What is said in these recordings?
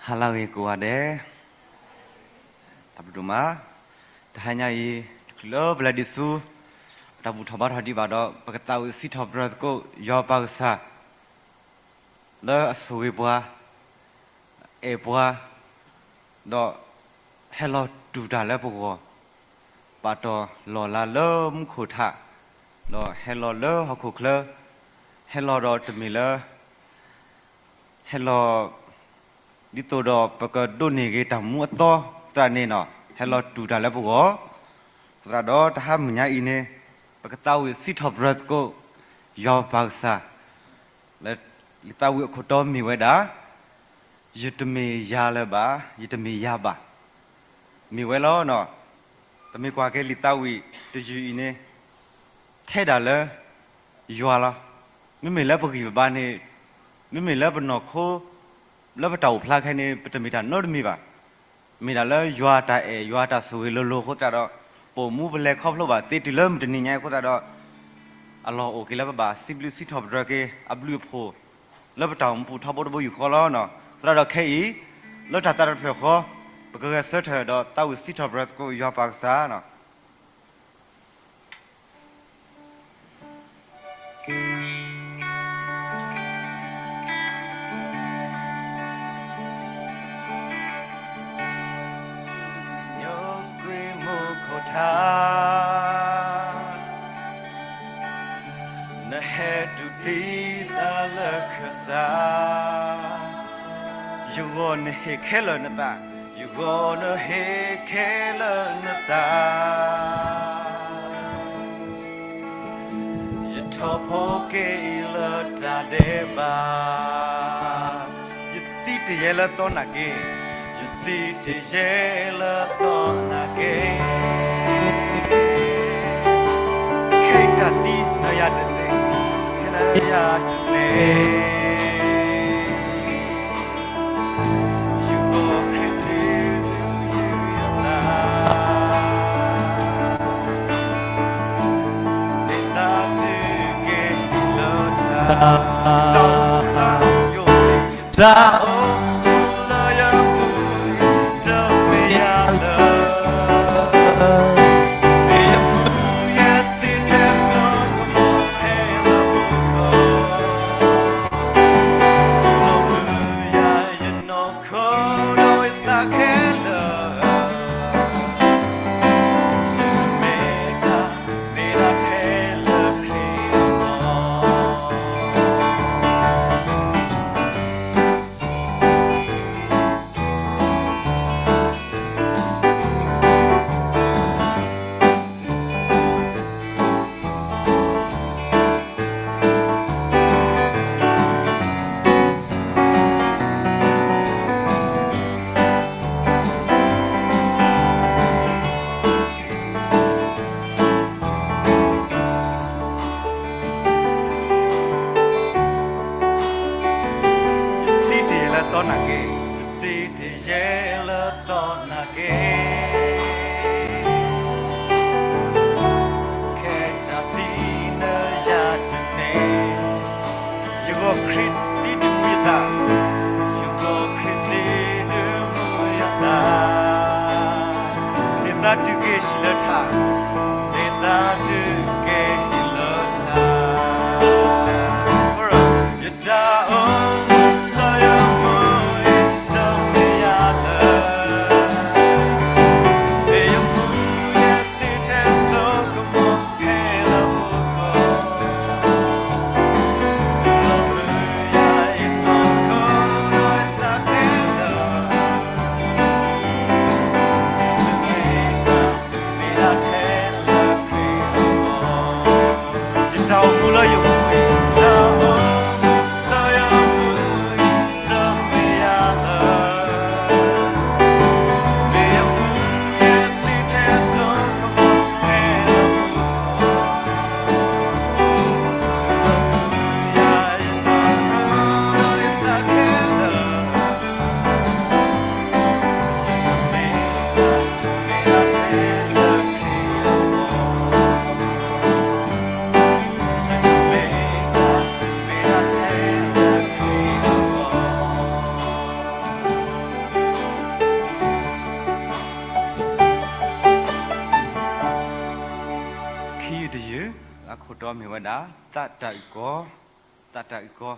ဟါလၢအဂ့ၤကိးဂၤဒဲး, တၢ်ဘျုးဒိၣ်မး, တဟါညါအံၤ တချုးလၢပလဲၤဒံးဆူ ပတၢ်ဘူၣ်ထီၣ်ဘါထီၣ်ဒံးဘၣ်ဒီး ပကသးဝံၣ်စံးထီၣ်ပတြၢၤသကိး ယွၤပၢ်ကစၢ် လၢအဆိၣ်ဂ့ၤပှၤ, အဲၣ်ပှၤ, ဒီးဟဲလီၤတူၢ်တၢ်လၢပဂီၢ်, ပာ်တ့ၢ်လီၢ်လၤလၢမူခိၣ်ထး, ဒီးဟဲလီၤလၢဟီၣ်ခိၣ်ချၢ, ဟဲလီၤဒီးတမ့ၢ်လၢ ဟဲလီၤ ဒ်သိးဒီးပကဒိးန့ၢ်ဂ့ၤတၢ်မူအသီသရၣ်န့ၣ်နီၤ, ဟဲလီၤတူၢ်တၢ်လၢပဂီၢ်, သရၣ်ဒီးတဟါမုၢ်ညါအံၤန့ၣ် ပကသးဝံၣ်စံးထီၣ်ပတြၢၤသကိး ယွၤပၢ်ကစၢ်, လၢလံာ်သးဝံၣ်အခိၣ်တီမ့ၢ်ဝဲဒၣ် ယတမ့ၢ်ယၤလၢၤဘၣ်, ယတမ့ၢ်ယၤဘၣ် မ့ၢ်ဝဲလီၤ. ပမ့ၢ်ကွၢ်က့ၤလံာ်သးဝံၣ်တယုၢ်အံၤန့ၣ် ထဲဒၣ်လၢ ယွၤလီၤ. မ့မ့ၢ်လၢပဂံၢ်ပဘါန့ၣ်, မ့မ့ၢ်လၢပနီၢ်ခိ, လၢပတၢ်အိၣ်ဖျါခဲအံၤန့ၣ် ပတမ့ၢ်တၢ်နီတမံၤဘၣ်. မ့ၢ်ဒၣ်လၢယွၤတၢ်အဲၣ် ယွၤတၢ်ဆိၣ်ဂ့ၤလိၤလိၤအဃိသတးဒီး ပအိၣ်မူပလဲၤခီဖျိဘၣ်သ့တုၤလၢမုၢ်တနံၤညါအံၤအဃိသတးဒီး အလီၢ်အိၣ်က့ၤလၢပဘၣ်စံးဘျုးစံးထီၣ်ပတြၢၤက့ၤ အဘျုးအဖှိၣ် လၢပတၢ်အိၣ်မူပူၤထီဘိတဘိယူၢ်ဃီလီၤ. သရၣ်ဒီးခဲအံၤ လၢတၢ်သးတဖျၢၣ်ဃီ ပကဂဲၤဆၢထၢၣ်ဒီးသးဝံၣ်စံးထီၣ်ပတြၢၤသကိးယွၤပၢ်ကစၢ် ညိကွံာ်မူခိၣ်ထး, နဟဲတူၢ်သံသးလၢခၢၣ်စး, ယဂီၢ်နဟ့ၣ်ခဲလၢာ်နသး, ယဂီၢ်နဟ့ၣ်ခဲလၢာ်နသး ယထီၣ်ဖိက့ၤလၢတၢ်ဒဲးဘး, ယသံတယဲလၢသီနာ်က့, ယသံတယဲလၢသီနာ်က့, ခဲအံၤတၢ်သံနၤယၤတသ့, ခဲနၤယၤတန့ၢ် ယဂီၢ်ခရံာ်သ့ၣ်ဒုးယသး, မ့ၢ်သးတုၤက့ၤလၢတၢ်, တၢ်အိၣ်လၢယပူၤ တမ့ၢ်ယၤလၢၤ, မ့ၢ်ယပူၤယသ့ထဲသိးကမီၤဖဲလၢမူခိၣ် တူၢ်လိာ်မုာ်ယၤယနီၢ်ခိဒီးယသးခဲလၢာ်, ယမ့ၢ်တၢ် မ့ၢ်ဒၣ်ထဲလၢခရံာ်အဂီၢ် ယသံတယဲလၢသီနာ်က့, ယသံတယဲလၢသီနာ်က့, ခဲတၢ်သံနၤယၤတန့ၢ် ယဂီၢ်ခရံာ်သ့ဒုးမူယသး, ယဂီၢ်ခရံာ်သ့ဒုးမူယသး, မ့ၢ်သးတုၤက့ၤဟံၣ်လၢထး, မ့ၢ်သးတုၤက့ၤဟံၣ်လၢထး, ယတၢ်အိၣ်လၢယမိၢ်အံၤ တမ့ၢ်ယၤလၢၤ, မ့ၢ်ယပူၤယသ့ထဲသိးကမီၤဖဲလၢမူခိၣ် တူၢ်လိာ်မုာ်ယၤယနီၢ်ခိဒီးယသးခဲလၢာ်, မ့ၢ်ဒၣ်ထဲလၢ သးတၢ်အုၣ်ကီ, သးတၢ်အုၣ်ကီ.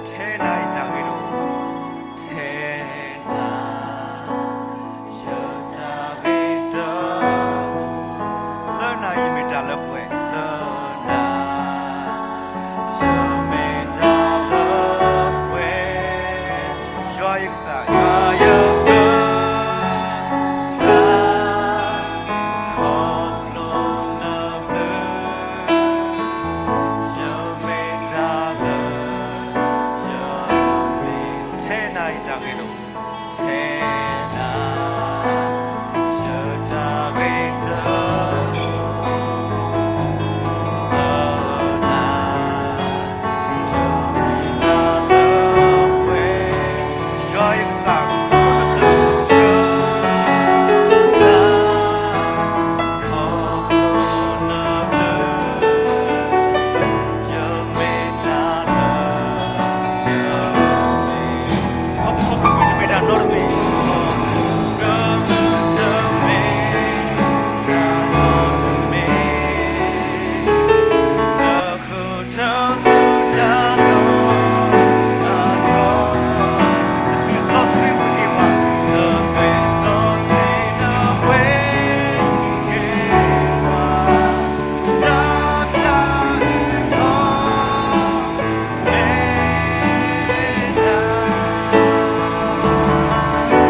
ထဲနၤအံၤတၢ်ဂ့ၤတအိၣ်, ထဲနၤ ယတၢ်ဂ့ၤတအိၣ်, လၢနၤယမ့ၢ်တၢ်လၢပှဲၤ, လၢနၤ ယမ့ၢ်တၢ်လၢပှဲၤ, ယွၤယကစၢ်, ယွၤယကစၢ်, ခီဖျိနဘျုး ယမ့ၢ်တၢ်လၢ ယမ့ၢ် ထဲနၤအံၤတၢ်ဂ့ၤတအိၣ်, ထဲနၤ ယတၢ်ဂ့ၤတအိၣ်, လၢနၤ ယွၤယကစၢ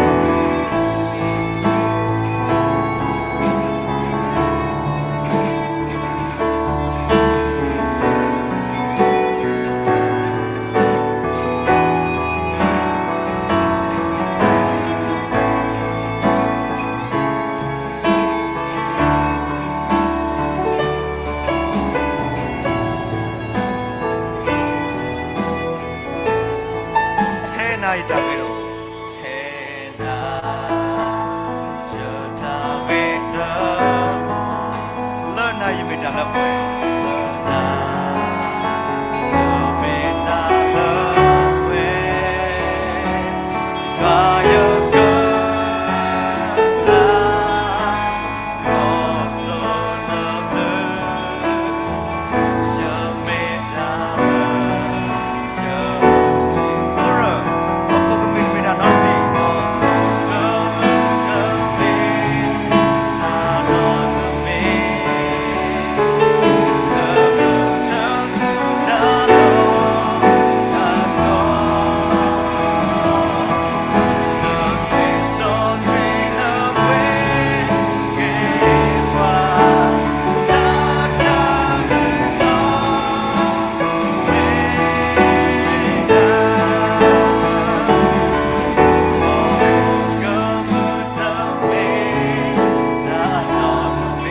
်, ယမ့ၢ်တၢ်လၢ ထဲနၤအံၤတၢ်ဂ့ၤတအိၣ်, ထဲနၤ ယတၢ်ဂ့ၤတအိၣ်, လၢနၤယမ့ၢ်တၢ်လၢပှဲၤ, လၢနၤ ယမ့ၢ်တၢ်လၢပှဲၤ, ယွၤယကစၢ် ပၢ်ယွၤဧၢ, တ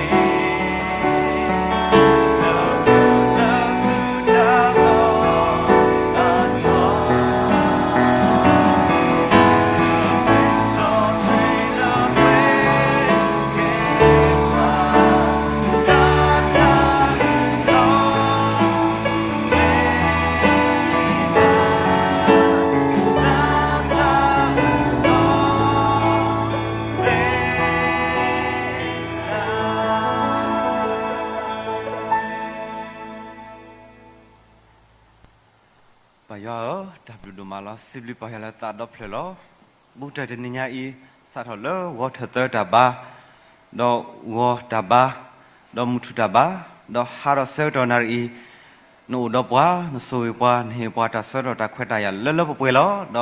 ၢ်ဘျုးဒိၣ်မးလီၤ. စံးဘျုးပၢ်ယွၤလၢသးဒီဖျၢၣ်လီၤ. ဘူးတၢ်တနံၤညါအံၤ စးထီၣ်လၢဂီၤထၢၣ်သၢတၢ်ဘါ, ဒီးဂီၤတၢ်ဘါ, ဒီးမုၢ်ထူၣ်တၢ်ဘါ, ဒီးဟးဒီးဆၢကတီၢ်နၣ်ရံၣ်အံၤ နအိၣ်ဒီးပှၤ, နဆိၣ်ဂ့ၤပှၤ, နဟ့ၣ်ပှၤတၢ်ဆၢကတီၢ်တၢ်ခွဲးတၢ်ယာ်လၢလၢပှဲၤပှဲၤလီၤ. ဒီး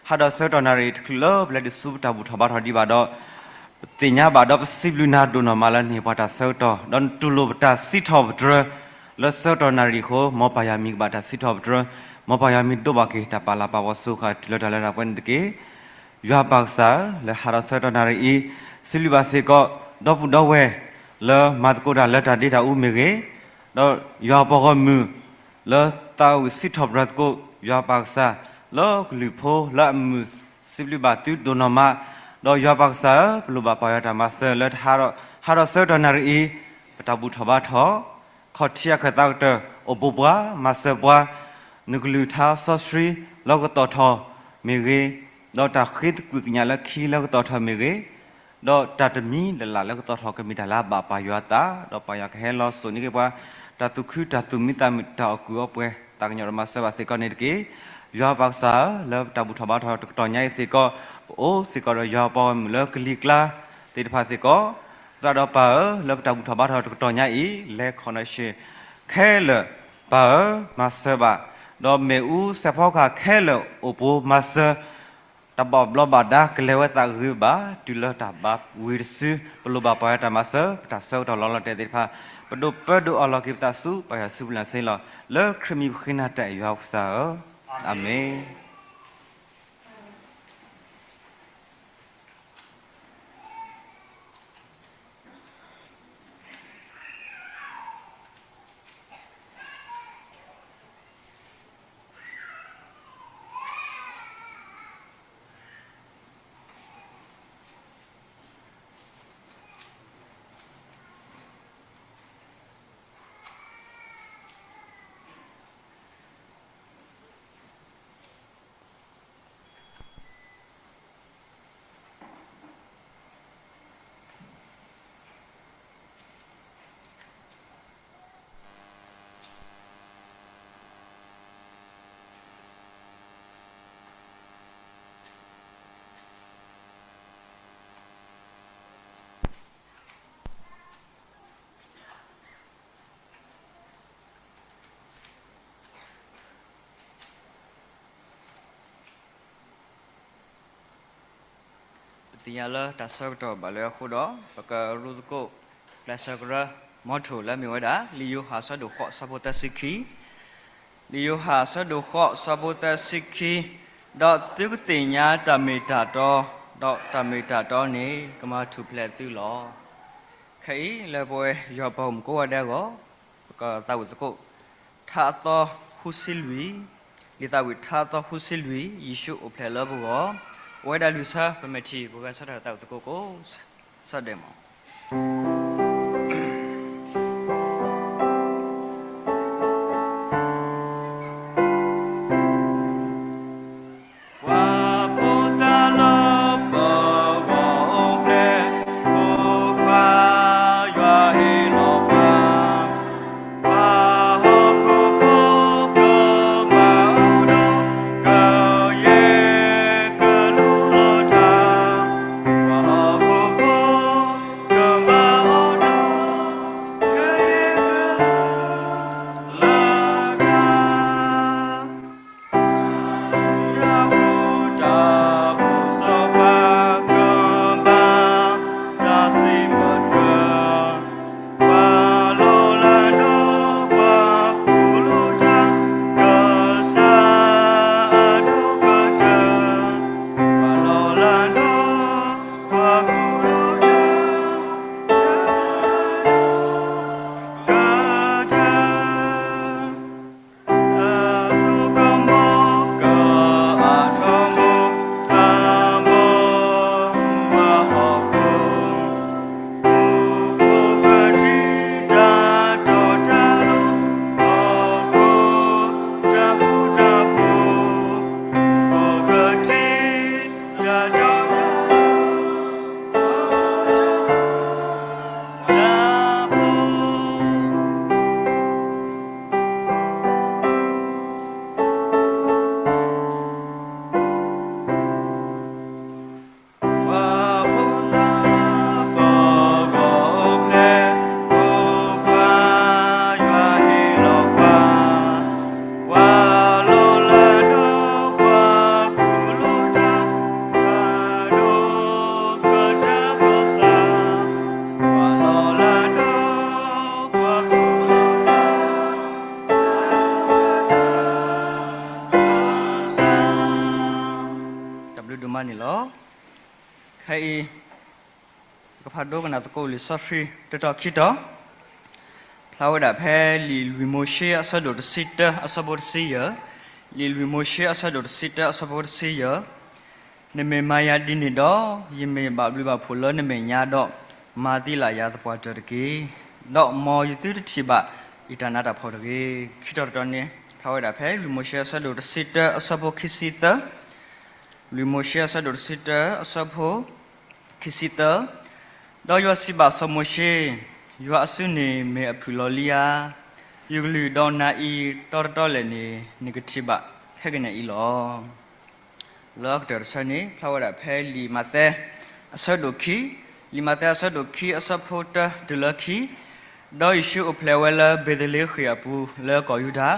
ဟးဒီးဆၢကတီၢ်နၣ်ရံၣ်တချုးလၢပလဲၤဒုးဆူပတၢ်ဘူၣ်ထီၣ်ဘါထီၣ်ဒံးဘၣ်ဒီး ပသ့ၣ်ညါဘၣ်ဒီးပစံးဘျုးနၤဒိၣ်နီၢ်မးလၢနဟ့ၣ်ပှၤတၢ်ဆၢကတီၢ်, ဒီးနတူၢ်လိာ်ပတၢ်စံးထီၣ်ပတြၢၤ လၢဆၢကတီၢ်နၣ်ရံၣ်အဃိ, မ်ပၢ်ယွၤမံၤကဘၣ်တၢ်စံးထီၣ်ပတြၢၤ, မ်ပၢ်ယွၤမံၤဒိးဘၣ်က့ၤတၢ်ပာ်လၤပာ်ပှၤစိၤဃာ်တုၤလၢတၢ်လၢတၢ်ပှဲၤန့ၣ်တက့ၢ်. ယွၤပၢ်ကစၢ်ဧၢ, လၢဟးဒီးဆၢကတီၢ်နၣ်ရံၣ်အံၤ, စံးဘျုးဘၣ်စ့ၢ်ကီး ဒီပုၢ်ဒီဝဲၢ် လၢမၤသကိးတၢ်လၢတၢ်ဒ့တၢ်အူမ့ၢ်ဂ့ၤ, ဒီးယွၤပှၤဂီၢ်မုၢ် လၢသးဝံၣ်စံးထီၣ်ပတြၢၤသကိး ယွၤပၢ်ကစၢ် လၢကလုၢ်ဖိလၢအမုာ်, စံးဘျုးဘၣ်သုဒိၣ်နီၢ်မး, ဒီးယွၤပၢ်ကစၢ်ဧၢ, ပလိၣ်ဘၣ်ပၢ်ယွၤတၢ်မၤစၢၤလၢ ဟါဒီးဆၢကတီၢ်နၣ်ရံၣ်အံၤ, ပတၢ်ဘူၣ်ထီၣ်ဘါထီၣ်, ခီၣ်ထံးအခၢၣ်သးကတၢၢ် အိၣ်ဘူးပှၤ, မၤစၢၤပှၤ, နကလုၢ်ကထါစီဆှံလၢကတီၢ်ထီၣ်မ့ၢ်ဂ့ၤ, ဒီးတၢ်ဃ့သကွံာ်ကညးလၢခံလၢကတီၢ်ထီၣ်မ့ၢ်ဂ့ၤ, ဒီးတၢ်တမံၤလၢ်လၢ်လၢကတီၢ်ထီၣ်ကမ့ၢ်တၢ်လၢအဘၣ်ပၢ်ယွၤအသး, ဒီးပၢ်ယွၤကဟဲလီၤစိာ်န့ၢ်က့ၤပှၤ တၢ်သူၣ်ခုတၢ်သူၣ်မံသးမုာ် တၢ်အီၣ်ကူၣ်အီပှဲၤ သးကညီၤဒီးမၤစၢၤဘၣ်စ့ၢ်ကီးန့ၣ်တက့ၢ်. ယွၤပၢ်ကစၢ်ဧၢ, လၢပတၢ်ဘူၣ်ထီၣ်ဘါထီၣ်တကတီၢ်ညါအံၤစ့ၢ်ကီး, ပအိၣ်စ့ၢ်ကီးဒီးယွၤအပှၤဂီၢ်မုၢ်လၢကလံၤကျါသ့ၣ်တဖၣ်စ့ၢ်ကီး, သရၣ်ဒီးပၢ်ဧၢ, လၢပတၢ်ဘူၣ်ထီၣ်ဘါထီၣ်တကတီၢ်ညါအံၤ, လဲၤခီၣ်နီၣ်ဆံးခဲလၢာ်, ပၢ်ဧၢ, မၤစၢၤဘၣ်, ဒီးမ့ၣ်အူစဲးဖီကဟၣ်ခဲလၢာ်အိၣ်ဘူးမၤစၢၤ တၢ်ဘၣ်ဘျီးဘၣ်ဒါကလဲၤဝဲသးဂ့ၤဘၣ် တုၤလၢတၢ်ဘါဝံၤတစု, ပလိၣ်ဘၣ်ပၢ်ယွၤတၢ်မၤစၢၤ ပတၢ်ဆၢကတီၢ်လီၤလီၤတဲာ်သ့ၣ်တဖၣ်, ပဒိးပၢဒိးအီၣ်လီၤက့ၤပသးဆူပၢ်ယွၤစုပူၤလၢ်ဆ့လီၤ. လၢခရံာ်မံၤပဃ့နၤတၢ်အဲၣ်ယွၤကစၢ်ဧၢ, အၤမ့ၣ်. ပသ့ၣ်ညါလၢတၢ်ဆၢကတီၢ်ဘၣ်လၢအဃိဒီး ပကရူသကိး ကျဲးစၢးကရၢ motto လၢမ့ၢ်ဝဲဒၣ် လံာ်ယိၤဟၣ်အဆၢဒိၣ်ဃိး အဆၢဖိသၢဆံခံ, လံာ်ယိၤဟၣ်အဆၢဒိၣ်ဃိး အဆၢဖိသၢဆံခံ, ဒီးသုကသ့ၣ်ညါတၢ်မ့ၢ်တၢ်တီ, ဒီးတၢ်မ့ၢ်တၢ်တီန့ၣ် ကမၤထူၣ်ဖျဲးသုလီၤ. ခဲအံၤလၢပဝဲယွၤပၢ်မုၣ်ကိးဂၤဒဲးအဂီၢ်, ပကသးဝံၣ်သကိး ထါအသီဃုဆံလွံၢ်, လံာ်သးဝံၣ်ထါအသီဃုဆံလွံၢ်, ယ့ၣ်ၡူးအိၣ်ဖျဲၣ်လၢပဂီၢ်, အဝဲဒၣ်လွံၢ်ဆၢ ပမ့ၢ်ထံၣ် ပကဆၢထၢၣ်သးဝံၣ်သကိးကိးဆၢဒဲးမး. ပှၤဖိသၣ်လၢပဂီၢ်အိၣ်ဖျဲၣ်, ဖိခွါယွၤဟ့ၣ်လီၤပှၤ, ပှၤဟီၣ်ခိၣ်ဖိကဘၣ်အိၣ်ဒီး ကယဲၢ်ကလူလီၤတၢ်, ပှၤဟီၣ်ခိၣ်ဖိကဘၣ်အိၣ်ဒီး ကယဲၢ်ကလူလီၤတၢ်. တၢ်ဃူတၢ်ဖိးစီၤပၤကဘၣ်တၢ်စံးပတြၢၤ, ပှၤလီၤလးဒီးပှၤကူၣ်လိာ်တၢ်, ကစၢ်အဒိၣ်ကတၢၢ်, ပှၤလီၤလးဒီး ပှၤကူၣ်လိာ်တၢ်, ကစၢ်အဒိၣ်ကတၢၢ်, အစိကမီၤကအါထီၣ်မိၢ်အဘီၣ်, ပှၤဟီၣ်ခိၣ် မူခိၣ်ကထံၣ်တၢ်တီတၢ်လိၤ, ဟီၣ်ခိၣ်တၢ်ဃူတၢ်ဖိး, မူခိၣ်ကထံၣ်တၢ်တီတၢ်လိၤ, တၢ် ပှၤဖိသၣ်လၢပဂီၢ်အိၣ်ဖျဲၣ်, ဖိခွါယွၤဟ့ၣ်လီၤပှၤ, ပှၤလီၤလးဒီးပှၤကူၣ်လိာ်တၢ်, တၢ်ဒိၣ်ကတၢၢ်ကစၢ်, ပှၤလီၤလးဒီးပှၤကူၣ်လိာ်တၢ်, တၢ်ဒိၣ်ကတၢၢ်ကစၢ်. တၢ်ဘျုးဒိၣ်မးန့ၣ်လီၤ. ခဲအံၤ ပကဖးဒိကနၣ်သကိးလံာ်စီဆှံတတီၤခံတီၤ, ဖျါဝဲဒၣ်ဖဲလံာ်လွံၢ်မိၤၡ့အဆၢဒိၣ်တဆံတၢ အဆၢဖိတဆံယဲၢ်, လံာ်လွံၢ်မိၤၡ့အဆၢဒိၣ်တဆံတၢ အဆၢဖိတဆံယဲၢ်, နမ့ၢ်မၤယၤဒ်န့ၣ်ဒီး, ယမ့ၢ်ဘၣ်ဘျုးဘၣ်ဖှိၣ်လၢနမဲာ်ညါဒီး, မၤသံလၢယၤသပှၢ်တၢၢ်တက့ၢ်. ဒီးမ်ယသုတထံၣ်ဘၣ်ယတၢ်နးတၢ်ဖှီၣ်တဂ့ၤ. ခံထီၣ်တတီၤန့ၣ် ဖျါဝဲဒၣ်ဖဲလွံၢ်မိၤၡ့အဆၢဒိၣ်တဆံတၢအဆၢဖိခံဆံသၢ, လွံၢ်မိၤၡ့အဆၢဒိၣ်တဆံတၢအဆၢဖိ ခံဆံသၢ, ဒီးယွၤစံးဘၣ်စီၤမိၤၡ့, ယွၤအစုန့ၣ်မ့ၢ်အဖုၣ်လီၤလံဧါ. ယကလုၢ်ဒီးနၤအံၤ တီတီတီလဲၣ်န့ၣ် နကထံၣ်ဘၣ်ခဲကနံၣ်အံၤလီၤ. လၢအကတၢၢ်တဆၢန့ၣ် ဖျါဝဲဒၣ်ဖဲလံာ်မးသဲ အဆၢဒိၣ်ခံ, လံာ်မးသဲအဆၢဒိၣ်ခံအဆၢဖိတၢတုၤလၢခံ, ဒီးယ့ၣ်ၡူးအိၣ်ဖျဲၣ်ဝဲလၢဘ့းသလ့ဃ့ၣ်အပူၤလၢကီၢ်ယူဒၤ,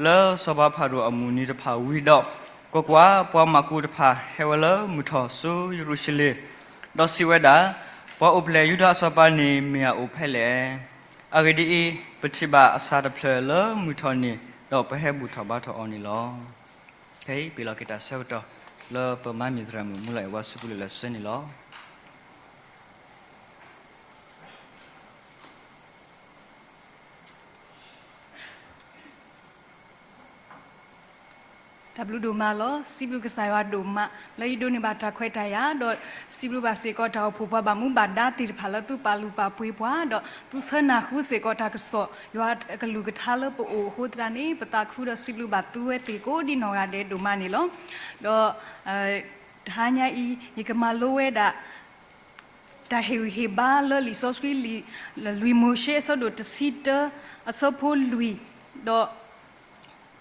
လၢစီၤပၤဖၤရိၤအမုၢ်နံၤတဖၣ်ဝံၤဒီး, ကွၢ်ကွၢ်, ပှၤမၢကူးတဖၣ်ဟဲဝဲလၢမုၢ်ထီၣ်ဆူယရူၤၡလ့ၣ်, ဒီးစံးဝဲဒၣ်, ပှၤအိၣ်ဖျဲၣ်ယူဒၤအစီၤပၤန့ၣ်မ့ၢ်အအိၣ်ဖဲလဲၣ်. အဂ့ၢ်ဒ်အံၤ, ပထံၣ်ဘၣ်အဆၣ်တဖျၢၣ်လၢမုၢ်ထီၣ်န့ၣ်, ဒီးပဟဲဘူၣ်ထီၣ်ဘါထီၣ်အီၤန့ၣ်လီၤ. ခဲအံၤပ့ၤလီၤက့ၤတၢ်ဆၢကတီၢ် လၢပမၤမ့ၢ်သရၣ်မုၣ်မူလၢအဝါဆူပူၤလၢ်လၢ်ဆၢန့ၣ်လီၤ. တၢ်ဘျုးဒိၣ်မးလီၤ. စံးဘျုးကစၢ်ယွၤဒိၣ်မး လၢယဒိးန့ၢ်ဘၣ်တၢ်ခွဲးတၢ်ယာ်, ဒီးစံးဘျုးဘၣ်စ့ၢ်ကီးတၢ်အိၣ်ဖှိၣ်ပှၤဘၣ်မူဘၣ်ဒါသ့ၣ်တဖၣ် လၢသုပာ်လုၢ်ပာ်ပှ့ၤပှၤ, ဒီးသုဆၢနၢ်ဟူစ့ၢ်ကီးတၢ်ကစီၣ် ယွၤအကလုၢ်ကထါလၢပအိၣ်အဃိသတးန့ၣ်, ပသးခုဒီးစံးဘျုးဘၣ်သုဝဲသ့ၣ်ကိးဒ်နီၢ်ဂၤဒဲးဒိၣ်မးန့ၣ်လီၤ. ဒီး တဟါညါအံၤ ယကမၤလိဝဲဒၣ် တၢ်ဟ့ၣ်ဂံၢ်ဟ့ၣ်ဘါလၢလံာ်စီဆှံ လွံၢ်မိၤၡ့အဆၢဒိၣ်တဆံတၢ အဆၢဖိလွံၢ်, ဒီး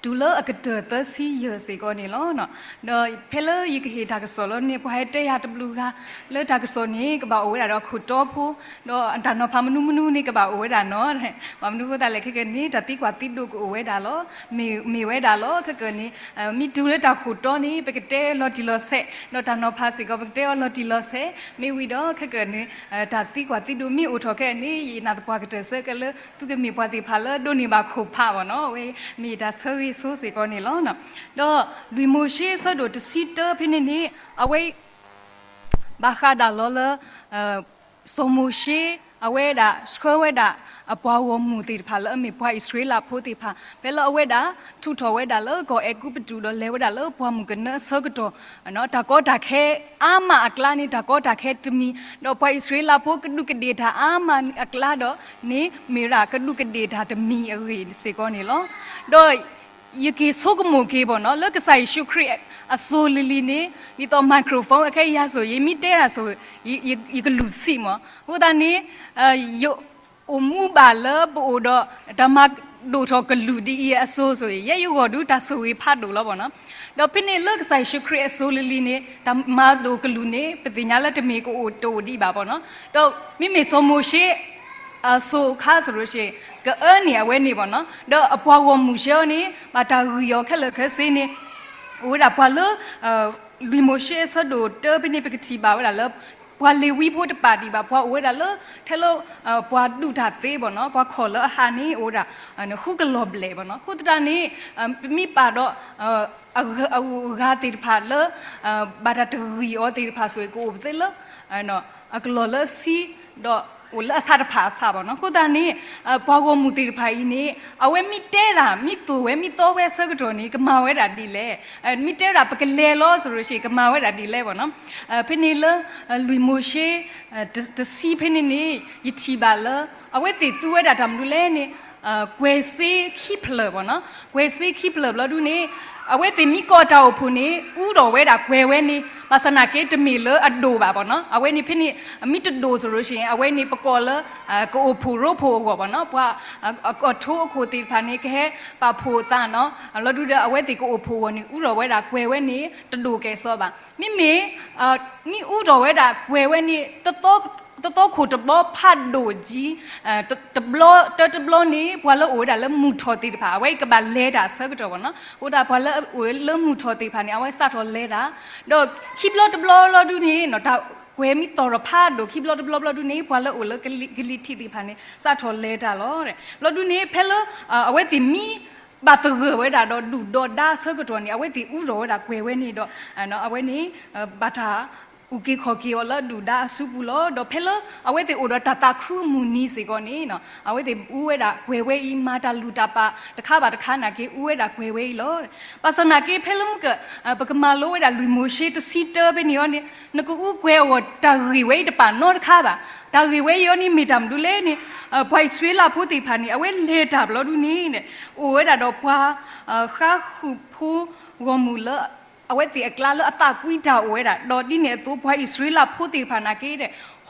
တုၤလၢအကတၢၢ်သၢဆံယဲၢ်စ့ၢ်ကီးန့ၣ်လီၤ. ဒီးဖဲလၢယကဟ့ၣ်တၢ်ကစီၣ်လီၤန့ၣ် ပှၤဟဲတဲယၤတဘျုးဂၤ လၢတၢ်ကစီၣ်န့ၣ် ကဘၣ်အိၣ်ဝဲဒၣ်ဒီးခိၣ်တီဖိ, ဒီးတၢ်နီၤဖးမနုၤမနုၤန့ၣ် ကဘၣ်အိၣ်ဝဲဒၣ်နီၤ, ဘၣ်မနုၤဃိသတးလဲၣ် ခဲကနံၣ်န့ၣ် တၢ်သံကွၢ်သံဒိးကအိၣ်ဝဲဒၣ်လီၤ. မ့ၢ် မ့ၢ်ဝဲဒၣ်လီၤ. ခဲကနံၣ်န့ၣ် မ့ၢ်တုၤလၢတၢ်ခိၣ်တီန့ၣ် ပကတဲလီၤတံၢ်လီၤဆဲး, ဒီးတၢ်နီၤဖးစ့ၢ်ကီး ပကတဲအီၤလီၤတံၢ်လီၤဆဲး, မ့ၢ်ဝံၤဒီး ခဲကနံၣ်န့ၣ် တၢ်သံကွၢ်သံဒိးမ့ၢ်အိၣ်ထီၣ်ခဲအံၤန့ၣ် ယနာ်သပှၢ်ကတၢၢ်ဆၢက့ၤလၢ သုကမ့ၢ်ပှၤသ့ၣ်တဖၣ်လၢဒိးန့ၢ်ဘၣ်ခိၣ်ဖးဘၣ်နီၤ. အဝဲမ့ၢ်ယတၢ်ဆၢဂ့ၤဆိစ့ၢ်ကီးန့ၣ်လီၤ. ဒီးလွံၢ်မိၤၡ့အဆၢဒိၣ်တဆံတၢဖဲန့ၣ်န့ၣ် အဝဲ ဘၣ်ဃးဒၣ်လီၤလၢ စီၤမိၤၡ့ အဝဲဒၣ်ဆှၢဝဲဒၣ် အပှၤဂီၢ်မုၢ်သ့ၣ်တဖၣ်လၢအမ့ၢ်ပှၤအံၣ်စရ့လးဖိသ့ၣ်တဖၣ် ဖဲလၢအဝဲဒၣ် ထုးထီၣ်ဝဲဒၣ်လၢကီၢ်အဲၤကူပတူးဒီးလဲၤဝဲဒၣ်လၢပှၢ်မုၢ်ကနၢအဆၢကတီၢ် တၢ်ကီတၢ်ခဲအါမးအကျါန့ၣ် တၢ်ကီတၢ်ခဲတမံၤ, ဒီးပှၤအံၣ်စရ့လးဖိကဒူးကဒ့ၣ်တၢ်အါမးအကျါဒီးန့ၣ် မ့ၢ်ဝဲဒၣ်ကဒူးကဒ့ၣ်တၢ်တမံၤအဂ့ၢ်စ့ၢ်ကီးန့ၣ်လီၤ. ဒီး ယက့ၤဆိကမိၣ်က့ၤဘၣ်နီၤ လၢကစၢ်ယ့ၣ်ၡူးခရံာ်အစိၤလံၤလံၤန့ၣ် ဒ်သိး microphone အခဲအံၤယၤစိၤ ယမ့ၢ်တဲတၢ်စိၤ ယကလူၤဆံးမး. အဃိသတးန့ၣ် ယအိၣ်မူဘၣ်လၢပအိၣ်ဒီး တၢ်မၤဒိၣ်ထီၣ်ကလူးဒ်အံၤအစိၤစိၤ ယဲယဂီၢ်ဒုးတၢ်ဆိၣ်ဂ့ၤဖးဒိၣ်လီၤဘၣ်နီၤ. ဒီးဖဲန့ၣ်လၢကစၢ်ယ့ၣ်ၡူးခရံာ်အစိၤလံၤလံၤန့ၣ် တၢ်မၤဒိၣ်ကလူးန့ၣ် ပသ့ၣ်ညါလၢတမ့ၢ်ကအိၣ်တအိၣ်ဒံးဘၣ်ဘၣ်နီၤ. ဒီးမ့မ့ၢ်စီၤမိၤၡ့ အစိၤအခါစရိၤရှ့ၣ် ကအၢန့ၢ်အဝဲန့ၣ်ဘၣ်နီၤ ဒီးအပှၤဂီၢ်မုၢ်ဆှၢအီၤန့ၣ် ဘၣ်တၢ်ဂံၢ်အီၤခဲလၢာ်ခဲဆ့န့ၣ် အိၣ်ဝဲဒၣ်ပှၤလၢ လွံၢ်မိၤၡ့အဆၢဒိၣ်တၢဖဲန့ၣ် ပကထံၣ်ဘၣ်ဝဲဒၣ်လၢ ပှၤလ့ၤဝံဖိတပာ်ဒံးဘၣ် ပှၤအိၣ်ဝဲဒၣ်လၢ ထဲလၢ ပှၤဒူၣ်တၢ်သ့ဘၣ်နီၤ ပှၤခီၣ်လၢအဟးန့ၣ် အိၣ်ဝဲဒၣ် ဃုကလီၤဘျဲၣ်ဘၣ်နီၤ. အဃိသတးန့ၣ် ပမ့ၢ်ပာ်ဒီး အဂုၤအဂၤသ့ၣ်တဖၣ်လၢ ဘၣ်တၢ်တဂံၢ်အီၤသ့ၣ်တဖၣ်ဆိၣ်ဂ့ၤ ကအိၣ်ပသ့လၢ အကလီၢ်လၢအဆံ ဒီးအိၣ်လၢအဆၣ်တဖၣ်အဆၣ်ဘၣ်နီၤ. အဃိသတးန့ၣ် ပှၤဂီၢ်မုၢ်သ့ၣ်တဖၣ်အံၤန့ၣ် အဝဲမ့ၢ်တဲတၢ် မ့ၢ်သိၣ်ဝဲ မ့ၢ်သီဝဲအဆၢကတီၢ်န့ၣ် ကမၤဝဲဒၣ်ဒ်လဲၣ်. မ့ၢ်တဲတၢ် ပကလဲၤလီၤစရိၤရှ့ၣ် ကမၤဝဲဒၣ်ဒ်လဲၣ်ဘၣ်နီၤ. ဖဲန့ၣ်လၢ လွံၢ်မိၤၡ့ တဆံဖဲန့ၣ်န့ၣ် ယထံၣ်ဘၣ်လၢ အဝဲသ့ၣ်သူဝဲဒၣ်တၢ်မနုၤလဲၣ်န့ၣ် ကွဲၤစ့ခံဖျၢၣ်ဘၣ်နီၤ. ကွဲၤစ့ခံဖျၢၣ်ဘျီဒုန့ၣ် အဝဲသ့ၣ်မ့ၢ်ကိးတၢ်အိၣ်ဖှိၣ်န့ၣ် အူထီၣ်ဝဲဒၣ်ကွဲၤဝဲန့ၣ် ဘၣ်ဆၣ်နာ်က့တမ့ၢ်လၢအဒိၣ်ဘၣ်ဘၣ်နီၤ. အဝဲန့ၣ်ဖဲန့ၣ် မ့ၢ်တဒိၣ်စရိၤရှ့ၣ် အဝဲန့ၣ်ပကိးလၢ ကအိၣ်ဖှိၣ်ရိဖှိၣ်အဂီၢ်ဘၣ်နီၤ. ပှၤ အထိအခိၣ်သ့ၣ်တဖၣ်န့ၣ် ကဟဲပာ်ဖှိၣ်အသးနီၤ. ဘျီဒုဒီး အဝဲသ့ၣ်ကအိၣ်ဖှိၣ်အဂီၢ်န့ၣ် အူထီၣ်ဝဲဒၣ်ကွဲၤဝဲန့ၣ် တဒိၣ်ကဲၣ်ဆိးဘၣ်. မ့မ့ၢ် မ့ၢ်အူထီၣ်ဝဲဒၣ်ကွဲၤဝဲန့ၣ် တသီခိၣ်တဘျီဖးဒိၣ်ကံ တဘျီ တၢတဘျီန့ၣ် ပှၤလၢအအိၣ်ဝဲဒၣ်လၢမုၢ်ထီၣ်သ့ၣ်တဖၣ် အဝဲကဘၣ်လဲၤတၢ်အဆၢကတီၢ်ဘၣ်နီၤ. အဃိသတး ပှၤလၢအအိၣ်လၢမုၢ်ထီၣ်သ့ၣ်တဖၣ်န့ၣ် အဝဲစးထီၣ်လဲၤတၢ် ဒီးခံဘျီတဘျီဘျီဒုန့ၣ် တၢ်ကွဲၤမ့ၢ်သီၣ်ထီၣ်ဖးဒိၣ် ခံဘျီတဘျီဘျီဒုန့ၣ် ပှၤလၢအအိၣ်လၢကလံၤထံးသ့ၣ်တဖၣ်န့ၣ် စးထီၣ်လဲၤတၢ်လီၤ. ဘျီဒုန့ၣ် ဖဲလၢ အဝဲသ့ၣ်မ့ၢ်ဘၣ်သဂၢၢ်ဝဲဒၣ်ဒီးဒုၣ်ဒီးဒါအဆၢကတီၢ်န့ၣ် အဝဲသ့ၣ်အူထီၣ်ဝဲဒၣ်ကွဲၤဝဲန့ၣ်ဒီး အဝဲန့ၣ် ဘၣ်တၢ် အုၣ်က့ၤခီၣ်က့ၤအီၤလၢအဒုၣ်ဒါအစုပူၤလီၤ. ဒီးဖဲလၢအဝဲသ့ၣ်အိၣ်ဒီးတၢ်သးခုအမုၢ်နံၤစ့ၢ်ကီးန့ၣ် အဝဲသ့ၣ်အူဝဲဒၣ်ကွဲၤဝဲအံၤ မၤတၢ်လုၢ်တၢ်ပာ်တခါဘၣ်တခါနာ်က့ အူဝဲဒၣ်ကွဲၤဝဲအံၤလီၤ. ဘၣ်ဆၣ်နာ်က့ ဖဲလၢမုၢ်က ပကမၤလိဝဲဒၣ်လွံၢ်မိၤၡ့တဆံတၢဖဲန့ၣ်အီၤန့ၣ် နကအူကွဲၤအဂီၢ်တၢ်ဂ့ၢ်ဝဲအံၤတပာ်နီတခါဘၣ်. တၢ်ဂ့ၢ်ဝဲအံၤအီၤန့ၣ် မ့ၢ်တၢ်မနုၤလဲၣ်န့ၣ် ပှၤအံၣ်စရ့လးဖိသ့ၣ်တဖၣ်န့ၣ် အဝဲလဲၤတၢ်ဘျီဒုန့ၣ် အိၣ်ဝဲဒၣ်ဒီးပှၤ ဃါဃုာ်ဖိဂီၢ်မုၢ်လၢ အဝဲသ့ၣ်အကျါလၢအသးကွံတၢ်အိၣ်ဝဲဒၣ် ဒီးဒ်န့ၣ်အသိး ပှၤအံၣ်စရ့လးဖိသ့ၣ်တဖၣ်နာ်က့ဒီး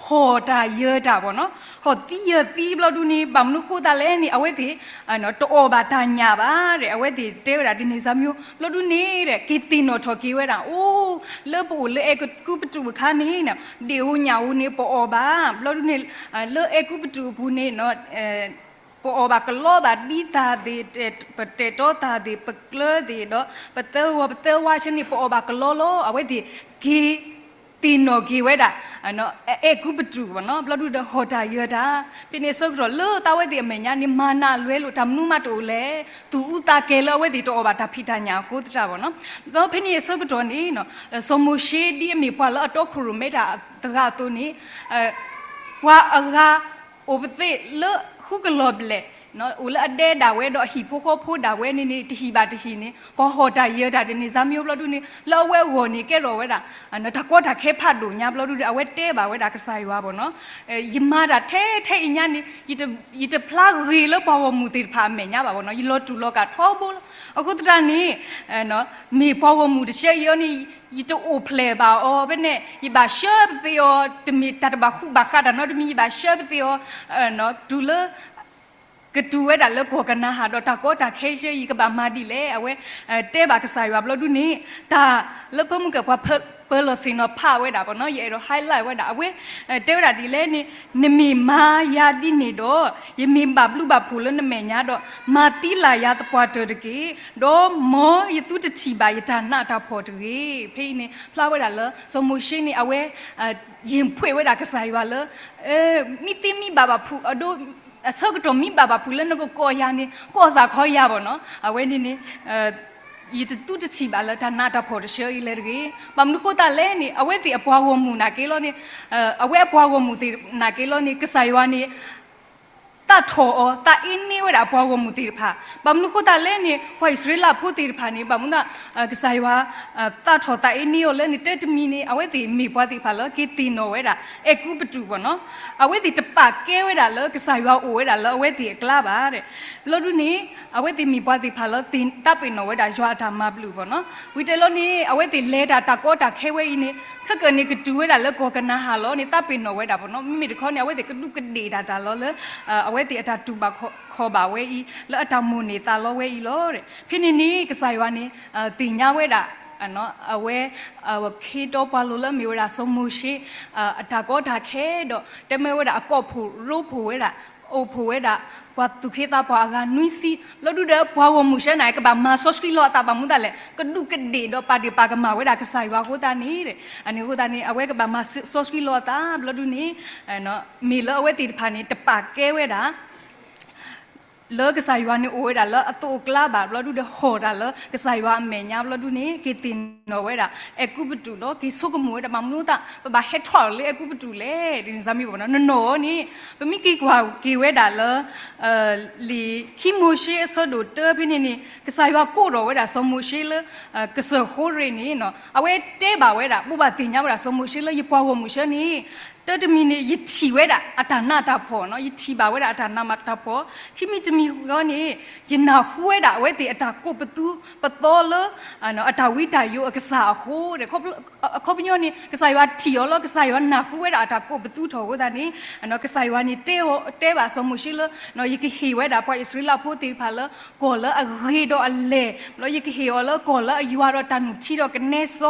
ဟီၣ်တၢ်ယၢၤတၢ်ဘၣ်နီၤ, ဟီၣ်သံယၢၤသံဘျီဒုန့ၣ် ဘၣ်မနုၤဃိသတးလဲၣ်န့ၣ် အဝဲသ့ၣ် တအီၣ်ဘၣ်တၢ်ညၣ်ဘၣ်ဒီး အဝဲသ့ၣ်တဲဝဲဒၣ်ဒ်န့ၣ်စၢ်မံၤ ဘျီဒုန့ၣ်ဒီး က့ၤသ့ၣ်နီၣ်ထီၣ်က့ၤဝဲဒၣ် အိၣ် လၢပအိၣ်လၢအဲၤကူပတူးအခါန့ၣ် ဒ့ၣ်ဧိၤညၣ်ဧိၤန့ၣ် ပအီၣ်ဘၣ် ဘျီဒုန့ၣ် လၢအဲၤကူပတူးအပူၤန့ၣ် ပအီၣ်ဘၣ်ကလီဘၣ် ဒ်သၣ်သ့ၣ် ပတဲာ်တီသၣ်သ့ၣ် ပကျၢၤသ့ၣ်ဒီး ပသၢဂီၤပသၢဝါဆၢန့ၣ် ပအီၣ်ဘၣ်ကလီလီၤ. အဝဲသ့ၣ်က့ၤသ့ၣ်နီၣ်က့ၤဝဲဒၣ် အဲၤကူပတူးဘၣ်နီၤ, ဘျီဒုဒီးဟီၣ်တၢ်ယၢၤတၢ် ဖဲန့ၣ်အဆၢကတီၢ်လၢတၢ်ဝဲသ့ၣ်အမဲာ်ညါန့ၣ် မၤနးလွဲလိာ်တၢ်မနုၤမးတအိၣ်လဲၣ်, သူၣ်အူသးကဲၤလၢအဝဲသ့ၣ်တအီၣ်ဘၣ်တၢ်ဖံးတၢ်ညၣ်အဃိသတးဘၣ်နီၤ. ဒီးဖဲန့ၣ်အဆၢကတီၢ်န့ၣ် စီၤမိၤၡ့ဒ်အမ့ၢ်ပှၤလၢအတီခိၣ်ရိၣ်မဲတၢ်တဂၤအသိးန့ၣ် ပှၤအဂၤ အိၣ်ပသ့ၣ်လၢဃုကလီၤဘျဲၣ် အိၣ်လၢအဒဲဒၣ်ဝဲဒီးအဟံၣ်ဖိဃီဖိဒၣ်ဝဲန့ၣ်န့ၣ် တဟံၣ်ဘၣ်တဟံၣ်န့ၣ် ပှၤဟီၣ်တၢ်ယၢၤတၢ်ဒ်န့ၣ်စၢ်မံၤဘျီဒုန့ၣ် လၢအဝဲအဂီၢ်န့ၣ် ကဲထီၣ်ဝဲဒၣ် တၢ်ကီတၢ်ခဲဖးဒိၣ်ညါဘျီဒုဒီး အဝဲတဲဘၣ်ဝဲဒၣ်ကစၢ်ယွၤဘၣ်နီၤ, ယမၤတၢ်ထဲထဲအံၤညါန့ၣ် ယတဖျါဂ့ၤလၢပှၤဂီၢ်မုၢ်သ့ၣ်တဖၣ်အမဲာ်ညါဘၣ်ဘၣ်နီၤ, ယလီၤတူၢ်လီၤကာ်ထီဘိလီၤ. အဃိသတးန့ၣ် မ့ၢ်ပှၤဂီၢ်မုၢ်တဆၢအံၤအီၤန့ၣ် ယတအိၣ်ဖျဲၣ်ဘၣ်အီၤ ဖဲန့ၣ် ယဘၣ်ဆှၢပသ့ၣ်အီၤ တမ့ၢ်တၢ်တဘၣ်ဃူဘၣ်ဃးတၢ်နီတမံၤ ယဘၣ်ဆှၢပသ့ၣ်အီၤ တုၤလၢ ကတုၤဝဲဒၣ်လၢကီၢ်ကနၤဧၣ်ဒီး တၢ်ကီတၢ်ခဲဆၢ ယကဘၣ်မၤဒ်လဲၣ် အဝဲ တဲဘၣ်ကစၢ်ယွၤဘျီဒုန့ၣ် တၢ်လၢဖၢမုၢ်ကၢၢ်ပှၤ ပၢၤလီၢ်ဆ့ၣ်နီၤဖးဝဲဒၣ်ဘၣ်နီၤ ယအဲၣ်ဒိး highlight ဝဲဒၣ် အဝဲ တဲဝဲဒၣ်ဒ်လဲၣ်န့ၣ် နမ့ၢ်မၤယၤဒ်န့ၣ်ဒီး ယမ့ၢ်ဘၣ်ဘျုးဘၣ်ဖှိၣ်လၢနမဲာ်ညါဒီး မၤသံလၢ်ယၤသပှၢ်တၢၢ်တက့ၢ်. ဒီးမ်ယသုတထံၣ်ဘၣ်ယတၢ်နးတၢ်ဖှီၣ်တဂ့ၤ. ဖဲအံၤန့ၣ် ဖျါဝဲဒၣ်လၢ စီၤမိၤၡ့န့ၣ် အဝဲ ယံာ်ဖှိၣ်ဝဲဒၣ်ကစၢ်ယွၤလၢ မ့ၢ်သ့မ့ၢ်ဘၣ်ဘၣ်ဖုး အဒိ အဆၢကတီၢ်မ့ၢ်ဘၣ်ဘၣ်ဖုးလၢနကကိးယၤန့ၣ် ကိးစ့ၢ်ကီးယၤဘၣ်နီၤ အဝဲန့ၣ်န့ၣ် ယတသုတထံၣ်ဘၣ်လၢတၢ်နးတၢ်ဖှီၣ်တဆၢအံၤလဲၣ်တဂ့ၤ. ဘၣ်မနုၤဃိသတးလဲၣ်န့ၣ် အဝဲသ့ၣ်အပှၤဂီၢ်မုၢ်နာ်က့လီၤန့ၣ် အဝဲအပှၤဂီၢ်မုၢ်သ့ၣ်နာ်က့လီၤန့ၣ် ကစၢ်ယွၤန့ၣ် သးထီၣ်အီၤ သးအ့န့ဝဲဒၣ်အပှၤဂီၢ်မုၢ်သ့ၣ်တဖၣ် ဘၣ်မနုၤဃိသတးလဲၣ်န့ၣ် ပှၤအံၣ်စရ့လးဖိသ့ၣ်တဖၣ်န့ၣ် ဘၣ်မနုၤ ကစၢ်ယွၤ သးထီၣ်သးအ့န့အီၤလၢန့ၣ် တၢ်တမံၤန့ၣ် အဝဲသ့ၣ်မ့ၢ်ပှၤသ့ၣ်တဖၣ်လၢက့ၤသ့ၣ်နီၣ်ဝဲဒၣ် အဲၤကူပတူးဘၣ်နီၤ အဝဲသ့ၣ်တပာ်ကဲဝဲဒၣ်လၢကစၢ်ယွၤအိၣ်ဝဲဒၣ်လၢအဝဲသ့ၣ်အကျါဘၣ် ဘျီဒုန့ၣ် အဝဲသ့ၣ်မ့ၢ်ပှၤသ့ၣ်တဖၣ်လၢသ့ၣ်တးပ့ၤနီၣ်ဝဲဒၣ်ယွၤအတၢ်မၤဘျုးဘၣ်နီၤ ဝံၤတဲလီၤန့ၣ် အဝဲသ့ၣ်လဲၤတၢ်တၢ်ကီတၢ်ခဲဝဲအံၤန့ၣ် ခဲကၢၣ်န့ၣ်ကတုၤဝဲဒၣ်လၢကီၢ်ကနၤဧၣ်လီၤန့ၣ် တးပ့ၤနီၣ်ဝဲဒၣ်ဘၣ်နီၤ မ့မ့ၢ်တခီန့ၣ် အဝဲသ့ၣ်ကဒူးကဒ့ၣ်တၢ်တၢ်လီၤလၢ အဝဲသ့ၣ်အတၢ်တူၢ်ဘၣ်ခီၣ်ဘၣ်ဝဲအံၤ လၢအတၢ်မိၣ်န့ၢ်သးလီဝဲအံၤလီၤ ဖဲန့ၣ်န့ၣ် ကစၢ်ယွၤန့ၣ် သ့ၣ်ညါဝဲဒၣ် အဝဲ ခ့တီပှၤလိၤလၢအမ့ၢ်ဝဲဒၣ်စီၤမိၤၡ့ အတၢ်ကီတၢ်ခဲဒီး တဲမ့ၢ်ဝဲဒၣ်အကိာ်ဖှိၣ်ရိဖှိၣ်ဝဲဒၣ် အိၣ်ဖှိၣ်ဝဲဒၣ် ပှၤသူၣ်က့သးပှၢ်အဂၤနွံဆံ လီၤဒုဒီးပှၤဂီၢ်မုၢ်ဆၢန့ၣ် ကဘၣ်မၤစီဆှံလီၤအသးဘၣ်မနုၤသတးလဲၣ် ကဒူးကဒ့ၣ်ဒီးပာ်ဒ့ၣ်ပာ်ကမၣ်ဝဲဒၣ်ကစၢ်ယွၤအဃိသတးန့ၣ် အန့ၣ်အဃိသတးန့ၣ် အဝဲကဘၣ်မၤစီဆှံလီၤအသးဘျီဒုန့ၣ် မ့ၢ်လၢအဝဲသ့ၣ်တဖၣ်န့ၣ် တပာ်ကဲဝဲဒၣ် လၢကစၢ်ယွၤန့ၣ်အိၣ်ဝဲဒၣ်လၢအသိးအကျါဘၣ် ဘျီဒုဒီးဟီၣ်တၢ်လၢကစၢ်ယွၤအမဲာ်ညါဘျီဒုန့ၣ် က့ၤသ့ၣ်နီၣ်ဝဲဒၣ် အဲၤကူပတူးဒီးက့ၤဆိကမိၣ်ဝဲဒၣ် ဘၣ်မနုၤသး ပဘၣ်ဟဲထီၣ်လၢအဲၤကူပတူးလဲၣ် ဒ်န့ၣ်စၢ်မံၤဘၣ်နီၤ နနီၢ်အီၤန့ၣ် ပမ့ၢ်က့ၤကွၢ်က့ၤဝဲဒၣ်လၢ လံာ်ခံမိၤၡ့အဆၢဒိၣ်တၢဖဲန့ၣ်န့ၣ် ကစၢ်ယွၤကိးထီၣ်ဝဲဒၣ်စီၤမိၤၡ့လၢ ကစၢၢ်ဃိရ့ၣ်န့ၣ် အဝဲတဲဘၣ်ဝဲဒၣ် ဘိးဘၣ်သ့ၣ်ညါဝဲဒၣ်စီၤမိၤၡ့လၢ ယပှၤဂီၢ်မုၢ်ဆၢန့ၣ် တၢ်တမံၤန့ၣ် ယထံၣ်ဝဲဒၣ်အတၢ်နးတၢ်ဖှီၣ်နီၤ ယထံၣ်ဘၣ်ဝဲဒၣ်အတၢ်နးတၢ်ဖှီၣ် ခံမံၤတမံၤဃီန့ၣ် ယနၢ်ဟူဝဲဒၣ်အဝဲသ့ၣ်အတၢ်ကိးပသူပသီလၢ အတၢ်ဝံတၢ်ယိးအကစၢ်အဃိ အခီပညီန့ၣ် ကစၢ်ယွၤထံၣ်အီၤလီၤ ကစၢ်ယွၤနၢ်ဟူဝဲဒၣ်အတၢ်ကိးပသူထီၣ်အဃိသတးန့ၣ် ကစၢ်ယွၤန့ၣ် တဲဘၣ်စီၤမိၤၡ့လၢ ယကဟ့ၣ်ဝဲဒၣ်ပှၤအံၣ်စရ့လးဖိသ့ၣ်တဖၣ်လၢ ကီၢ်လၢအဂ့ၤဒီးအလဲၢ် လီၤ ယကဟ့ၣ်အီၤလၢကီၢ်လၢအယွၤဒီးတၢ်နုၢ်ထံဒီးကနဲစီ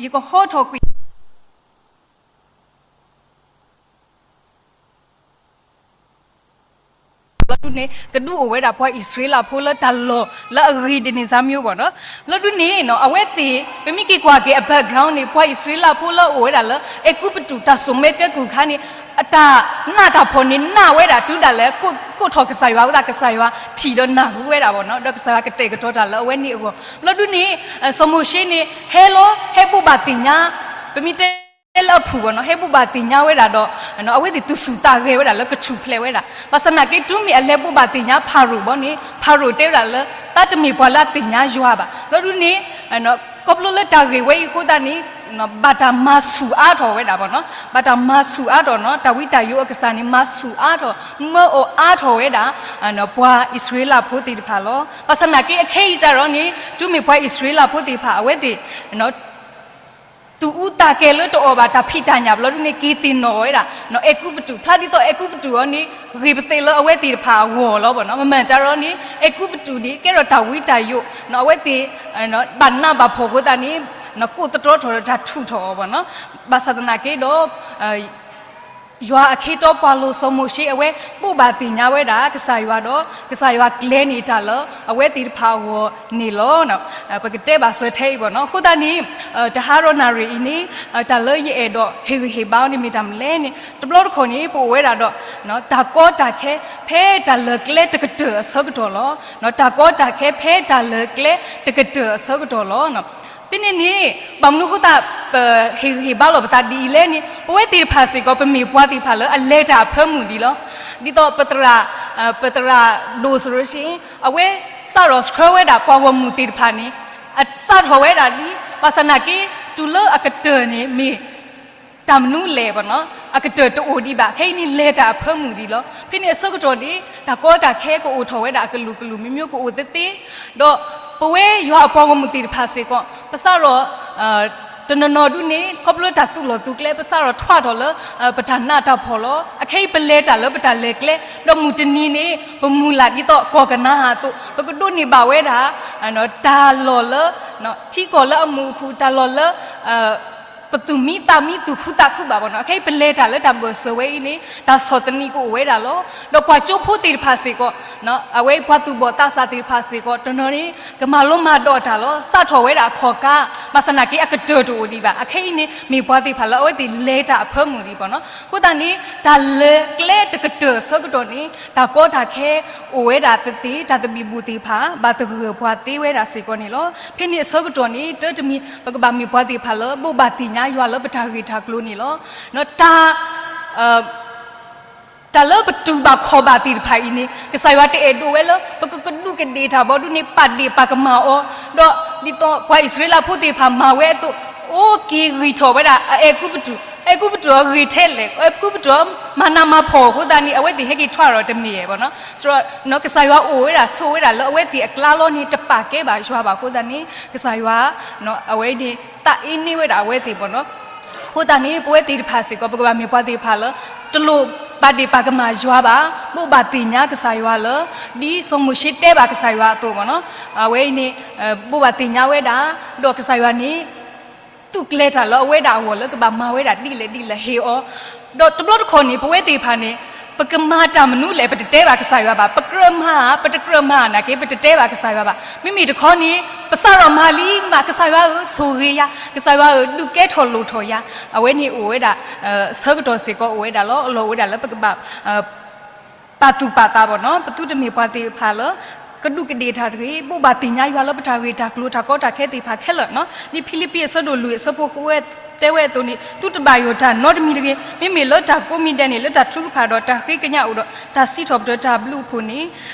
ယကဟီထီၣ်ကွံာ် ဘျီဒုန့ၣ် ကဒုးအိၣ်ဝဲဒၣ်ပှၤအံၣ်စရ့လးဖိလၢတၢ်လီၢ်လၢအဂ့ၤဒ်န့ၣ်စၢ်မံၤဘၣ်နီၤ ဘျီဒုန့ၣ် အဝဲသ့ၣ် ပမ့ၢ်က့ၤကွၢ်က့ၤအ background န့ၣ် ပှၤအံၣ်စရ့လးဖိလၢအအိၣ်ဝဲဒၣ်လၢ အဲၤကူပတူးတၢ်စိာ်မ့ၢ်ကဲကုၢ်ခါန့ၣ် အတၢ်နးတၢ်ဖှီၣ်န့ၣ် နးဝဲဒၣ်တုၤဒၣ်လဲာ် ကိးထီၣ်ကစၢ်ယွၤအဃိသတး ကစၢ်ယွၤထံၣ်ဒီးနၢ်ဟူဝဲဒၣ်ဘၣ်နီၤ ဒီးကစၢ်ယွၤကတဲာ်ကတီၤတၢ်လၢအဝဲန့ၣ်အဂီၢ် ဘျီဒုန့ၣ် စီၤမိၤၡ့န့ၣ် ဟဲလီၤ ဟဲဘိးဘၣ်သ့ၣ်ညါ ပမ့ၢ်တဲ ဟဲလၢအဖုၣ်ဘၣ်နီၤ, ဟဲဘိးဘၣ်သ့ၣ်ညါဝဲဒၣ်ဒီး အဝဲသ့ၣ်တူၢ်ဆူၣ်သးဂဲၤဝဲဒၣ်လၢကထူၣ်ဖျဲးဝဲဒၣ်. ဘၣ်ဆၣ်သနာ်က့ တုၤမ့ၢ်အလဲၤဘိးဘၣ်သ့ၣ်ညါဖၤရိၤဘၣ်န့ၣ် ဖၤရိၤတဲဝဲဒၣ်လၢ သးတမ့ၢ်ပှၤလၢအသ့ၣ်ညါယွၤဘၣ်. ဘျီဒုန့ၣ် ခီဖျိလၢတၢ်ဂ့ၢ်ဝဲအံၤအဃိသတးန့ၣ် ဘၣ်တၢ်မၤဆူၣ်အါထီၣ်ဝဲဒၣ်ဘၣ်နီၤ, ဘၣ်တၢ်မၤဆူၣ်အါထီၣ်နီၤ, တၢ်ဝံတၢ်ယိးအကစၢ်န့ၣ် မၤဆူၣ်အါထီၣ် မၢအီၣ်အါထီၣ်ဝဲဒၣ် ပှၤအံၣ်စရ့လးဖိသ့ၣ်တဖၣ်လီၤ. ဘၣ်ဆၣ်သနာ်က့ အခဲအံၤစ့ၢ်ကီးန့ၣ် တုၤမ့ၢ်ပှၤအံၣ်စရ့လးဖိသ့ၣ်တဖၣ် အဝဲသ့ၣ် သူၣ်အူသးကဲၤလၢတအီၣ်ဘၣ်တၢ်ဖံးတၢ်ညၣ်ဘျီဒုန့ၣ် က့ၤသ့ၣ်နီၣ်ဝဲဒၣ် အဲၤကူပတူး, ဖျါဒ်သိးအဲၤကူပတူးအံၤန့ၣ် ဂ့ၤပသ့းလၢအဝဲသ့ၣ်တဖၣ်အဂီၢ်လီၤဘၣ်နီၤ. မ့မ့ၢ်စ့ၢ်ကီးန့ၣ် အဲၤကူပတူးန့ၣ် ကဲထီၣ်တၢ်ဝံတၢ်ယိး အဝဲသ့ၣ် ဘၣ်နးဘၣ်ဖှီၣ်အဃိသတးန့ၣ် ကိးသတြီထီၣ်ဒီးတၢ်ထူးထီၣ်အီၤဘၣ်နီၤ. ဘၣ်ဆၣ်သနာ်က့ဒီး ယွၤအခ့အတီပှၤလိၤစီၤမိၤၡ့ အဝဲဘိးဘၣ်သ့ၣ်ညါဝဲဒၣ်ကစၢ်ယွၤဒီး ကစၢ်ယွၤကျဲၤန့ၢ်တၢ်လၢအဝဲသ့ၣ်တဖၣ်အဂီၢ်န့ၣ်လီၤ. ပကတဲဘၣ်စၢၤထဲအံၤဘၣ်နီၤ. အဃိသတးန့ၣ် တဟါဒီးနၣ်ရံၣ်အံၤန့ၣ် တၢ်လၢယအဲၣ်ဒိးဟ့ၣ်ဂံၢ်ဟ့ၣ်ဘါအီၤန့ၣ်မ့ၢ်တၢ်မနုၤလဲၣ်န့ၣ် တဘျီတခီၣ်န့ၣ် ပအိၣ်ဝဲဒၣ်ဒီး တၢ်ကီတၢ်ခဲ ဖဲတၢ်လၢာ်ကျဲတကတၢၢ်အဆၢကတီၢ်လီၤ. တၢ်ကီတၢ်ခဲဖဲတၢ်လၢာ်ကျဲတကတၢၢ်အဆၢကတီၢ်လီၤ. ဖဲန့ၣ်န့ၣ် ဘၣ်မနုၤအဃိသတး ပဟ့ၣ်ဂံၢ်ဟ့ၣ်ဘါလိာ်ပသးဒ်အံၤလဲၣ်န့ၣ် ပဝဲသ့ၣ်တဖၣ်စ့ၢ်ကီး ပမ့ၢ်ပှၤသ့ၣ်တဖၣ်လၢအလဲၤတၢ်အဖၢမုၢ်ဒံးလီၤ. ဒ်သိးပသရၣ် ပသရၣ်ဒိၣ်စရၢၡ့ အဝဲစးထီၣ်ဆှၢဝဲဒၣ်ပှၤဂီၢ်မုၢ်သ့ၣ်တဖၣ်န့ၣ် အစးထီၣ်ဝဲဒၣ်လံ. ဘၣ်ဆၣ်သနာ်က့ တုၤလၢအကတၢၢ်န့ၣ် မ့ၢ် တၢ်မနုၤလဲၣ်ဘၣ်နီၤ, အကတၢၢ်တအိၣ်ဒံးဘၣ်. ခဲအံၤန့ၣ် လဲၤတၢ်အဖၢမုၢ်ဒံးလီၤ. ဖဲန့ၣ်အဆၢကတီၢ်န့ၣ် တၢ်ကီတၢ်ခဲကအိၣ်ထီၣ်ဝဲဒၣ်အကလုာ်ကလုာ်မ့ၢ်မ့ၢ်ကအိၣ်သ့သ့, ဒီးပဝဲယွၤအပှၤဂီၢ်မုၢ်သ့ၣ်တဖၣ်စ့ၢ်ကီး ပစးထီၣ် တနီၤနီၤဒုန့ၣ် ခီဖျိတၢ်သူၣ်လီၢ်သူကျဲ ပစးထီၣ်ထွါထီၣ်လၢ ပတၢ်နးတၢ်ဖှီၣ်လီၤ. အခဲအံၤပလဲၤတၢ်လၢပတၢ်လဲၤကျဲ ဒီးမုၢ်တနံၤန့ၣ် ပမုၢ်လၢ်ဒ်သိးကီၢ်ကနၤဧၣ်အသိး ပကဒိးန့ၢ်ဘၣ်ဝဲဒၣ် တၢ်လီၢ်လၢ ထံကီၢ်လၢအမုာ်အခုၣ် တၢ်လီၢ်လၢ ပသူၣ်မံသးမံသူၣ်ခုသးခုဘၣ်ဘၣ်နီၤ. အခဲအံၤပလဲၤတၢ်လၢတၢ်ဘၢၣ်စၢၤဝဲအံၤန့ၣ် တၢ်ဆီၣ်သနံးကအိၣ်ဝဲဒၣ်လီၤ. ဒီးပှၤကၠိဖိသ့ၣ်တဖၣ်စ့ၢ်ကီး အဝဲပှၤသူၣ်ဘီၣ်သးစၢ်သ့ၣ်တဖၣ်စ့ၢ်ကီး တနီၤန့ၣ် ကမၤလိမၤဒိးတၢ်လီၤ. စးထီၣ်ဝဲဒၣ်အခီၣ်ကါ ဘၣ်ဆၣ်သနာ်က့အကတၢၢ်တအိၣ်ဒံးဘၣ်. အခဲအံၤန့ၣ် မ့ၢ်ပှၤသ့ၣ်တဖၣ်လၢအဝဲသ့ၣ်လဲၤတၢ်အဖၢမုၢ်ဒံးဘၣ်နီၤ. အဃိသတးန့ၣ် တၢ်လဲၤကျဲတကတၢၢ်အဆၢကတီၢ်န့ၣ် တၢ်ကီတၢ်ခဲအိၣ်ဝဲဒၣ်သ့သ့, တၢ်သဘံၣ်ဘုၣ်သ့ၣ်တဖၣ် ဘၣ်သဂၢၢ်ပှၤသ့ဝဲဒၣ်စ့ၢ်ကီးန့ၣ်လီၤ. ဖဲန့ၣ်အဆၢကတီၢ်န့ၣ် တၢ်တမံၤ ပကဘၣ်မ့ၢ်ပှၤသ့ၣ်တဖၣ်လၢ ဘိးဘၣ်သ့ၣ်ညါယွၤလၢပတၢ်ဂ့ၢ်တၢ်ကျိၤန့ၣ်လီၤ. တၢ် တၢ်လၢပတူၢ်ဘၣ်ခီၣ်ဘၣ်သ့ၣ်တဖၣ်အံၤန့ၣ် ကစၢ်ယွၤတအဲၣ်ဒိးဝဲလၢ ပကကဒူးကဒ့ၣ်တၢ်ဘၣ်ဒုန့ၣ် ပာ်ဒ့ၣ်ပာ်ကမၣ်အီၤ, ဒီးဒ်သိးပှၤအံၣ်စရ့လးဖိသ့ၣ်တဖၣ်မၤဝဲအသိး အိၣ်က့ၤဂံၢ်ထီၣ်ဝဲဒၣ် အအဲၤကူပတူး, အဲၤကူပတူးအဂ့ၤထဲလဲၣ်, အဲၤကူပတူးအမၤနးမၤဖှီၣ်အဃိသတးန့ၣ် အဝဲသ့ၣ်ဟဲက့ၤထွါထီၣ်တမ့ၢ်ဘၣ်နီၤ. ကစၢ်ယွၤအိၣ်ဝဲဒၣ်ဆိးဝဲဒၣ်လၢအဝဲသ့ၣ်အကျါလီၤန့ၣ် တပာ်ကဲဘၣ်ယွၤဘၣ်အဃိသတးန့ၣ် ကစၢ်ယွၤ အဝဲန့ၣ် သးအ့န့ၢ်ဝဲဒၣ်အဝဲသ့ၣ်ဘၣ်နီၤ. အဃိသတးန့ၣ် ပဝဲသ့ၣ်တဖၣ်စ့ၢ်ကီး ပကဘၣ်မ့ၢ်ပှၤသ့ၣ်တဖၣ်လၢ တလိၣ်ပာ်ဒ့ၣ်ပာ်ကမၣ်ယွၤဘၣ်, ဘိးဘၣ်သ့ၣ်ညါကစၢ်ယွၤလၢ ဒ်စီၤမိၤၡ့တဲဘၣ်ကစၢ်ယွၤအသိးဘၣ်နီၤ. အဝဲအံၤန့ၣ် ဘိးဘၣ်သ့ၣ်ညါဝဲဒၣ်, ဒီးကစၢ်ယွၤန့ၣ် သူၣ်ကျဲၤတၢ်လၢအဝဲဒၣ်အဂီၢ်လၢကဘၣ်မၤဝဲဒၣ်ဒ်လဲၣ်ဒ်လဲၣ်ဟ့ၣ်အီၤ, ဒီးတဘျီတခီၣ်န့ၣ် ပဝဲသ့ၣ်တဖၣ်န့ၣ် ပကမၤတၢ်မနုၤလဲၣ် ပတတဲဘၣ်ကစၢ်ယွၤဘၣ်, ပကြၢးမၤဧါ ပတကြၢးမၤဧါနာ်က့ ပတတဲဘၣ်ကစၢ်ယွၤဘၣ်. မ့မ့ၢ်တခီန့ၣ် ပစးထီၣ်မၤလံမး ကစၢ်ယွၤဧၢ ဆိၣ်ဂ့ၤယၤ, ကစၢ်ယွၤဧၢ ဒုးကဲထီၣ်လိၣ်ထီၣ်ယၤ, အဝဲန့ၣ်အိၣ်ဝဲဒၣ် ဆၢကတီၢ်စ့ၢ်ကီးအိၣ်ဝဲဒၣ်လီၤ. အလီၢ်အိၣ်ဝဲဒၣ်လၢပကဘၣ် ပာ်သူၣ်ပာ်သးဘၣ်နီၤ, ပသုတမ့ၢ်ပှၤသ့ၣ်တဖၣ်လၢ ကဒူးကဒ့ၣ်တၢ်တဂ့ၤ, ဘိးဘၣ်သ့ၣ်ညါယွၤလၢပတၢ်ဂ့ၢ်တၢ်ကျိၤတၢ်ကီတၢ်ခဲသ့ၣ်တဖၣ်ခဲလၢာ်နီၤ. ဒ်ဖံလံးပံးအဆၢဒိၣ်လွံၢ်အဆၢဖိဃုဝဲတဲဝဲအသိးန့ၣ် သုတဘၣ်ယိၣ်တၢ်နီတမံၤတဂ့ၤ, မ့မ့ၢ်လၢတၢ်ကိးမံၤဒဲးန့ၣ် လၢတၢ်ထုကဖၣ်ဒီးတၢ်ဃ့ကညးအိၣ်ဒီး တၢ်စံးထီၣ်ပတြၢၤတၢ်ဘျုးအဖှိၣ်န့ၣ်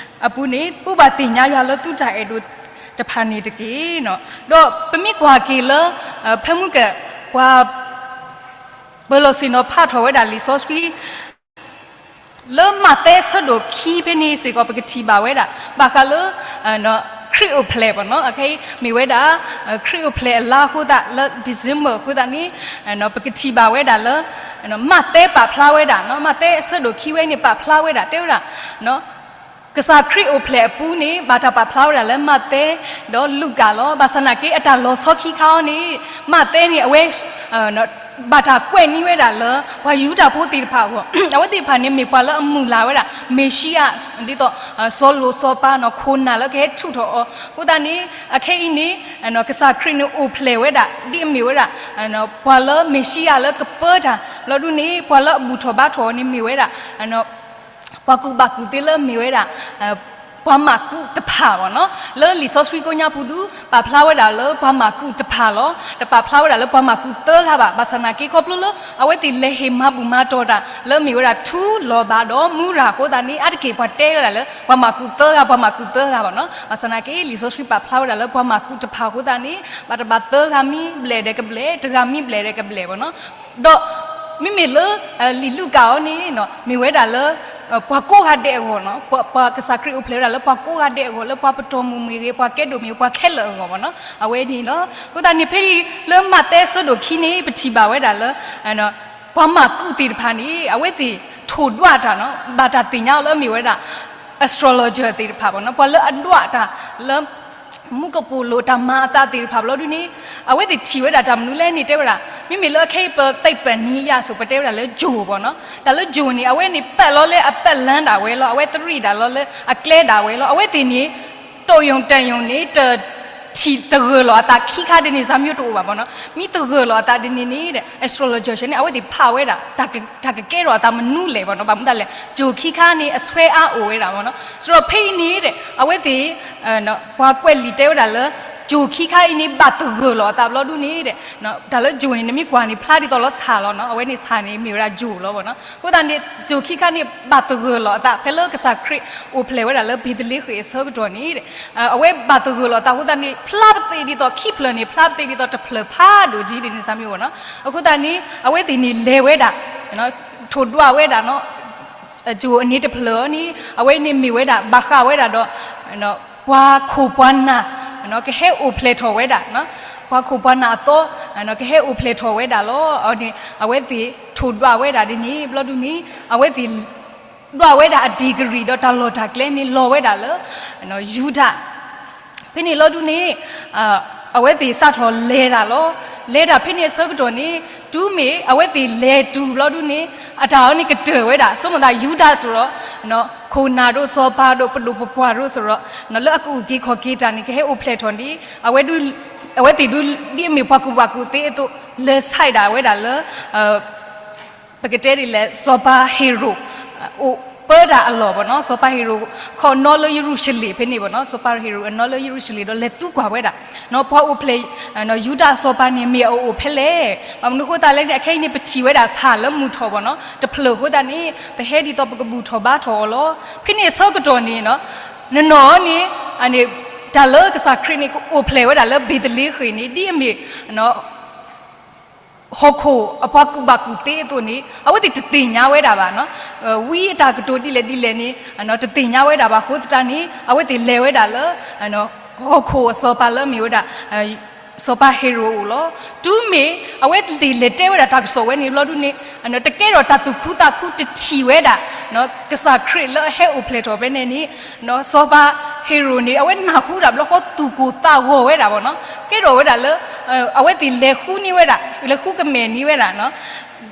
အပူၤန့ၣ် ဘိးဘၣ်သ့ၣ်ညါယွၤလၢသုတၢ်အဲၣ်ဒိးတဖၣ်န့ၣ်တက့ၢ်နီၤ. ဒီးပမ့ၢ်ကွၢ်က့ၤလၢ ဖဲမုၢ်က ပှၤ ပၢၤလီၢ်ဆ့ၣ်နီၤဖးထီၣ်ဝဲဒၣ်လံာ်စီဆှံ လၢမးသဲအဆၢဒိၣ်ခံဖဲန့ၣ်စ့ၢ်ကီး ပကထံၣ်ဘၣ်ဝဲဒၣ် ဘၣ်ဃးလၢ ခရံာ်အိၣ်ဖျဲၣ်ဘၣ်နီၤ. အခဲအံၤမ့ၢ်ဝဲဒၣ် ခရံာ်အိၣ်ဖျဲၣ်အလါအဃိသတး လၢ December အဃိသတးန့ၣ် ပကထံၣ်ဘၣ်ဝဲဒၣ်လၢ မးသဲပာ်ဖျါဝဲဒၣ်နီၤ, မးသဲအဆၢဒိၣ်ခံဝဲန့ၣ် ပာ်ဖျါဝဲဒၣ် တဲဝဲဒၣ် ကစၢ်ခရံာ်အိၣ်ဖျဲၣ်အပူၤန့ၣ် ဘၣ်တၢ်ပာ်ဖျါဝဲဒၣ်လၢမးသဲ ဒီးလူၤကၣ်လီၤ. ဘၣ်ဆၣ်သနာ်က့ အတၢ်လီၤဆီခံခါအံၤန့ၣ် မးသဲန့ၣ် အဝဲ ဘၣ်တၢ်ကွဲးန့ၢ်ဝဲဒၣ်လၢ ပှၤယူဒၤဖိသ့ၣ်တဖၣ်အဂီၢ်, အဝဲသ့ၣ်တဖၣ်န့ၣ် မ့ၢ်ပှၤလၢအမုၢ်လၢ်ဝဲဒၣ် မ့ၤၡံအၤ ဒ်သိး စီၤလိၣ်စီၤပၤနီၤ ခိၣ်နၢ်လၢကဟဲထုးထီၣ်အီၤ. အဃိသတးန့ၣ် အခဲအံၤန့ၣ် ကစၢ်ခရံာ်န့ၣ်အိၣ်ဖျဲၣ်ဝဲဒၣ် ဒ်အမ့ၢ်ဝဲဒၣ် ပှၤလၢမ့ၤၡံအၤလၢကပၢတၢ် လီၤဒုန့ၣ် ပှၤလၢအဘူၣ်ထီၣ်ဘါထီၣ်အီၤန့ၣ်မ့ၢ်ဝဲဒၣ် ပှၤကူၣ်ဘၣ်ကူၣ်သ့လၢမ့ၢ်ဝဲဒၣ် ပှၤမၤကူးတဖၣ်ဘၣ်နီၤ. လၢလံာ်စီဆှံကိးညါပူၤဒုး ပာ်ဖျါဝဲဒၣ်လၢပှၤမၤကူးတဖၣ်လီၤ. တပာ်ဖျါဝဲဒၣ်လၢပှၤမၤကူးသၢဂၤဘၣ်. ဘၣ်ဆၣ်သနာ်က့ ခီဖျိလၢ အဝဲသ့ၣ်လဲၤဟ့ၣ်မၤဘူၣ်မၤတီၢ်တၢ် လၢမ့ၢ်ဝဲဒၣ်ထူလီၤဘးဒီးမူရၤအဃိသတးန့ၣ် အါတက့ၢ်ပှၤတဲဝဲဒၣ်လၢ ပှၤမၤကူးသၢဂၤ ပှၤမၤကူးသၢဂၤဘၣ်နီၤ. ဘၣ်ဆၣ်သနာ်က့ လံာ်စီဆှံပာ်ဖျါဝဲဒၣ်လၢပှၤမၤကူးတဖၣ်အဃိသတးန့ၣ် ဘၣ်တဘၣ်သၢဂၤမံဘျဲၣ်ဒီးကဘျဲၣ် တဂၤမံဘျဲၣ်ဒီးကဘျဲၣ်ဘၣ်နီၤ. ဒီး မ့မ့ၢ်လၢ လံာ်လူၤကၣ်အံၤန့ၣ် မ့ၢ်ဝဲဒၣ်လၢ ပှၤကိးဂၤဒဲးအဂီၢ်နီၤ. ပှၤကစၢ်ခရံာ်အိၣ်ဖျဲၣ်ဝဲဒၣ်လၢပှၤကိးဂၤဒဲးအဂီၢ် လၢပှၤပတီၢ်မုၢ်မ့ၢ်ဂ့ၤ ပှၤကဲဒိၣ်မ့ၢ်ဂ့ၤ ပှၤခဲလၢာ်အဂီၢ်ဘၣ်နီၤ. အဝဲန့ၣ်လီၤ. အဃိသတးန့ၣ် ဖဲအံၤလၢမးသဲအဆၢဒိၣ်ခံန့ၣ် ပထံၣ်ဘၣ်ဝဲဒၣ်လၢ ပှၤမၤကူးသ့ၣ်တဖၣ်န့ၣ် အဝဲသ့ၣ်ထိၣ်ဒွးတၢ်နီၤ ဘၣ်တၢ်သ့ၣ်ညါအီၤလၢအမ့ၢ်ဝဲဒၣ် astrologer သ့ၣ်တဖၣ်ဘၣ်နီၤ ပှၤလၢအဒွးတၢ်လၢ မူကပိာ်လိာ်တၢ်မၤအသးသ့ၣ်တဖၣ်ဘၣ်လီၤဒုန့ၣ် အဝဲသ့ၣ်ထံၣ်ဝဲဒၣ်တၢ်မနုၤလဲၣ်န့ၣ် တဲဝဲဒၣ် မ့မ့ၢ်လၢအခဲအံၤပသ့ၣ်ပနံယါစိၤ ပတဲဝဲဒၣ်လၢ ယိၤ ဘၣ်နီၤ. တၢ်လၢယိၤန့ၣ် အဝဲန့ၣ်ပာ်လီၤလၢအပာ်လၢဒၣ်ဝဲလီၤ အဝဲသရံၣ်ဒၣ်လီၤလၢအကျဲဒၣ်ဝဲလီၤ အဝဲသ့ၣ်န့ၣ် တိၣ်ယိၤတၢ်ယိၤန့ၣ် တထံၣ်သဂၢၢ်လီၤအသးခံခါဒ်န့ၣ် စၢ်မံတအိၣ်ဘၣ်ဘၣ်နီၤ. မ့ၢ်သဂၢၢ်လီၤအသးဒ်န့ၣ်န့ၣ် astrologer န့ၣ် အဝဲသ့ၣ်ဖးဝဲဒၣ် တၢ်ကကဲထီၣ်အသးမနုၤလဲၣ်ဘၣ်နီၤ. ဘၣ်မနုၤလဲၣ် ယိၤခံခါန့ၣ် အဆွဲအါအိၣ်ဝဲဒၣ်ဘၣ်နီၤ. ဆိုတော့ ဖဲအံၤန့ၣ် အဝဲသ့ၣ် ပှၤကွဲးလံာ်တဲဝဲဒၣ်လၢ ယိၤခံခါအံၤန့ၣ် ဘၣ်သဂၢၢ်လီၤအသးဘၣ်လီၤဒုန့ၣ် တၢ်လၢယိၤန့ၣ် နမ့ၢ်ကွၢ်န့ၣ် ဖျါဒ်သိးလၢဆၣ်လီၤနီၤ. အဝဲန့ၣ်ဆၣ်န့ၣ် မ့ၢ်ဝဲဒၣ်ယိၤလီၤဘၣ်နီၤ. အဃိသတးန့ၣ် ယိၤခံခါန့ၣ် ဘၣ်သဂၢၢ်လီၤအသး ဖဲလၢကစၢ်ခရံာ်အိၣ်ဖျဲၣ်ဝဲဒၣ်လၢဘ့းသလ့ဃ့ၣ်အဆၢကတီၢ်န့ၣ် အဝဲဘၣ်သဂၢၢ်လီၤအသးအဃိသတးန့ၣ် ဖျါပသ့ၣ်ဒ်သိးခံဖျၢၣ်န့ၣ် ဖျါပသ့ၣ်ဒ်သိးတဖျၢၣ်ဖးဒိၣ်ကံဒ်န့ၣ် စၢ်မံဘၣ်နီၤ. အဃိသတးန့ၣ် အဝဲသ့ၣ်န့ၣ်လဲၤဝဲဒၣ် ထိၣ်ဒွးဝဲဒၣ်နီၤ ယိၤအန့ၣ်တဖျၢၣ်အံၤန့ၣ် အဝဲန့ၣ်မ့ၢ်ဝဲဒၣ် ဘၣ်ဃးဝဲဒၣ်ဒီး ပှၤခိၣ်ပှၤနၢ် ကဟဲအိၣ်ဖျဲၣ်ထီၣ်ဝဲဒၣ် ပှၤခိၣ်ပှၤနၢ်အသီ ကဟဲအိၣ်ဖျဲၣ်ထီၣ်ဝဲဒၣ်လီၤ. အဝဲသ့ၣ်ထိၣ်ဒွးဝဲဒၣ်ဒ်န့ၣ် ဘျီဒုန့ၣ် အဝဲသ့ၣ် ဒွးဝဲဒၣ်အ degree ဒီးတၢ်လီၢ်တၢ်ကျဲန့ၣ် လီၤဝဲဒၣ်လၢ ယူဒၤ ဖဲန့ၣ်လီၤဒုန့ၣ် အဝဲသ့ၣ်စးထီၣ်လဲၤတၢ်လီၤ. လဲၤတၢ်ဖဲန့ၣ်အဆၢကတီၢ်န့ၣ် တုၤမ့ၢ်အဝဲသ့ၣ်လဲၤတုၤဘျီဒုန့ၣ် အတၢ်အီၤန့ၣ်ကတၢၢ်ဝဲဒၣ် ဆိကမိၣ်သးယူဒၤစ့ၢ်ဒီး ခိၣ်နၢ်ဒိၣ်စီၤပၤဒိၣ်ပဒိၣ်ပပှၢ်ဒိၣ်စ့ၢ်ဒီး လၢအကအုၣ်က့ၤခီၣ်က့ၤတၢ်န့ၣ် ကဟဲအိၣ်ဖျဲၣ်ထီၣ်န့ၣ် အဝဲသ့ၣ်ဒုး ဒ်အမ့ၢ်ပှၤကူၣ်ဘၣ်ကူၣ်သ့အသိး လဲၤဆဲးဒၣ်ဝဲဒၣ်လၢ ပကတဲဒ်လဲၣ် စီၤပၤဟ့ၤရိာ် အိၣ်ပၢတၢ်အလီၢ်ဘၣ်နီၤ. စီၤပၤဟ့ၤရိာ် ခီနီၣ်လၢယရူၤၡလ့ၣ်ဖဲန့ၣ်ဘၣ်နီၤ. စီၤပၤဟ့ၤရိာ်အနီၣ်လၢယရူၤၡလ့ၣ်ဒီးလဲၤသံကွၢ်ဝဲဒၣ် ပှၤအိၣ်ဖျဲၣ် ယူဒၤစီၤပၤန့ၣ် မ့ၢ်အအိၣ်ဖဲလဲၣ်. ဘၣ်မနုၤအဃိသတးလဲၣ်န့ၣ် အခဲအံၤန့ၣ် ပထံၣ်ဝဲဒၣ်ဆၣ်လၢမုၢ်ထီၣ်ဘၣ်နီၤ တဖျၢၣ်အဃိသတးန့ၣ် ပဟဲဒ်သိးပကဘူၣ်ထီၣ်ဘါထီၣ်အီၤလီၤ. ဖဲန့ၣ်အဆၢကတီၢ်န့ၣ် နနီၢ်န့ၣ် တၢ်လၢကစၢ်ခရံာ်န့ၣ် ကအိၣ်ဖျဲၣ်ဝဲဒၣ်လၢဘ့းသလ့ဃ့ၣ်န့ၣ် ဒ်အမ့ၢ် ဟီၣ်ခိၣ်အပှၤကူၣ်ဘၣ်ကူၣ်သ့အသိးန့ၣ် အဝဲသ့ၣ်တသ့ၣ်ညါဝဲဒၣ်ဘၣ်နီၤ. ဝံအတၢ်ကတိၤဒ်လဲၣ်ဒ်လဲၣ်န့ၣ် တသ့ၣ်ညါဝဲဒၣ်ဘၣ်အဃိသတးန့ၣ် အဝဲသ့ၣ်လဲၤဝဲဒၣ်လၢ ဟီၣ်ခိၣ်အစီၤပၤလၢအမ့ၢ်ဝဲဒၣ် စီၤပၤဟ့ၤရိာ်အအိၣ်လီၤ. တုၤမ့ၢ်အဝဲသ့ၣ်လဲၤတဲဝဲဒၣ်တၢ်ကစီၣ်ဝဲန့ၣ်ဘျီဒုန့ၣ် တကဲထီၣ်တၢ်သူၣ်ခုသးခု တထံၣ်ဝဲဒၣ် ကစၢ်ခရံာ်လၢအဟဲအိၣ်ဖျဲၣ်ထီၣ်ဖဲန့ၣ်န့ၣ် စီၤပၤဟ့ၤရိာ်န့ၣ် အဝဲနၢ်ဟူဒၣ်ဘျီဃီ သူၣ်ကိၢ်သးဂီၤဝဲဒၣ်ဘၣ်နီၤ. ကဲထီၣ်ဝဲဒၣ်လၢ အဝဲသ့ၣ်လဲၤဃုန့ၢ်ဝဲဒၣ် လဲၤဃုကမဲာ်န့ၢ်ဝဲဒၣ်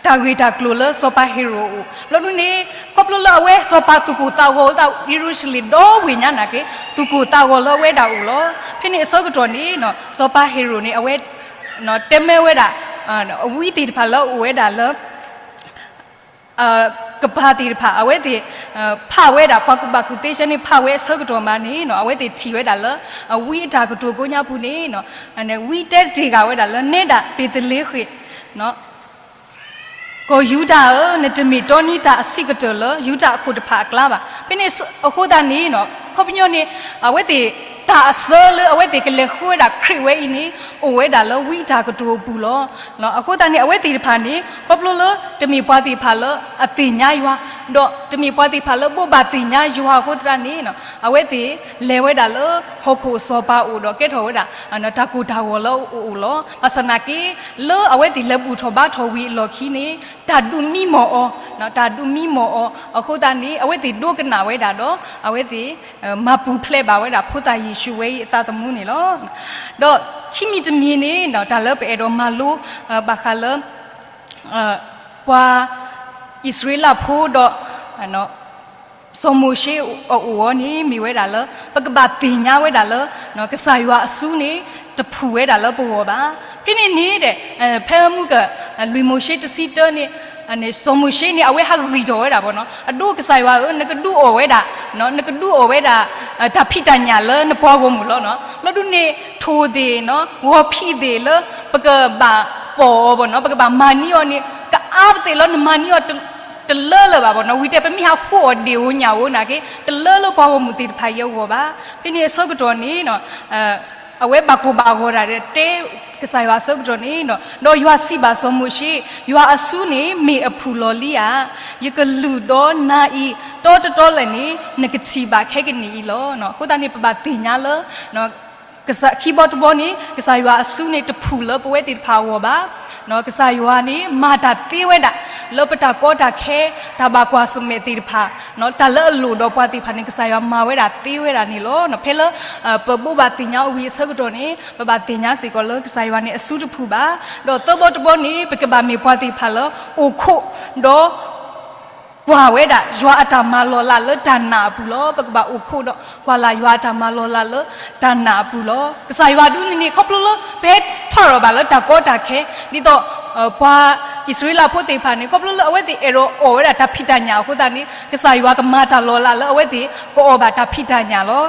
တၢ်ဂ့ၢ်တၢ်ကျိၤလၢစီၤပၤဟ့ၤရိာ်အအိၣ် ဘျီဒုန့ၣ် ခီဖျိလၢအဝဲစီၤပၤသူၣ်ကိၢ်သးဂီၤဝဲဒၣ် ယရူၤၡလ့ၣ်ဒီဝ့ၢ်ညါနာ်က့ သူၣ်ကိၢ်သးဂီၤလၢအဝဲဒၣ်အအိၣ်လီၤ. ဖဲန့ၣ်အဆၢကတီၢ်န့ၣ် စီၤပၤဟ့ၤရိာ်န့ၣ် အဝဲ တဲမၢဝဲဒၣ် အဝံသ့ၣ်တဖၣ်လၢအအိၣ်ဝဲဒၣ်လၢ ကပၤသ့ၣ်တဖၣ် အဝဲသ့ၣ် ဖးဝဲဒၣ် ပှၤကူၣ်ဘၣ်ကူၣ်သ့ဆၢန့ၣ် ဖးဝဲအဆၢကတီၢ်မးန့ၣ် အဝဲသ့ၣ်ထံၣ်ဝဲဒၣ်လၢ ဝံအတၢ်ကတိၤကိးညါပူၤန့ၣ် ဝံတဲတ့ၢ်ဃာ်ဝဲဒၣ်လၢ နဲဒၣ်ဘ့းသလ့ဃ့ၣ် ကီၢ်ယူဒၤဧၢ, နတမ့ၢ်တီနံၤတၢ်အဆံးကတၢၢ်လၢ ယူဒၤအခိၣ်တဖၣ်အကျါဘၣ်. ဖဲန့ၣ်အဃိသတးန့ၣ် ခီပညီန့ၣ် အဝဲသ့ၣ်တၢ်အစၢလၢအဝဲသ့ၣ်ကလဲၤဃုဝဲဒၣ်ခရံာ်ဝဲအံၤန့ၣ် အိၣ်ဝဲဒၣ်လၢဝံတၢ်ကတိၤအပူၤလီၤ. အဃိသတးန့ၣ် အဝဲသ့ၣ်တဖၣ်န့ၣ် ခီဖျိလၢတမ့ၢ်ပှၤသ့ၣ်တဖၣ်လၢအသ့ၣ်ညါယွၤ, ဒီးတမ့ၢ်ပှၤသ့ၣ်တဖၣ်လၢဘိးဘၣ်သ့ၣ်ညါယွၤအဃိသတးန့ၣ် အဝဲသ့ၣ်လဲၤဝဲဒၣ်လၢဟီၣ်ခိၣ်အစီၤပၤအအိၣ်ဒီးကဲထီၣ်ဝဲဒၣ် တၢ်ကိၢ်တၢ်ဂီၤလၢအအိၣ်လီၤ. ဘၣ်ဆၣ်သနာ်က့ လၢအဝဲသ့ၣ်လဲၤဘူၣ်ထီၣ်ဘါထီၣ်ဝံၤအလီၢ်ခံန့ၣ် တၢ်ဒုးမံမီၢ်အီၤ, တၢ်ဒုးမံမီၢ်အီၤအဃိသတးန့ၣ် အဝဲသ့ၣ်ဒိကနၣ်ဝဲဒၣ်ဒီး အဝဲသ့ၣ် မၤပူၤဖျဲးဘၣ်ဝဲဒၣ်ဖိသၣ်ယ့ၣ်ၡူးဝဲအံၤအသးသမူန့ၣ်လီၤ. ဒီးခံမံၤတမံၤန့ၣ် တၢ်လၢပအဲၣ်ဒိးမၤလိ ဘၣ်ဃးလၢ ပှၤအံၣ်စရ့လးဖိဒီး စီၤမိၤၡ့အအိၣ်အီၤန့ၣ် မ့ၢ်ဝဲဒၣ်လၢ ပကဘၣ်သ့ၣ်ညါဝဲဒၣ်လၢ ကစၢ်ယွၤအစုန့ၣ် တဖှူၣ်ဝဲဒၣ်လၢပဂီၢ်ဘၣ်. ဖဲန့ၣ်န့ၣ်ဒီး ဖဲမုၢ်က လွံၢ်မိၤၡ့တဆံတၢန့ၣ် စီၤမိၤၡ့န့ၣ် အဝဲဟးဂံၢ်ထီၣ်ဝဲဒၣ်ဘၣ်နီၤ, အဒိကစၢ်ယွၤဧၢ, နကဒုးအီၣ်ဝဲဒၣ်, နကဒုးအီၣ်ဝဲဒၣ် တၢ်ဖံးတၢ်ညၣ်လၢနပှၤဂီၢ်မုၢ်လီၤ. ဘျီဒုန့ၣ် ထိၣ်သ့ၣ်နီၤ ဂီၤဖံးသ့ၣ်လၢ ပကဘၣ်ပိာ်အီၤဘၣ်နီၤ ပကဘၣ်မၤန့ၢ်အီၤန့ၣ် ကအါပသ့ၣ်လၢနမၤန့ၢ်အီၤ တလၢလၢၤဘၣ်ဘၣ်နီၤ ဝံၤတဲပမ့ၢ်ဟးဃုအီၤဒ့ၣ်ဧိၤညၣ်ဧိၤနာ်က့ တလၢလၢပှၤဂီၢ်မုၢ်သ့ၣ်တဖၣ်အံၤအဂီၢ်ဘၣ်. ဖဲန့ၣ်အဆၢကတီၢ်န့ၣ် အဝဲဘၣ်ကိၢ်ဘၣ်ဂီၤတၢ်ဒီး တဲကစၢ်ယွၤအဆၢကတီၢ်န့ၣ်, ဒီးယွၤစံးဘၣ်စီၤမိၤၡ့, ယွၤအစုန့ၣ်မ့ၢ်အဖုၣ်လီၤလံဧါ. ယကလူၢ်ဒီးနၤအံၤ တီတီတီလၢာ်န့ၣ် နကထံၣ်ဘၣ်ခဲကနံၣ်အံၤလီၤ. အဃိသတးန့ၣ် ပဘၣ်သ့ၣ်ညါလၢ ခံဘီတဘီန့ၣ် ကစၢ်ယွၤအစုန့ၣ်တဖုၣ်လၢပဝဲသ့ၣ်တဖၣ်အဂီၢ်ဘၣ်. ကစၢ်ယွၤန့ၣ် မၤတၢ်သ့ဝဲဒၣ် လၢပတၢ်ကီတၢ်ခဲ တၢ်ဘၣ်ကွၢ်ဆၢၣ်မဲာ်သ့ၣ်တဖၣ်, တၢ်လၢအလိၣ်ဒီးပှၤသ့ၣ်တဖၣ်န့ၣ် ကစၢ်ယွၤမၤဝဲဒၣ်သ့ဝဲဒၣ်န့ၣ်လီၤ. ဖဲလၢ ပဘိးဘၣ်သ့ၣ်ညါအီၤဝံၤအဆၢကတီၢ်န့ၣ် ပဘၣ်သ့ၣ်ညါစ့ၢ်ကီးလၢကစၢ်ယွၤန့ၣ်အစုတဖုၣ်ဘၣ်. ဒီးသၢဘီတဘီန့ၣ် ပကဘၣ်မ့ၢ်ပှၤသ့ၣ်တဖၣ်လၢ အိၣ်ခိးဒီး ကွၢ်ဝဲဒၣ် ယွၤအတၢ်မၤလီၤလးလၢတၢ်နာ်အပူၤလီၤ. ပကဘၣ်အိၣ်ခိးဒီးကွၢ်လၢ်ယွၤအတၢ်မၤလီၤလးလၢတၢ်နာ်အပူၤလီၤ. ကစၢ်ယွၤဒ်န့ၣ်န့ၣ် ခီဖျိလၢပဟဲထီၣ်ထီၣ်ဘၣ်လၢတၢ်ကီတၢ်ခဲ ဒ်သိး ပှၤအံၣ်စရ့လးဖိသ့ၣ်တဖၣ်န့ၣ် ခီဖျိလၢအဝဲသ့ၣ်အဲၣ်ဒိးအီၣ်ဝဲဒၣ်တၢ်ဖံးတၢ်ညၣ်အဃိသတးန့ၣ် ကစၢ်ယွၤကမၤတၢ်လီၤလးလၢအဝဲသ့ၣ် ကအီၣ်ဘၣ်တၢ်ဖံးတၢ်ညၣ်လီၤ.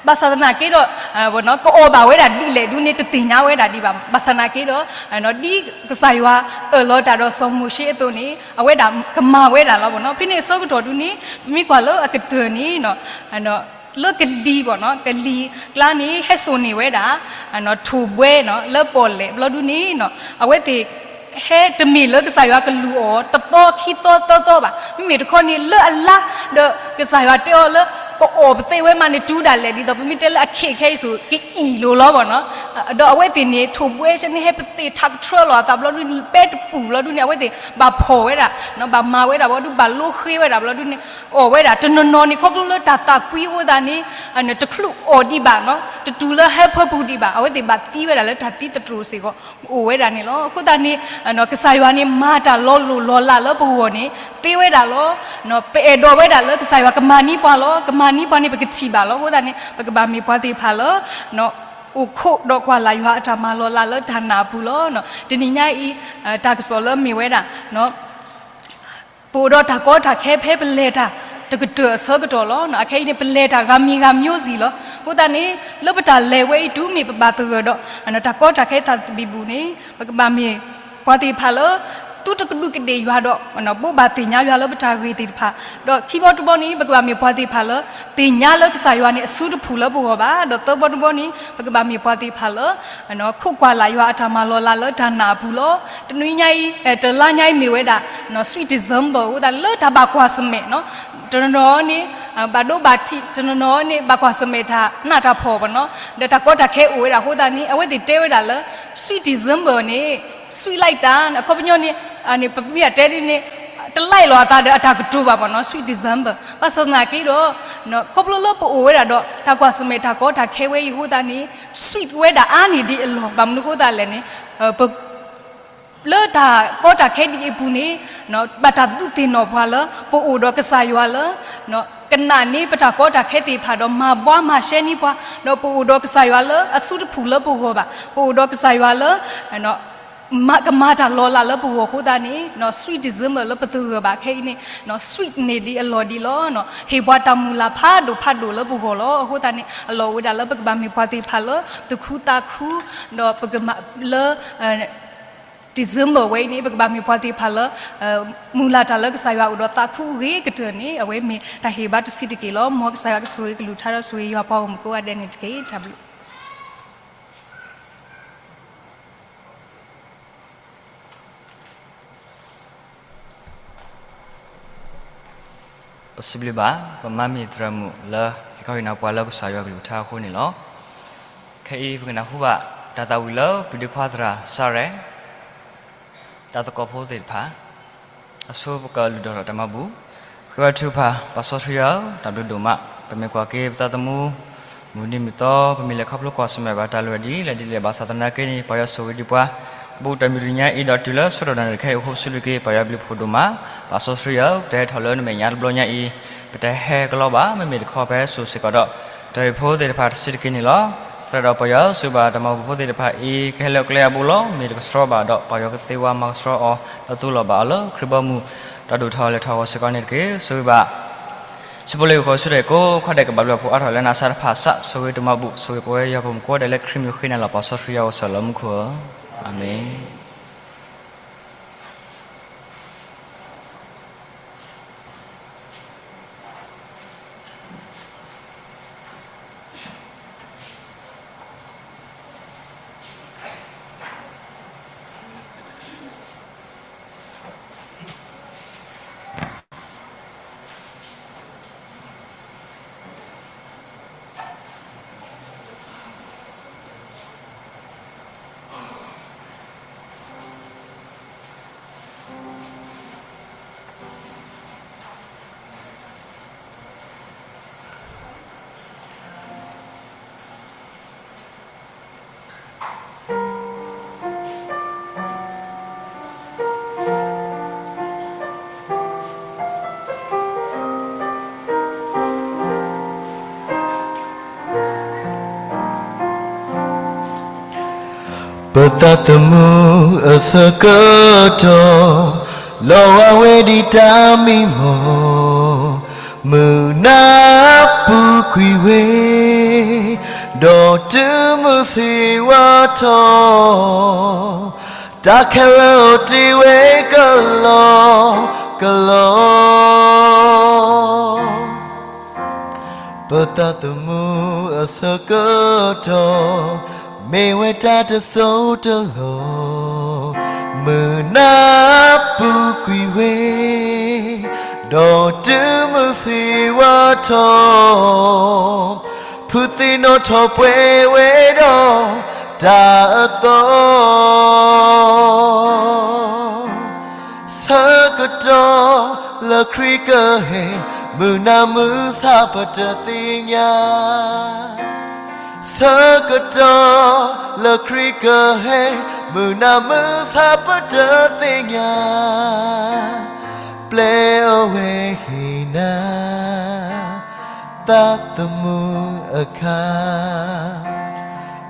ဘၣ်ဆၣ်သနာ်က့ဒီး ကအီၣ်ဘၣ်ဝဲဒၣ်ဒ်လဲၣ်ဒ်န့ၣ် တသ့ၣ်ညါဝဲဒၣ်ဒံးဘၣ်. ဘၣ်ဆၣ်သနာ်က့ဒီး ဒ်ကစၢ်ယွၤအၢၣ်လီၤတၢ်ဒီးစီၤမိၤၡ့အသိးန့ၣ် အဝဲဒၣ်ကမၤဝဲဒၣ်လီၤ. ဖဲန့ၣ်အဆၢကတီၢ်ဒ်န့ၣ် ပမ့ၢ်ကွၢ်လၢအကတၢၢ်န့ၣ် လၢကလံၤ ကလံၤကျါန့ၣ် ဟဲစိာ်န့ၢ်ဝဲဒၣ် ထိၣ်ဘှဲလၢပီၣ်လဲၣ် ဘျီဒ်န့ၣ် အဝဲသ့ၣ် ဟဲတမ့ၢ်လၢကစၢ်ယွၤကလူၤအီၤ တသီခံသီသၢသီဘၣ်. မ့မ့ၢ်တခီန့ၣ် လၢအလါ ဒီးကစၢ်ယွၤတဲအီၤလၢ ကအီၣ်ပသ့ဝဲမးန့ၣ် တုၤဒၣ်လဲာ် ဒ်သိးပမ့ၢ်တဲလၢအခဲခဲအံၤဆိ ကအံၣ်လိၤလီၤဘၣ်နီၤ. ဒီးအဝဲသ့ၣ်န့ၣ် ထိၣ်ဘှဲဆဲန့ၣ် ဟဲပသ့ၣ်ထးကထြၢလီၤအသးဘျီဒ်န့ၣ် ပဲတပူၤဘျီဒ်န့ၣ် အဝဲသ့ၣ်ဘၣ်ဖီၣ်ဝဲဒၣ် ဘၣ်မၤဝဲဒၣ်ဘျီဒ် ဘၣ်လိဃ့ဝဲဒၣ်ဘျီဒ်န့ၣ် အီၣ်ဝဲဒၣ် တနီၤနီၤန့ၣ် ခီဖျိလၢတၢ်သးကွံအဃိသတးန့ၣ် တချုးအီၣ်ဒံးဘၣ်နီၤ တတုၤလၢဟဲဖၢပူၤဒံးဘၣ် အဝဲသ့ၣ်ဘၣ်သံဝဲဒၣ်လၢတၢ်သံသတြိာ်စ့ၢ်ကီး အိၣ်ဝဲဒၣ်န့ၣ်လီၤ. အဃိသတးန့ၣ် ကစၢ်ယွၤန့ၣ် မၤတၢ်လီၤလိၢ်လီၤလးလၢပဂီၢ်န့ၣ် သ့ဝဲဒၣ်လီၤ. ပအဲၣ်ဒိးဝဲဒၣ်လၢကစၢ်ယွၤကမၤန့ၢ်ပှၤလီၤ. ကမၤန့ၢ်ပှၤန့ၣ် ပကထံၣ်ဘၣ်လီၤ. အဃိသတးန့ၣ် ပကဘၣ်မ့ၢ်ပှၤသ့ၣ်တဖၣ်လၢ အိၣ်ခိးဒီးကွၢ်လၢ်ယွၤအတၢ်မၤလီၤလးလၢတၢ်နာ်အပူၤလီၤ. တနံၤညါအံၤ တၢ်ကစီၣ်လၢမ့ၢ်ဝဲဒၣ် ပအိၣ်ဒီးတၢ်ကီတၢ်ခဲဖဲပလဲၤတၢ်တကတၢၢ်အဆၢကတီၢ်လီၤ. အခဲအံၤန့ၣ် ပလဲၤတၢ်ဂၤမံၤဂၤမံၤစ့ၢ်လီၤ. အဃိသတးန့ၣ် လၢပတၢ်လဲၤဝဲအံၤ တုၤမ့ၢ်ပဘၣ်သဂၢၢ်ဒီး တၢ်ကီတၢ်ခဲသးသဘံၣ်ဘုၣ်န့ၣ် ပကဘၣ်မ့ၢ်ပှၤသ့ၣ်တဖၣ်လၢ သုတကဒူးကဒ့ၣ်ယွၤဒီး ဘိးဘၣ်သ့ၣ်ညါယွၤလၢပတၢ်ဂ့ၢ်သ့ၣ်တဖၣ်, ဒီးခံဘီတဘီန့ၣ် ပကဘၣ်မ့ၢ်ပှၤသ့ၣ်တဖၣ်လၢ သ့ၣ်ညါလၢကစၢ်ယွၤန့ၣ် အစုတဖုၣ်လၢပဂီၢ်ဘၣ်, ဒီးသၢဘီတဘီန့ၣ် ပကဘၣ်မ့ၢ်ပှၤသ့ၣ်တဖၣ်လၢ ခိးကွၢ်လၢ်ယွၤအတၢ်မၤလီၤလးလၢတၢ်နာ်အပူၤလီၤ. တနွံညါအံၤ တလါညါအံၤမ့ၢ်ဝဲဒၣ် Sweet December အဃိသတးလၢတၢ်ဘၣ်ကွၢ်ဆၢၣ်မဲာ် တနီၤနီၤန့ၣ် ဘၣ်ဒိဘၣ်ထံး, တနီၤနီၤန့ၣ် ဘၣ်ကွၢ်ဆၢၣ်မဲာ်တၢ်နးတၢ်ဖှီၣ်ဘၣ်နီၤ, ဒီးတၢ်ကီတၢ်ခဲအိၣ်ဝဲဒၣ်အဃိသတးန့ၣ် အဝဲသ့ၣ်တဲဝဲဒၣ်လၢ Sweet December န့ၣ် sweet လိုက်တာ အခီပညီန့ၣ် ပမ့ၢ်အတဲဒ်န့ၣ် တ like လီၤအသးဒီးအတၢ်ကတိၤဘၣ်ဘၣ်နီၤ Sweet December. ဘၣ်ဆၣ်သနာ်က့ဒီး ခီဖျိလၢပအိၣ်ဝဲဒၣ်ဒီး တၢ်ကွၢ်ဆၢၣ်မဲာ်တၢ်ကီတၢ်ခဲဝဲအံၤအဃိသတးန့ၣ် sweet ဝဲဒၣ်အါန့ၢ်ဒံးအလီၢ် ဘၣ်မနုၤအဃိသတးလဲၣ်န့ၣ် ပ လၢတၢ်ကီတၢ်ခဲဒ်အံၤအပူၤန့ၣ် ဘၣ်တၢ်ဒုးသ့ၣ်နီၣ်ပှၤလၢ ပအိၣ်ဒီးကစၢ်ယွၤလၢ ကနၣ်န့ၢ်ပတၢ်ကီတၢ်ခဲသ့ၣ်တဖၣ်ဒီး မၤဘှါမၤရှဲန့ၢ်ပှၤ, ဒီးပအိၣ်ဒီးကစၢ်ယွၤလၢအစုတဖုၣ်လၢပဂီၢ်ဘၣ်, ပအိၣ်ဒီးကစၢ်ယွၤလၢ ကမၤတၢ်လီၤလးလၢပဂီၢ်အဃိသတးန့ၣ် Sweet December လၢပသဂၢၢ်ဘၣ်ခဲအံၤန့ၣ် sweet န့ၢ်ဒံးအလီၢ်ဒံးလီၤ. ဟ့ၣ်ပှၤတၢ်မုၢ်လၢ်ဖးဒိၣ်ဖးဒိၣ်လၢပဂီၢ်လီၤ. အဃိသတးန့ၣ် အလီၢ်အိၣ်ဝဲဒၣ်လၢပကဘၣ်မ့ၢ်ပှၤသ့ၣ်တဖၣ်လၢ သူၣ်ခုသးခု ဒီးပကမၤလၢ December ဝဲအံၤန့ၣ် ပကဘၣ်မ့ၢ်ပှၤသ့ၣ်တဖၣ်လၢ မုၢ်လၢ်တၢ်လၢကစၢ်ယွၤအိၣ်ဒီးသးခုအဂ့ၤကတၢၢ်န့ၣ် အဝဲမ့ၢ်တၢ်ဟ့ၣ်ဘါတဆံးတက့ၢ်လီၤ. မ်ကစၢ်ယွၤကဆိၣ်ဂ့ၤကလုၢ်ကထါဒီးဆိၣ်ဂ့ၤယွၤပှၤဂီၢ်မုၢ်ကိးဂၤဒဲးန့ၣ်တက့ၢ်. တၢ်ဘျုး ပစံးဘျုးဘၣ် ပမါမ့ၢ်သရၣ်မုၣ်လၢ ဟ့ၣ်ခီဟ့ၣ်နီၤပှၤလၢကစၢ်ယွၤကလုၢ်ကထါအဃိန့ၣ်လီၤ. ခဲအံၤပကနၢ်ဟူဘၣ် တၢ်သးဝံၣ်လၢပဒ့ခွါသရၣ်စၢ်ရဲၣ် တၢ်သကိးဖိသ့ၣ်တဖၣ် အဆိပကလုၢ်ဒီးတၢ်မၤဘူၣ်, ဃ့ဘါထုကဖၣ်, ပၢ်စီဆှံယွၤဧၢ, တၢ်ဘျုးဒိၣ်မး, ပမ့ၢ်ကွၢ်က့ၤပသးသမူ မုၢ်နံၤမုၢ်သီ ပမ့ၢ်လဲၤခီဖျိကွၢ်ဆၢၣ်မဲာ်ဘၣ်တၢ်လၢာ်ဒ်လဲၣ်ဒ်လဲၣ်ဘၣ်ဆၣ်သနာ်က့န့ၣ် ပၢ်ယွၤဆိၣ်ဂ့ၤဒံးပှၤ, ဘူးတၢ်မုၢ်တနံၤညါအံၤဒီးတုၤလၢဆၢကတီၢ်နၣ်ရံၣ်ခဲအံၤအိၣ်ဖှိၣ်ပစုတက့ၢ်. ပၢ်ယွၤဘျုးဖှိၣ်ဒိၣ်မး, ပၢ်စီဆှံယွၤဧၢ, ပတဟဲထီၣ်လၢနမဲာ်ညါတဘျီညါအံၤ, ပတဟဲကလီဘၣ်, မ့မ့ၢ်တခီပဟဲစိာ်စ့ၢ်ကီးဒီး တၢ်ဂ့ၢ်ဖိသ့ၣ်တဖၣ်တဆံးတက့ၢ်န့ၣ်လီၤ. သရၣ်ဒီးပၢ်ယွၤဧၢ, စူၢ်ဘၣ်တၢ်မၤဘူၣ်ဖိသ့ၣ်တဖၣ်အံၤ ကဟဲလၢကျဲအဘိလီၤ. မ့ၢ်တကဆှီဘၣ်ဒီး ပၢ်ယွၤကသ့ဝါမၤကဆှီအီၤ ဒီးသိၣ်လိဘၣ်အီၤလၢခရံာ်ဘီမုၢ် တၢ်ဒိၣ်ထီၣ်လဲၤထီၣ်အဂီၢ်စ့ၢ်ကီးန့ၣ်တက့ၢ်. စူၢ်ဘၣ် စံးဘျုးလၢယိၤဃီဆူၣ်ဒီးကိးခီဒဲး ကဘၣ်ဘျုးဖိအါထီၣ်လၢနၤဆါတဖၣ်စး ဆိၣ်ဂ့ၤတမၤဘူၣ် ဆိၣ်ဂ့ၤပဝဲယွၤဖိမုၣ်ကိးဂၤဒဲးလၢခရံာ်မံၤဃ့နၤလီၤ ပာ်စီဆှံယွၤအိၣ်ဆိးလၢမူခိၣ်ဧၢ, အၤမ့ၣ်. ပသးသမူအဆၢကတီၢ် လီၤဂာ်ဝဲဒ်တၢ်မံမီၢ်, မုၢ်နၤပူၤကွံာ်ဝဲ, ဒီးတုၤမုၢ်ဆ့ၣ်ဝါထီၣ်, တၢ်ခဲလၢာ်အိၣ်တ့ၢ်ဝဲကလီကလီ. ပသးသမူအဆၢကတီၢ် မ့ၢ်ဝဲတၢ်တစိၢ်တလီၢ်, မုၢ်နၤပူၤကွံာ်ဝဲ, ဒီးတုၤမုၢ်ဆ့ၣ်ဝါထီၣ်, ဖုသံနီၣ်ထီၣ်ပှဲၤဝဲဒီးတၢ်အသီ ဆၢကတီၢ်လၢခရံာ်ကဟဲ, မုၢ်နၤမုၢ်ဆါပတသ့ၣ်ညါ, ဆၢကတီၢ်လၢခရံာ်ကဟဲ, မုၢ်နၤမုၢ်ဆါပတသ့ၣ်ညါ, ပျဲအဝဲဟ့ၣ်နၤ သးသမူအခါ,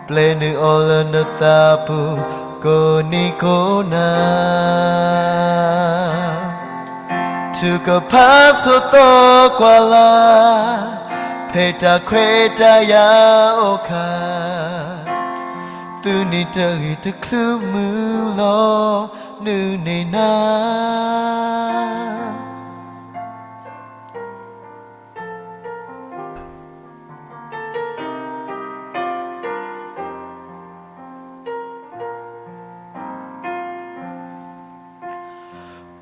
ပျဲနုာ်အီၤလၢနသးပူၤ ကိးနံၤကိးနၤ, ထုကဖၣ်ဆိးသီကွၢ်လၢ်, ဖဲတၢ်ခွဲးတၢ်ယာ်အိၣ်ခါ, သုန့ၣ်တဂ့ၤတချုးမုၢ်လီၤ နုၢ်န့ၢ်နၤ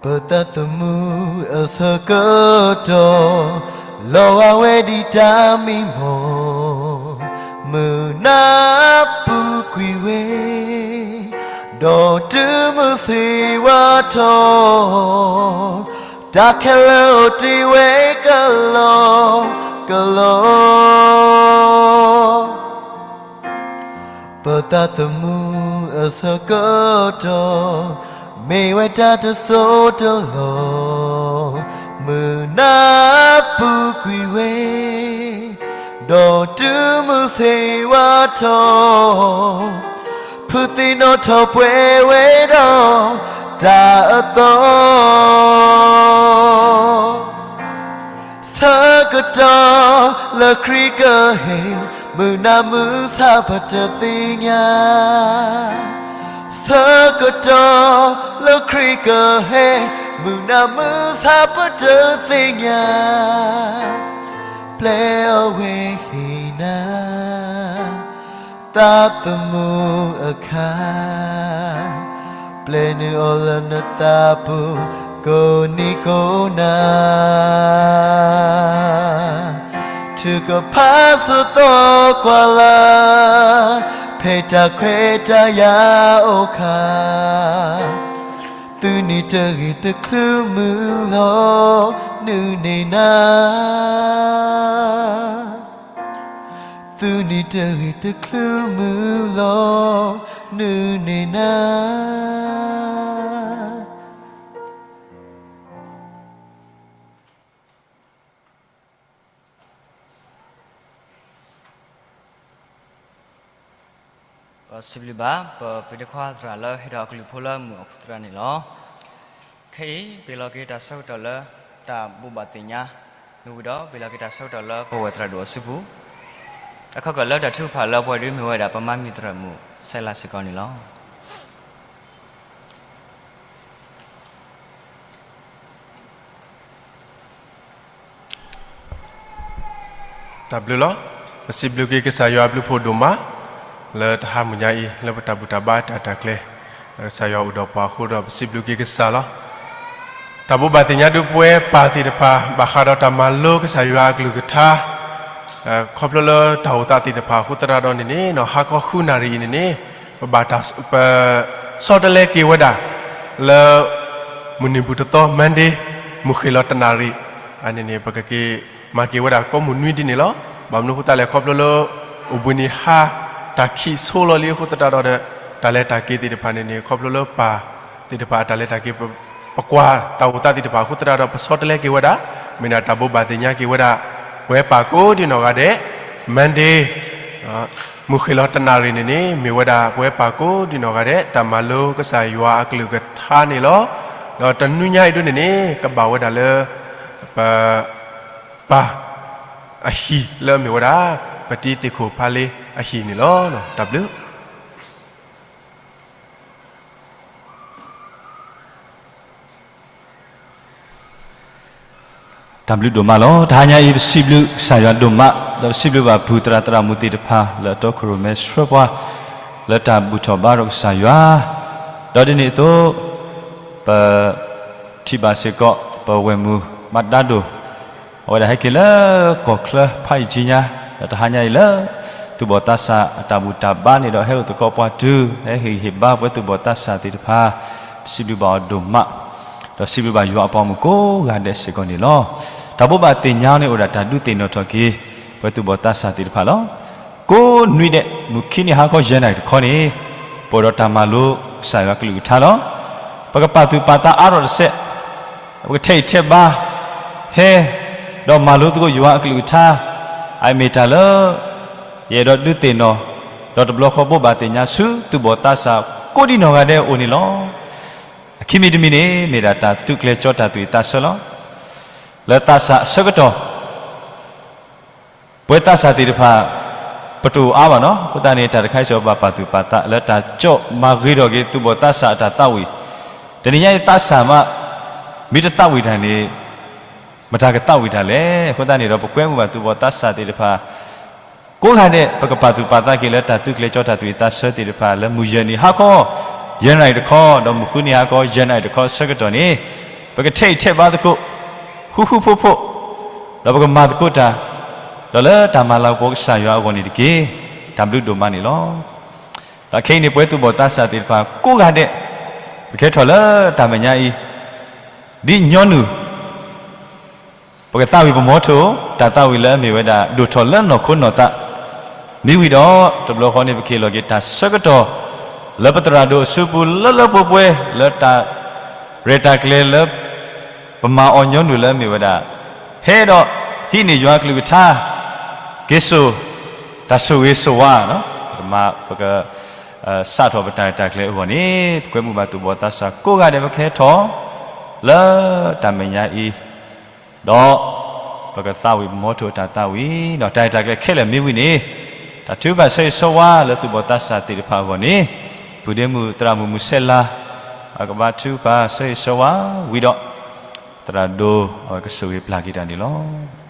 ပသးသမူအဆၢကတီၢ်, လီၤဂာ်ဝဲဒ်တၢ်မံမီၢ်, မုၢ်နၤပူၤကွံာ်ဝဲ, ဒီးတုၤမုၢ်ဆ့ၣ်ဝါထီၣ်, တၢ်ခဲလၢာ်အိၣ်တ့ၢ်ဝဲကလီကလီ. ပသးသမူအဆၢကတီၢ်, မ့ၢ်ဝဲတၢ်တစိၢ်တလီၢ်, မုၢ်နၤပူၤကွံာ်ဝဲ, ဒီးတုၤမုၢ်ဆ့ၣ်ဝါထီၣ်, ဖုသံနီၣ်ထီၣ်ပှဲၤဝဲဒီးတၢ်အသီ ဆၢကတီၢ်လၢခရံာ်ကဟဲ, မုၢ်နၤမုၢ်ဆါပတသ့ၣ်ညါ, ဆၢကတီၢ်လၢခရံာ်ကဟဲ, မုၢ်နၤမုၢ်ဆါပတသ့ၣ်ညါ, ပျဲအဝဲဟ့ၣ်နၤ သးသမူအခါ, ပျဲနုာ်အီၤလၢနသးပူၤ ကိးနံၤကိးနၤ, ထုကဖၣ်ဆိးသီကွၢ်လၢ်, ဖဲတၢ်ခွဲးတၢ်ယာ်အိၣ်ခါ, သုန့ၣ်တဂ့ၤတချုးမုၢ်လီၤ နုၢ်န့ၢ်နၤ သုန့ၣ်တဂ့ၤတချုးမုၢ်လီၤ နုၢ်န့ၢ်နၤ. ပစံးဘျုးဘၣ် ပပၢ်တခွါသရၣ်လၢဟ့ၣ်ထီၣ်အကလုၢ်ဖိလၢမုၢ်အခိၣ်သရၣ်န့ၣ်လီၤ. ခဲအံၤ ပဟ့ၣ်လီၤက့ၤတၢ်ဆၢကတီၢ်လၢတၢ်ဘိးဘၣ်သ့ၣ်ညါ မ့ၢ်ဝံၤဒီး ပ့ၤလီၤက့ၤတၢ်ဆၢကတီၢ်လၢပဝဲသရၣ်ဒိၣ်အစုပူၤ, အခီၣ်ကၢၢ်လၢတၢ်ထုကဖၣ်လၢပှၤဒုးမ့ၢ်ဝဲဒၣ် ပမါမံၤသရၣ်မုၣ်စဲလါစ့ၢ်ကီးန့ၣ်လီၤ. တၢ်ဘျုးလီၤ. ပစံးဘျုးက့ၤကစၢ်ယွၤအဘျုးဖှိၣ်ဒိၣ်မး လၢတဟါမုၢ်ညါအံၤ လၢပတၢ်ဘူၣ်တၢ်ဘါတၢ်ရဲၣ်တၢ်ကျဲၤ ကစၢ်ယွၤအိၣ်ဒီးပှၤအဃိဒီး ပစံးဘျုးက့ၤကစၢ်လီၤ. တၢ်ဘိးဘၣ်သ့ၣ်ညါဒုးပဝဲပၢ်သ့ၣ်တဖၣ် ဘၣ်ဃးဒီးတၢ်မၤလိကစၢ်ယွၤအကလုၢ်ကထါ ခီဖျိလၢတၢ်အိၣ်သးသ့ၣ်တဖၣ်အဃိသတးဒီးန့ၣ်န့ၣ် ဟါခီဃုနၣ်ရံၣ်အံၤန့ၣ်န့ၣ် ပဘၣ်တၢ် ပဆီတလဲက့ၤဝဲဒၣ် လၢ မုၢ်နံၤဘူၣ်တသီ Monday မုၢ်ဃ့ၢ်လီၤတနၣ်ရံၣ် အန့ၣ်န့ၣ် ပကက့ၤမၤက့ၤဝဲဒၣ်ကိးမုၢ်နွံဒ်န့ၣ်လီၤ. ဘၣ်မနုၤအဃိသတးလဲၣ် ခီဖျိလၢ အိၣ်ဘှံးနံၤဟါ တၢ်ခံးဆိလီၤလံအဃိသတးဒီး တၢ်လဲၤတၢ်က့ၤသ့ၣ်တဖၣ်န့ၣ်န့ၣ် ခီဖျိလၢပၢ်သ့ၣ်တဖၣ်အတၢ်လဲၤတၢ်က့ၤ ပကွၢ်တၢ်အိၣ်သးသ့ၣ်တဖၣ်အဃိသတးဒီး ပဆီတလဲက့ၤဝဲဒၣ် မ့ၢ်ဒၣ်တၢ်ဘိးဘၣ်သ့ၣ်ညါက့ၤဝဲဒၣ် ပဝဲပၢ်ကိးဒံနီၢ်ဂၤဒဲး Monday မုၢ်ဃ့ၢ်လီၤတနၣ်ရံၣ်န့ၣ်န့ၣ် မ့ၢ်ဝဲဒၣ်ပဝဲပၢ်ကိးဒံနီၢ်ဂၤဒဲး တၢ်မၤလိကစၢ်ယွၤအကလုၢ်ကထါန့ၣ်လီၤ. ဒီးတနွံညါအံၤဒ်န့ၣ်န့ၣ် ကဘၣ်ဝဲဒၣ်လၢ ပ ပၢ် အဟံၣ်လၢအမ့ၢ်ဝဲဒၣ် ပတံၤသ့ၣ်ခိၣ်ဖါလ့အဟံၣ်န့ၣ်လီၤ. တၢ်ဘျုး တၢ်ဘျုးဒိၣ်မးလီၤ. တဟါညါအံၤ ပစံးဘျုးကစၢ်ယွၤဒိၣ်မး ဒီးပစံးဘျုးဘၣ်ဖုသရၣ်သရၣ်မုၣ်သ့ၣ်တဖၣ် လၢအတီခိၣ်ရိၣ်မဲဆှၢပှၤ လၢတၢ်ဘူၣ်ထီၣ်ဘါထီၣ်ကစၢ်ယွၤ, ဒီးဒ်န့ၣ်အသိး ပ ထံၣ်ဘၣ်စ့ၢ်ကီး ပဝဲၢ်မုၢ်မးဒါဒိၣ် အဝဲဒၣ်ဟဲက့ၤလၢကီၢ်ချၢဖးယံာ်ကံညါ, ဒီးတဟါညါအံၤလၢ သူၣ်ဘီၣ်သးစၢ်အတၢ်ဘူၣ်တၢ်ဘါန့ၣ်ဒီး ဟဲအိၣ်သကိးပှၤတုၤ ဟဲဟ့ၣ်ဂံၢ်ဟ့ၣ်ဘါပဝဲသူၣ်ဘီၣ်သးစၢ်သ့ၣ်တဖၣ်, ပစံးဘျုးဘၣ်အီၤဒိၣ်မး, ဒီးစံးဘျုးဘၣ်ယွၤအပှၤမုၣ်ကိးဂၤဒဲးစ့ၢ်ကီးန့ၣ်လီၤ. တၢ်ဘိးဘၣ်သ့ၣ်ညါန့ၣ်အိၣ်ဒၣ်တၢ်ဒုးသ့ၣ်နီၣ်ထီၣ်က့ၤ ပဝဲသူၣ်ဘီၣ်သးစၢ်သ့ၣ်တဖၣ်လီၤ. ကိးနွံဒဲး မုၢ်ခံနံၤဟါခီယဲၢ်နၣ်ရံၣ်တခီန့ၣ် ပအိၣ်ဒီးတၢ်မၤလိကစၢ်ယွၤကလုၢ်ကထါလီၤ. ပကပာ်သူၣ်ပာ်သးအါထီၣ်တစဲး, ပကထဲးအံၤထဲးဘါ, ဟဲ, ဒီးမၤလိသကိးယွၤအကလုၢ်ကထါ, အမ့ၢ်တၢ်လၢ ယအဲၣ်ဒိးဒုးသ့ၣ်နီၣ်, ဒီးတဘျီဃီဘိးဘၣ်သ့ၣ်ညါဆူသူၣ်ဘီၣ်သးစၢ်ကိးဒံနီၢ်ဂၤဒဲးအအိၣ်န့ၣ်လီၤ. အခံမံၤတမံၤန့ၣ် မ့ၢ်ဒၣ်တၢ်သူၣ်ကျဲၤကၠီတၢ်သူၣ်အံၤသးဆၢလီၤ. လၢသးစၢ်အဆၢကတီၢ် ပဝဲသးစၢ်သ့ၣ်တဖၣ် ပတအိၣ်အါဘၣ်နီၤ, အဃိသတးန့ၣ် တၢ်တခါအံၤစ့ၢ်ကီးဘၣ်ပာ်သူၣ်ပာ်သး လၢတၢ်ကၠီမၤဂ့ၤထီၣ်က့ၤသူၣ်ဘီၣ်သးစၢ်အတၢ်သးဝံၣ်, တနံၤညါအံၤသးစၢ်မး မ့ၢ်တသးဝံၣ်တၢ်န့ၣ် မတၤကသးဝံၣ်တၢ်လဲၣ်. အဃိသတးန့ၣ်ဒီး ပကွဲမုာ်ဘၣ်သူၣ်ဘီၣ်သးစၢ်သ့ၣ်တဖၣ် ကိးဂၤဒဲး ပကပာ်သူၣ်ပာ်သးက့ၤလၢတၢ်သူၣ်ကျဲၤကၠီတၢ်သူၣ်အံၤသးဆၢသ့ၣ်တဖၣ် လၢမုၢ်ယဲၢ်နံၤဟါခီ ယဲၢ်နၣ်ရံၣ်တခီ, ဒီးမုၢ်ဃုနံၤဟါခီ ယဲၢ်နၣ်ရံၣ်တခီအဆၢကတီၢ်န့ၣ် ပကထဲးအံၤထဲးဘါသကိး ဃူဃူဖိးဖိး, ဒီးပကမၤသကိးတၢ်, ဒီးလၢတၢ်မၤလၤကပီၤကစၢ်ယွၤအဂီၢ်န့ၣ်တက့ၢ်. တၢ်ဘျုးဒိၣ်မးန့ၣ်လီၤ. ဒီးခဲအံၤန့ၣ် ပဝဲသူၣ်ဘီၣ်သးစၢ်သ့ၣ်တဖၣ်ကိးဂၤဒဲး ပကဟဲထီၣ်လၢတၢ်မဲာ်ညါအံၤ ဒ်ညီနုၢ် ပကသးဝံၣ်ပမီထိၣ် တၢ်သးဝံၣ်လၢအမ့ၢ်ဝဲဒၣ် ဒိၣ်ထီၣ်လၢနီၢ်ခိနီၢ်သး, မ့ၢ်ဝံၤဒီး တဘျီဃီန့ၣ် ပကဟ့ၣ်လီၤက့ၤတၢ်ဆၢကတီၢ် လၢပသရၣ်ဒိၣ်အစုပူၤလၢလၢပှဲၤပှဲၤ လၢတၢ်ရဲၣ်တၢ်ကျဲၤလၢ ပမၤအီၤညီနုၢ်လၢအမ့ၢ်ဝဲဒၣ် ဟဲဒီးဟံးန့ၢ်ယွၤကလုၢ်ကထါ က့ၤစိာ် တၢ်ဆိၣ်ဂ့ၤဆိၣ်ဝါ ပကမၤ ပက စးထီၣ်ပတၢ်ရဲၣ်တၢ်ကျဲၤအဂီၢ်န့ၣ် ပကွဲမုာ်ဘၣ်သူၣ်ဘီၣ်သးစၢ်ကိးဂၤဒဲး ပကဟဲထီၣ် လၢတၢ်မဲာ်ညါအံၤ ဒီး ပကသးဝံၣ်ပမီထိၣ်အတၢ်သးဝံၣ် ဒီးတၢ်ရဲၣ်တၢ်ကျဲၤခဲလၢာ်မ့ၢ်ဝံၤန့ၣ် တၢ်ထုကဖၣ်ဆၢဂ့ၤဆၢဝါလၢသူၣ်ဘီၣ်သးစၢ်သ့ၣ်တဖၣ်အဂီၢ်န့ၣ် ပုၢ်ဒ့မုၣ်သရၣ်မုၣ်မုၢ်ဆဲးလၤ အကဘၣ်ထုကဖၣ်ဆၢဂ့ၤဆၢဝါဝံၤဒီး သရၣ်ဒိၣ်အဝဲကဆိၣ်ဂ့ၤပျၢ်က့ၤတၢ်န့ၣ်လီၤ.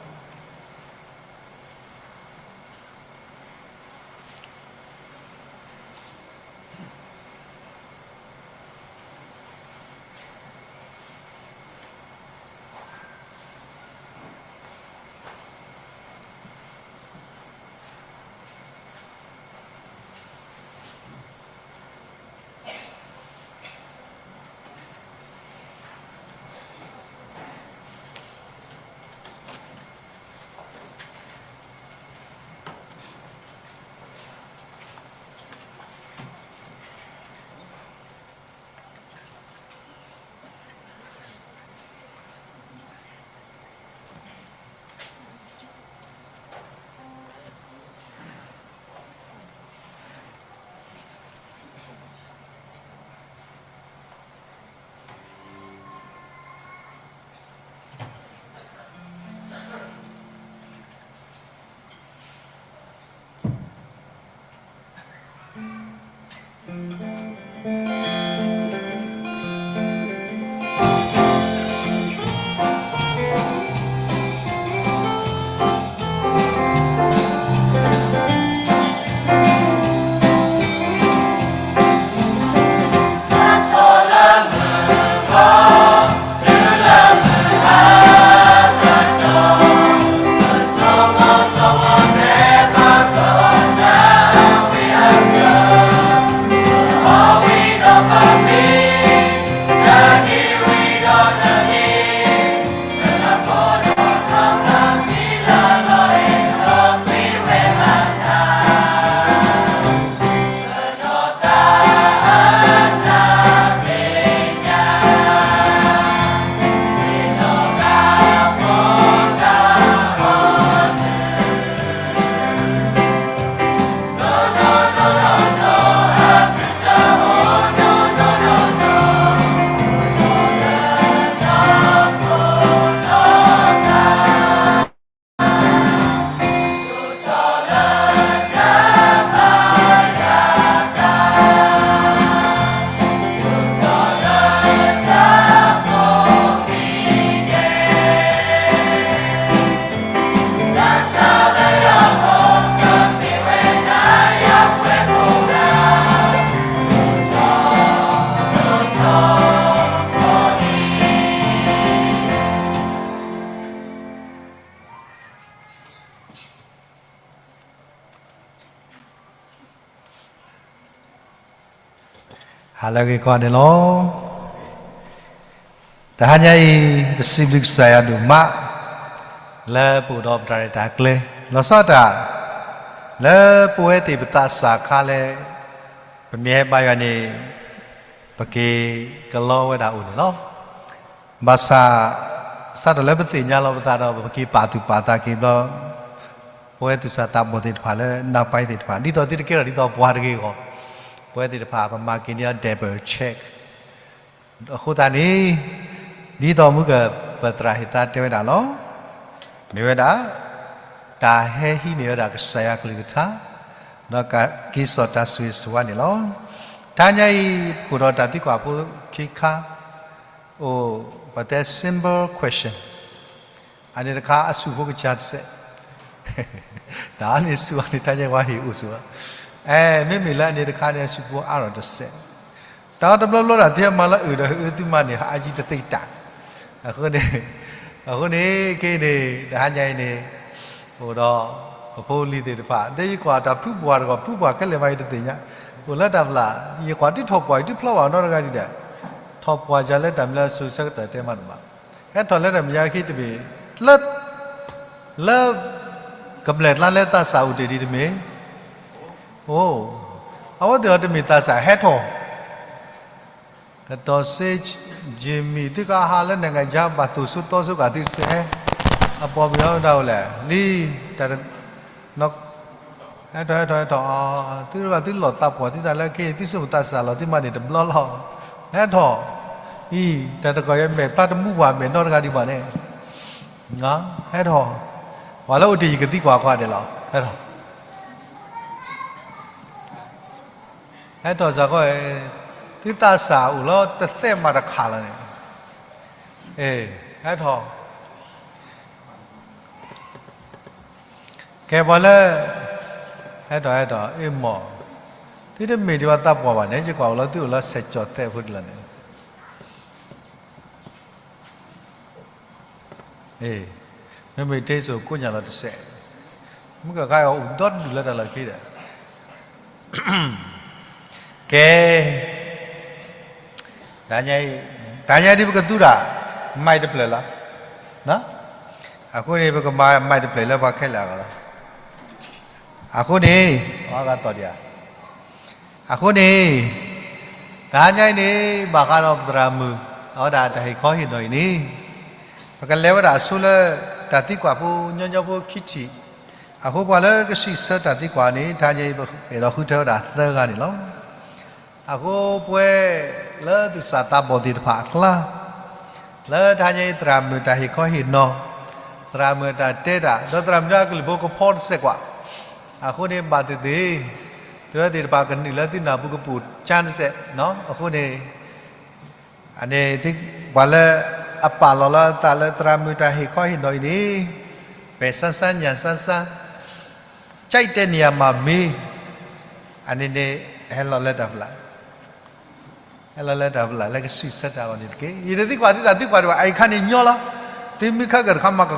ဟါလၢအဂ့ၤကိးဂၤဒဲးလီၤ. တဟါညါအံၤ ပစံးဘျုးကစၢ်ယွၤဒိၣ်မး လၢပအိၣ်ဒီးပတၢ်ရဲၣ်တၢ်ကျဲၤ လီၤဆီဒၣ်တၢ် လၢပဝဲသ့ၣ်ပသးစၢ်အခါလၢ ပမ့ၢ်ဟဲဘါယွၤန့ၣ် ပက့ၤကလီဝဲဒၣ်အိၣ်န့ၣ်လီၤ. ဘၣ်ဆၣ် စးထီၣ်လၢပသ့ၣ်ညါလီၤပသးဒီး ပက့ၤပာ်သူၣ်ပာ်သးက့ၤဘျီ ပဝဲသူၣ်စၢ်သးဘီၣ်သ့ၣ်တဖၣ်လၢနၢ်ပၢၢ်သ့ၣ်တဖၣ် ဒ်သိးသုတကဲထီၣ်ဒ်သိးပှၤတဂ့ၤအဂီၢ် ပဝဲသ့ၣ်တဖၣ် ပမၤက့ၤန့ၢ်အီၤ double check အဃိသတးန့ၣ် ဒ်သိးမုၢ်ကပသရၣ်ဟ့ၣ်သါတဲဝဲဒၣ်လီၤ. မ့ၢ်ဝဲဒၣ် တၢ်ဟဲဟံးန့ၢ်ဝဲဒၣ်ကစၢ်ယွၤကလုၢ်ကထါ ဒီးက့ၤစိာ်တၢ်ဆိၣ်ဂ့ၤဆိၣ်ဝါန့ၣ်လီၤ. တဟါညါအံၤ ပအိၣ်ဒီးတၢ်သံကွၢ်ဖိခံခါ အိၣ် ပတဲ simple question အန့ၣ်တခါ အဆူၣ်ဖိကစၢ်တစဲး တၢ်အန့ၣ်ဆူၣ်အန့ၣ် တၢ်ညါဝဲဟ့ၣ်အိၣ်ဆိးဝဲ အဲ မ့မ့ၢ်လၢအန့ၣ်တခါန့ၣ် အဆူၣ်ဖိအါထီၣ်တစဲး တၢ်အီၤတဘျီဘျီဒၣ် သုဟဲမၤလၢအုၣ်ဒီး ဟ့ၣ်အၢသုမၤန့ၣ် ဟးအါယံတသ့တၢ် အဃိန့ၣ် အဃိန့ၣ် ခဲအံၤန့ၣ် တဟါညါအံၤန့ၣ် အိၣ်ဒီး ပဖိပလံၤသ့ၣ်တဖၣ် ဒီးယကွၢ်တၢ်ဖုပှၢ်တဂီၢ် ဖုပှၢ်ခဲလၢာ်မး ယတသ့ၣ်ညါ အိၣ်လၢတၢ်ဖျါ ယကွၢ်တံထီၣ်ပှၢ် ယတဖျီဘၣ်နီတဂၤဒံးဒီး ထီၣ်ပှၢ်ယၤလၢတၢ်မနုၤလၢအဆိဆၢကတီၢ်တဲမးတဘၣ် ဟဲထီၣ်လၢတၢ်မဲာ်ညါခံတမ့ၢ် လၢ လၢ ကမျၢၢ်ကျါလၢသးစၢ်အိၣ်တ့ၢ်ဒံးတမ့ၢ် အိၣ် အဝဲသ့ၣ်အီၤတမ့ၢ်သးစၢ်ဟဲထီၣ် ကတီၢ်စ့ Jimmy သုကဟးလၢ နိုင်ငံခြား ဘၣ်သိၣ်ဆိသီဆိကးသုတစဲး အပှၤပယီၤဒၣ်ဝဲလဲၣ် လံ တၢ် ဟဲထီၣ် ဟဲထီၣ် ဟဲထီၣ် သုတဂၤသုလီၢ်သးပှၢ်သုသးလၢခံ သုဆိကမိၣ်သးစၢ်လီၤသုမၤန့ၢ်တဘျီလီၤ ဟဲထီၣ် အံၤ တၢ်တကီၢ်ယမဲာ်ဖျါတမူပှၤမဲာ်နီတဂၤဒံးဘၣ်န့ၣ် ဟဲထီၣ် ပှၤလၢအိၣ်တ့ၢ်ယကသံကွၢ်ခွါဒဲးလီၤ ဟဲထီၣ် ဟဲထီၣ်စ့ၢ်ကီး သုသးစၢ်အိၣ်လီၤတသဲမးတခါလီၤန့ၣ် အ့ ဟဲထီၣ် ကဲပှၤလၢ ဟဲထီၣ် ဟဲထီၣ် အ့ၣ်မီၢ် သုတမ့ၢ်ဒံးဘၣ်သးပှၢ်ဘၣ်န့ၣ် ယကွၢ်အိၣ်လီၤသုအိၣ်လၢဆဲးကၠီၤသဲးဖိတလၢာ်န့ၣ် အ့ မ့မ့ၢ်တ့စိၣ်ကိးညါလီၤတစဲး မုၢ်ကခါအံၤအိၣ်ဒီဒူၣ်လၢတၢ်လီၢ်ခံဒီး ကဲ တဟါညါအံၤ တဟါညါဒ်ပကသူတၢ် မံၣ်တဖျၢၣ်လီၤ အဃိန့ၣ် ပကမၤမံၣ်တဖျၢၣ်လၢပှၤခဲလၢာ်အဂီၢ်လီၤ အဃိန့ၣ် အဂၤသီၣ်ဒံးဧါ အဃိန့ၣ် တဟါညါအံၤန့ၣ် ဘၣ်ဃးဒီးပသရၣ်မုၣ် အဝဲဒၣ်တၢ်ဟ့ၣ်ခီဟ့ၣ်နီၤအံၤန့ၣ် ပကလဲၤဝဲဒၣ်အဆိလၢ တၢ်သံကွၢ်ဖိညီညီဖိခံထံၣ် အဃိပှၤလၢကစံးဆၢတၢ်သံကွၢ်န့ၣ် တဟါညါအံၤ ပအဲၣ်ဒိးဃုထၢဝဲဒၣ်သၢဂၤန့ၣ်လီၤ. အဃိပဝဲလၢသူၣ်စၢ်သးဘီၣ်သ့ၣ်တဖၣ်အကျါ လၢတဟါညါအံၤ သရၣ်မုၣ်တၢ်ဟ့ၣ်ခီဟ့ၣ်နီၤ, သရၣ်မုၣ်တၢ်တဲတၢ်, ဒီးသရၣ်မုၣ်ဒၣ်ကလုၢ်ဖိကဖီတစဲးကွၢ်, အဃိန့ၣ်ဘၣ်သ့ၣ်သ့ၣ်, သုဝဲသ့ၣ်တဖၣ်ကနုာ်လၢသုနၢ်ပူၤကပိာ်ကၢတစဲး, အဃိန့ၣ် အန့ၣ် ပှၤလၢအပာ်လီၤလၢအသးလၢသရၣ်မုၣ်တၢ်ဟ့ၣ်ခီဟ့ၣ်နီၤအံၤန့ၣ်, ပဲာ်ဆန်းဆန်း ညၣ်ဆန်းဆန်း, ကြိုက်တဲ့နေရာမှာမင်း, အန့ၣ်န့ၣ် ဟဲလီၤလၢတၢ်ဖျါ, ဟဲလီၤလၢတၢ်ဖျါလၢကစံးဆၢတၢ်အဂီၢ်န့ၣ်တက့ၢ်. ယတသံကွၢ်ဒ်သိးသုကွၢ်ဒံးဘၣ်, အအံၤခါန့ၣ်ညီလီၤ. သုမ့ၢ်ခဲကတခါမၤက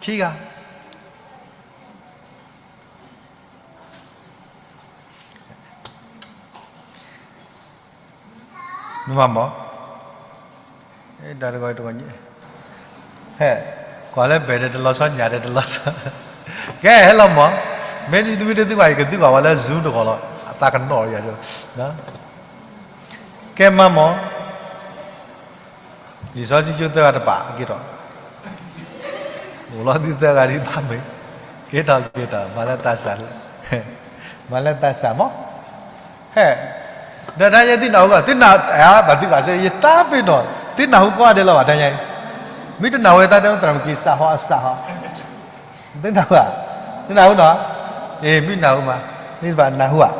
ကီ, ခံဂၤ မ့ၢ်မးမး, တၢ်တဂီၤတဂီၤညါ, ဟဲ, ကွၢ်လၢဘဲၣ်ဒီးတလီၤဆီ ညၣ်ဒီးတလီၤဆီ, ကဲဟဲလီၤမး, မ့ၢ်သုမ့ၢ်တသံကွၢ် ယကသံကွၢ်ဝဲလၢ Zoom တဂီၤလီၤ, အသးကနီၣ်ယၤ, ကဲမးမး လံာ်စီဆှံကၠိသၢဂၤတပာ်က့ၤထီၣ်, အိၣ်လီၤသုသၢဂၤဒ်ဘၣ်မ့ၢ်, က့ၤထီၣ်က့ၤထီၣ်, မၤလၢသးစၢ်, မၤလၢသးစၢ်မး, ဟဲ, ဒီးတၢ်ယဲသုနၢ်ဟူဘၣ်, သုနၢ်, ဘၣ်သုဘၣ်စ့ ယသးပ့ၤနီၣ်, သုနၢ်ဟူကိးဂၤဒဲးလီၤဘၣ်တၢ်ယဲ, မ့ၢ်တနၢ်ဟူဝဲသးတဲသရၣ်မုၣ်က့ၤစၢ်ဟီအစၢ်ဟီ သုနၢ်ဟူဧါ, သုနၢ်ဟူနီၤ, အ့ မ့ၢ်နၢ်ဟူမး, မ့ၢ်တဘၣ်နၢ်ဟူဧါ,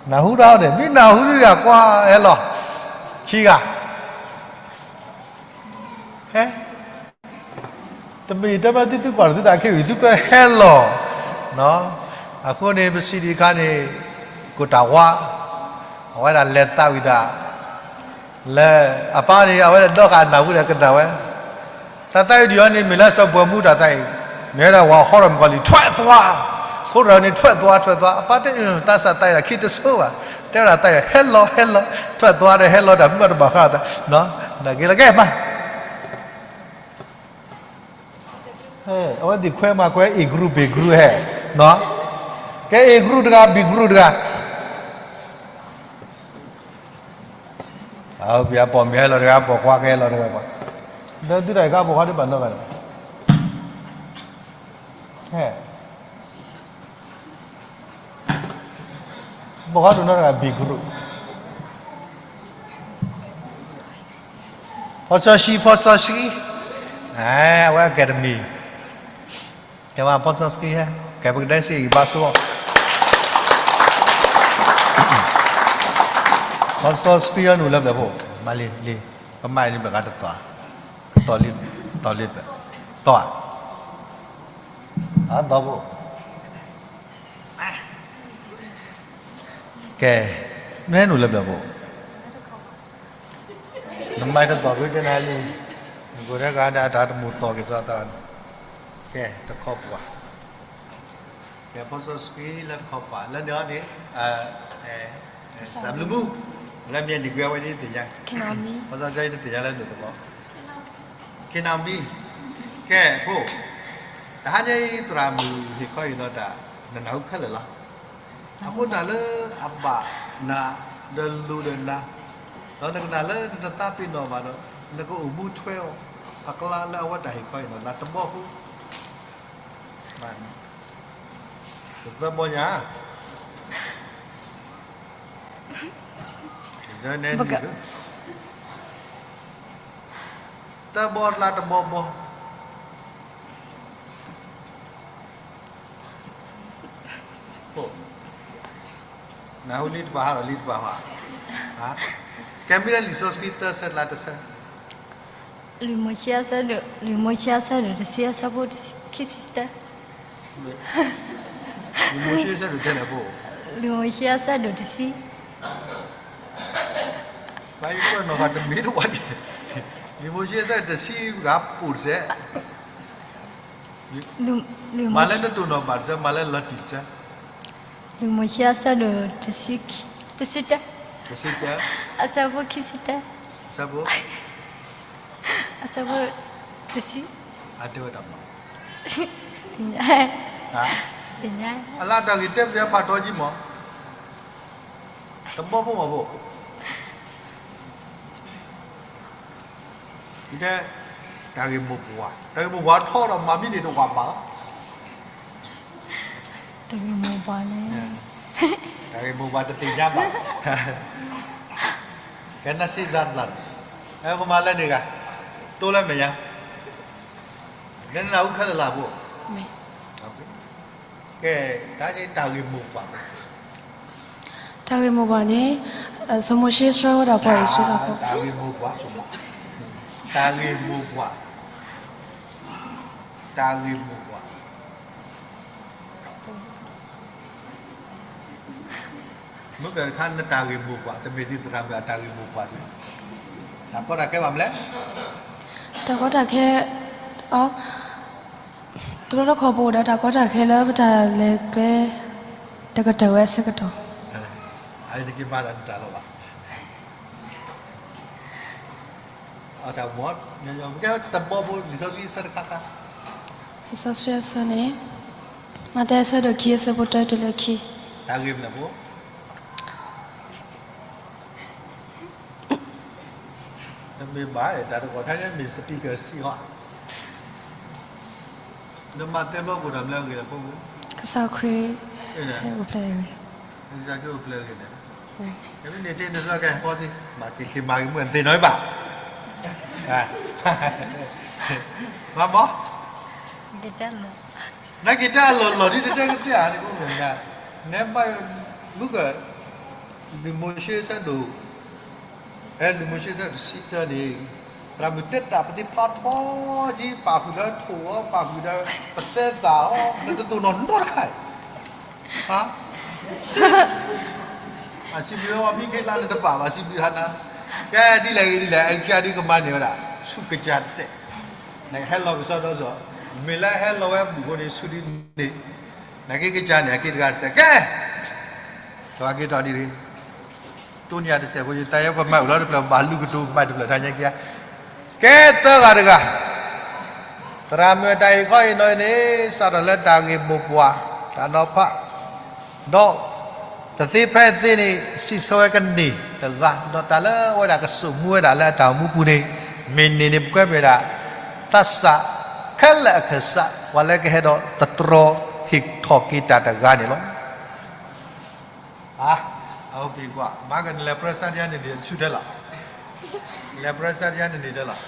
နၢ်ဟူဒီးန့ၣ် မ့ၢ်နၢ်ဟူဒ်ဒီးကွၢ်ဟဲလီၤ, ခံဂၤ, ဟဲ, တမ့ၢ်တဲမ့ၢ်သုသုကွၢ်ဒီးသုသးခဲအံၤ သုကဟဲလီၤ, အဃိန့ၣ် ပစံးဒံးအခါန့ၣ်, ကိၣ်တၢ်ဝါ, အဝဲဒၣ်လဲၤသးဝံၣ်တၢ် လၢအပၢ်န့ၣ် အဝဲဒၣ်ဒီဃာ်နၢ်ဟူဒီးကနၣ်ဝဲ, တၢ်သးဝံၣ်ဒံးအီၤန့ၣ် မ့ၢ်လၢစီၤပှၤမူတၢ်သးဝံၣ်, မ့ၢ်ဝဲဒၣ်ဝၤဟီရမကီၢ်လံ ထွက်သွား, ခိၣ်ရၢန့ၣ် ထွက်သွား, ထွက်သွား, အပၢ်တဲ သးစၢ်သးဝံၣ်ဒၣ်ခံတဆိဘၣ်, တ တဲဝဲဒၣ်တၢ် ဟဲလီၤ ဟဲလီၤ ထွဲၣ်သွါဒီး ဟဲလီၤတၢ်မုၢ်အတဘၣ်ဃးအသး, နက့ၤလီၤကဲမး, အဝဲသ့ၣ်ခွဲမၤခွဲ A group B group ဟဲ, ကဲ A group တဂၤ B group တဂၤ, ပပိာ်မုၣ်ဟဲလီၤတဂၤ ပိာ်ခွါကဟဲလီၤတဂၤ, ဒီးသုတၢ်အံၤခါပိာ်ခွါဒ်ဘၣ်နီတဂၤန့ၣ်, ဟဲ ပိာ်ခွါဒိၣ်နီတဂၤ B group, ဖီစီဆှံ ဖီစီဆှံ, အဝဲ academy, ကဲဝဲဖီစီဆှံဟဲ, ကဲပကဒဲစ့အံၤဘၣ်ဆိ, ဖီစီဆှံအနုာ်လၢပျၢၤဖိ, မၤလံလံ, ပမၤလံဘျၢၤဂၤတသီ, ကတီၤလံ, တီၤလံဘျၢၤ, တီၤဧါ, အသီဖိ ကဲ, နဟဲနုာ်လၢပျၢၤဖိ, နမၤတသီၣ်ဖဲတဲနၤလံ, နကိးထဲဂၤဒၣ်တၢ်တမုာ်သီၣ်က့ၤစီသး, ကဲ တခီပှၤ, ကဲ ဖီစီဆှံလၢတခီပှၤ လၢန့ၣ်အီၤန့ၣ်, စၢ်ဘျုးမူ, လၢမ့ၢ်နံၤကွံာ်အဝဲဒ်သ့ၣ်ညါ, ဖီစီဆှံတသ့ၣ်ညါလၢနုာ်သီၣ်, Kinami, ကဲဖိ, တဟါညါအံၤသရၣ်မုၣ်ဟ့ၣ်ခီအံၤဒီးတၢ်, နနၢ်ဟူခဲလၢာ်လီၤ. အဃိတၢ်လၢအဘၣ်နၤ, ဒီးလိၤဒီးနၤ, ဒီးနကနၣ်လၢနတသးပ့ၤနီၣ်ဘၣ်ဒီး, နကအိၣ်မူထွဲအီၤ, အကျါလၢအဝဲတၢ်ဟ့ၣ်ခီအံၤဒီး လၢတဘီဖိ တသၢဘီညါ, သၢဘီလၢတဘီဘီ, နၢ်ဟူလံတပၤဟါဒီးလံတပၤဟါ, ကဲမ့ၢ်လၢလံာ်စီဆှံသၢဆၢလါတဆၢ, လံာ်မိၤၡ့အဆၢဒိၣ်, လံာ်မိၤၡ့အဆၢဒိၣ်တဆံအဆၢဖိခံဆံတၢ, လံာ်မိၤၡ့အဆၢဒိၣ်တဲလဲၣ်ဖိ, လံာ်မိၤၡ့အဆၢဒိၣ်တဆံ, ဘၣ်ယကွၢ်နီၢ်ဘၣ်တမ့ၢ်တဝါန့ၣ်, လံာ်မိၤၡ့အဆၢဒိၣ်တဆံဂၤပိာ်တစဲး မၤလၢနတိၢ်နီၣ်ဘၣ်တစဲး မၤလၢလီၤတံၢ်တစဲး, လံာ်မိၤၡ့အဆၢဒိၣ်တဆံ, တဆံတၢ, တဆံတၢ, အဆၢဖိခံဆံတၢ, အဆၢဖိ, အဆၢဖိတဆံ, အတဲဝဲတၢ်မၤ, တညါ, တညါ, အလၢတၢ်ဂ့ၢ်တဲပျဲဖးထီကံမး, တဘီဖိမးဖိ တဲ, တၢ်ဂ့ၢ်မိၢ်ပှၢ်, တၢ်ဂ့ၢ်မိၢ်ပှၢ်ထီဒီးမၤမံန့ၣ်တဝၤဘၣ်လီၤ, တၢ်ဂ့ၢ်မိၢ်ပှၢ်န့ၣ်, တၢ်ဂ့ၢ်မိၢ်ပှၢ်တသ့ၣ်ညါဘၣ်, ကဲနစ့စၢ်တလၢ်, ပမၤလၢန့ၣ်ဂၤ, တိလၢမဲာ်ညါ, နနၢ်ဟူခဲလၢာ်လၢဖိ ကဲ, တၢ်န့ၣ်တၢ်ဂ့ၢ်မိၢ်ပှၢ်, တၢ်ဂ့ၢ်မိၢ်ပှၢ်န့ၣ်, စီၤမိၤၡ့ဆှၢဝဲဒၣ်ပှၤအံၣ်စရ့လးဖိ, တၢ်ဂ့ၢ်မိၢ်ပှၢ်, တၢ်ဂ့ၢ်မိၢ်ပှၢ်, တၢ်ဂ့ၢ်မိၢ်ပှၢ်, မ့ၢ်ကဲတခါနတၢ်ဂ့ၢ်မိၢ်ပှၢ် တမ့ၢ်ဒ်သရၣ်မုၣ်အတၢ်ဂ့ၢ်မိၢ်ပှၢ်ဒ်, တၢ်ကီတၢ်ခဲဘၣ်မလဲၣ်, တၢ်ကီတၢ်ခဲ, တဘျီတခီၣ်ပအိၣ်ဒီးတၢ်ကီတၢ်ခဲလၢပတၢ်လဲၤကျဲ, တကတၢၢ်ဝဲအဆၢကတီၢ်, အတက့ၤမၤတၢ်တၢ်လီၤဘၣ်, တၢ်မ့ၢ်, တဘီဖိလံာ်စီဆှံအဆၢတခါခါ, လံာ်စီဆှံအဆၢန့ၣ်, မးသဲအဆၢဒိၣ်ခံအဆၢဖိတၢတုၤလၢခံ, တၢ်ဂ့ၢ်မနုၤဖိ တမ့ၢ်ဘၣ် တၢ်တခီၣ်ခါန့ၣ်မ့ၢ် speaker စံးဟီ, နမၤသဲဘျီပအိၣ်ဒီးမနုၤအဂ့ၢ်လီၤဖိ, ကစၢ်ခရံာ်အိၣ်ဖျဲၣ်အဂ့ၢ်, ကစၢ်ခရံာ်အိၣ်ဖျဲၣ်အဂ့ၢ်န့ၣ်, မ့ၢ်န့ၣ်တ့ၢ်နစီကဲဖီသံ, မၤက့ၤက့ၤမၤက့ၤမုၢ်သ့ၣ်နီၤဘၣ်, မၤမး နက့ၤတၢ်အလီၢ်လီၢ်ဒ်တတဲကသ့ဧါန့ၣ်, နဘၣ်, မုၢ်က, လံာ်မိၤၡ့ဆၢဒိၣ်, လံာ်မိၤၡ့ဆၢဒိၣ်တဆံတၢန့ၣ်, သရၣ်မုၣ်တဲတၢ်ပသ့ဖျါထီကံ ပာ်ဃုာ်ဒီးထိၣ်အီၤ ပာ်ဃုာ်ဒီးပသဲသၣ်အီၤ နတတိၢ်နီၣ်နီတခါအံၤ, အစံးဘျုးအီၤ မံခ့လါနတပာ်ဘၣ် စံးဘျုးဟါနၤ, ကဲဒ်လဲၣ်ဂ့ၤဒ်လဲၣ် အခံဂၤဒ်ကမၤန့ၢ်ဝဲဒၣ် ဆူကစၢ်တစဲး, နကဟဲလီၤကစီဒီစီ, မ့ၢ်လၢဟဲလီၤဝဲဘူးဃိန့ၣ် ဆူဒ်န့ၣ်, နက့ၤကစၢ်န့ၣ် အက့ၤတဂၤတစဲး ကဲ, ထီၣ်က့ၤထီၣ်ဒ်န့ၣ်, တိၢ်န့ၢ်ယၤတစဲးဖိ ယတၢ်အဲၣ်ပှၤမၤအိၣ်လီၤတဖျၢၣ် ဘၣ်လူကတိၤမၤတဖျၢၣ် တၢ်ညါက့ၤ ကဲသၢဂၤတဂၤ, သရၣ်မုၣ်အတၢ်ဂ့ၢ်ခီအံၤနီၤအံၤန့ၣ် စးထီၣ်လၢတၢ်ဂ့ၢ်မိၢ်ပှၢ် တၢ်နီၤဖး ဒီး တသ့ဖဲအသ့န့ၣ် စံးဆၢဝဲကန့ၢ်တဂၤ ဒီးတၢ်လၢအဝဲဒၣ်ကစိာ်မူဝဲဒၣ်လၢအတၢ်အိၣ်မူပူၤန့ၣ် မ့ၢ်န့ၢ်န့ၣ် ပကွဲမ့ၢ်ဝဲဒၣ် သးစၢ်ခဲလၢာ်အခၢၣ်စး ပှၤလၢကဟဲဒီးသတြီၤဟ့ၣ်ထီၣ်က့ၤတၢ်တဂၤန့ၣ်လီၤ. အ မၤကနလဲၤပြၢစၢ်ဒ်ယၤန့ၣ်န့ၣ် ဆူၣ်တဲလီၤ, လဲၤပြၢစၢ်ဒ်ယၤန့ၣ်န့ၣ်တဲလီၤ,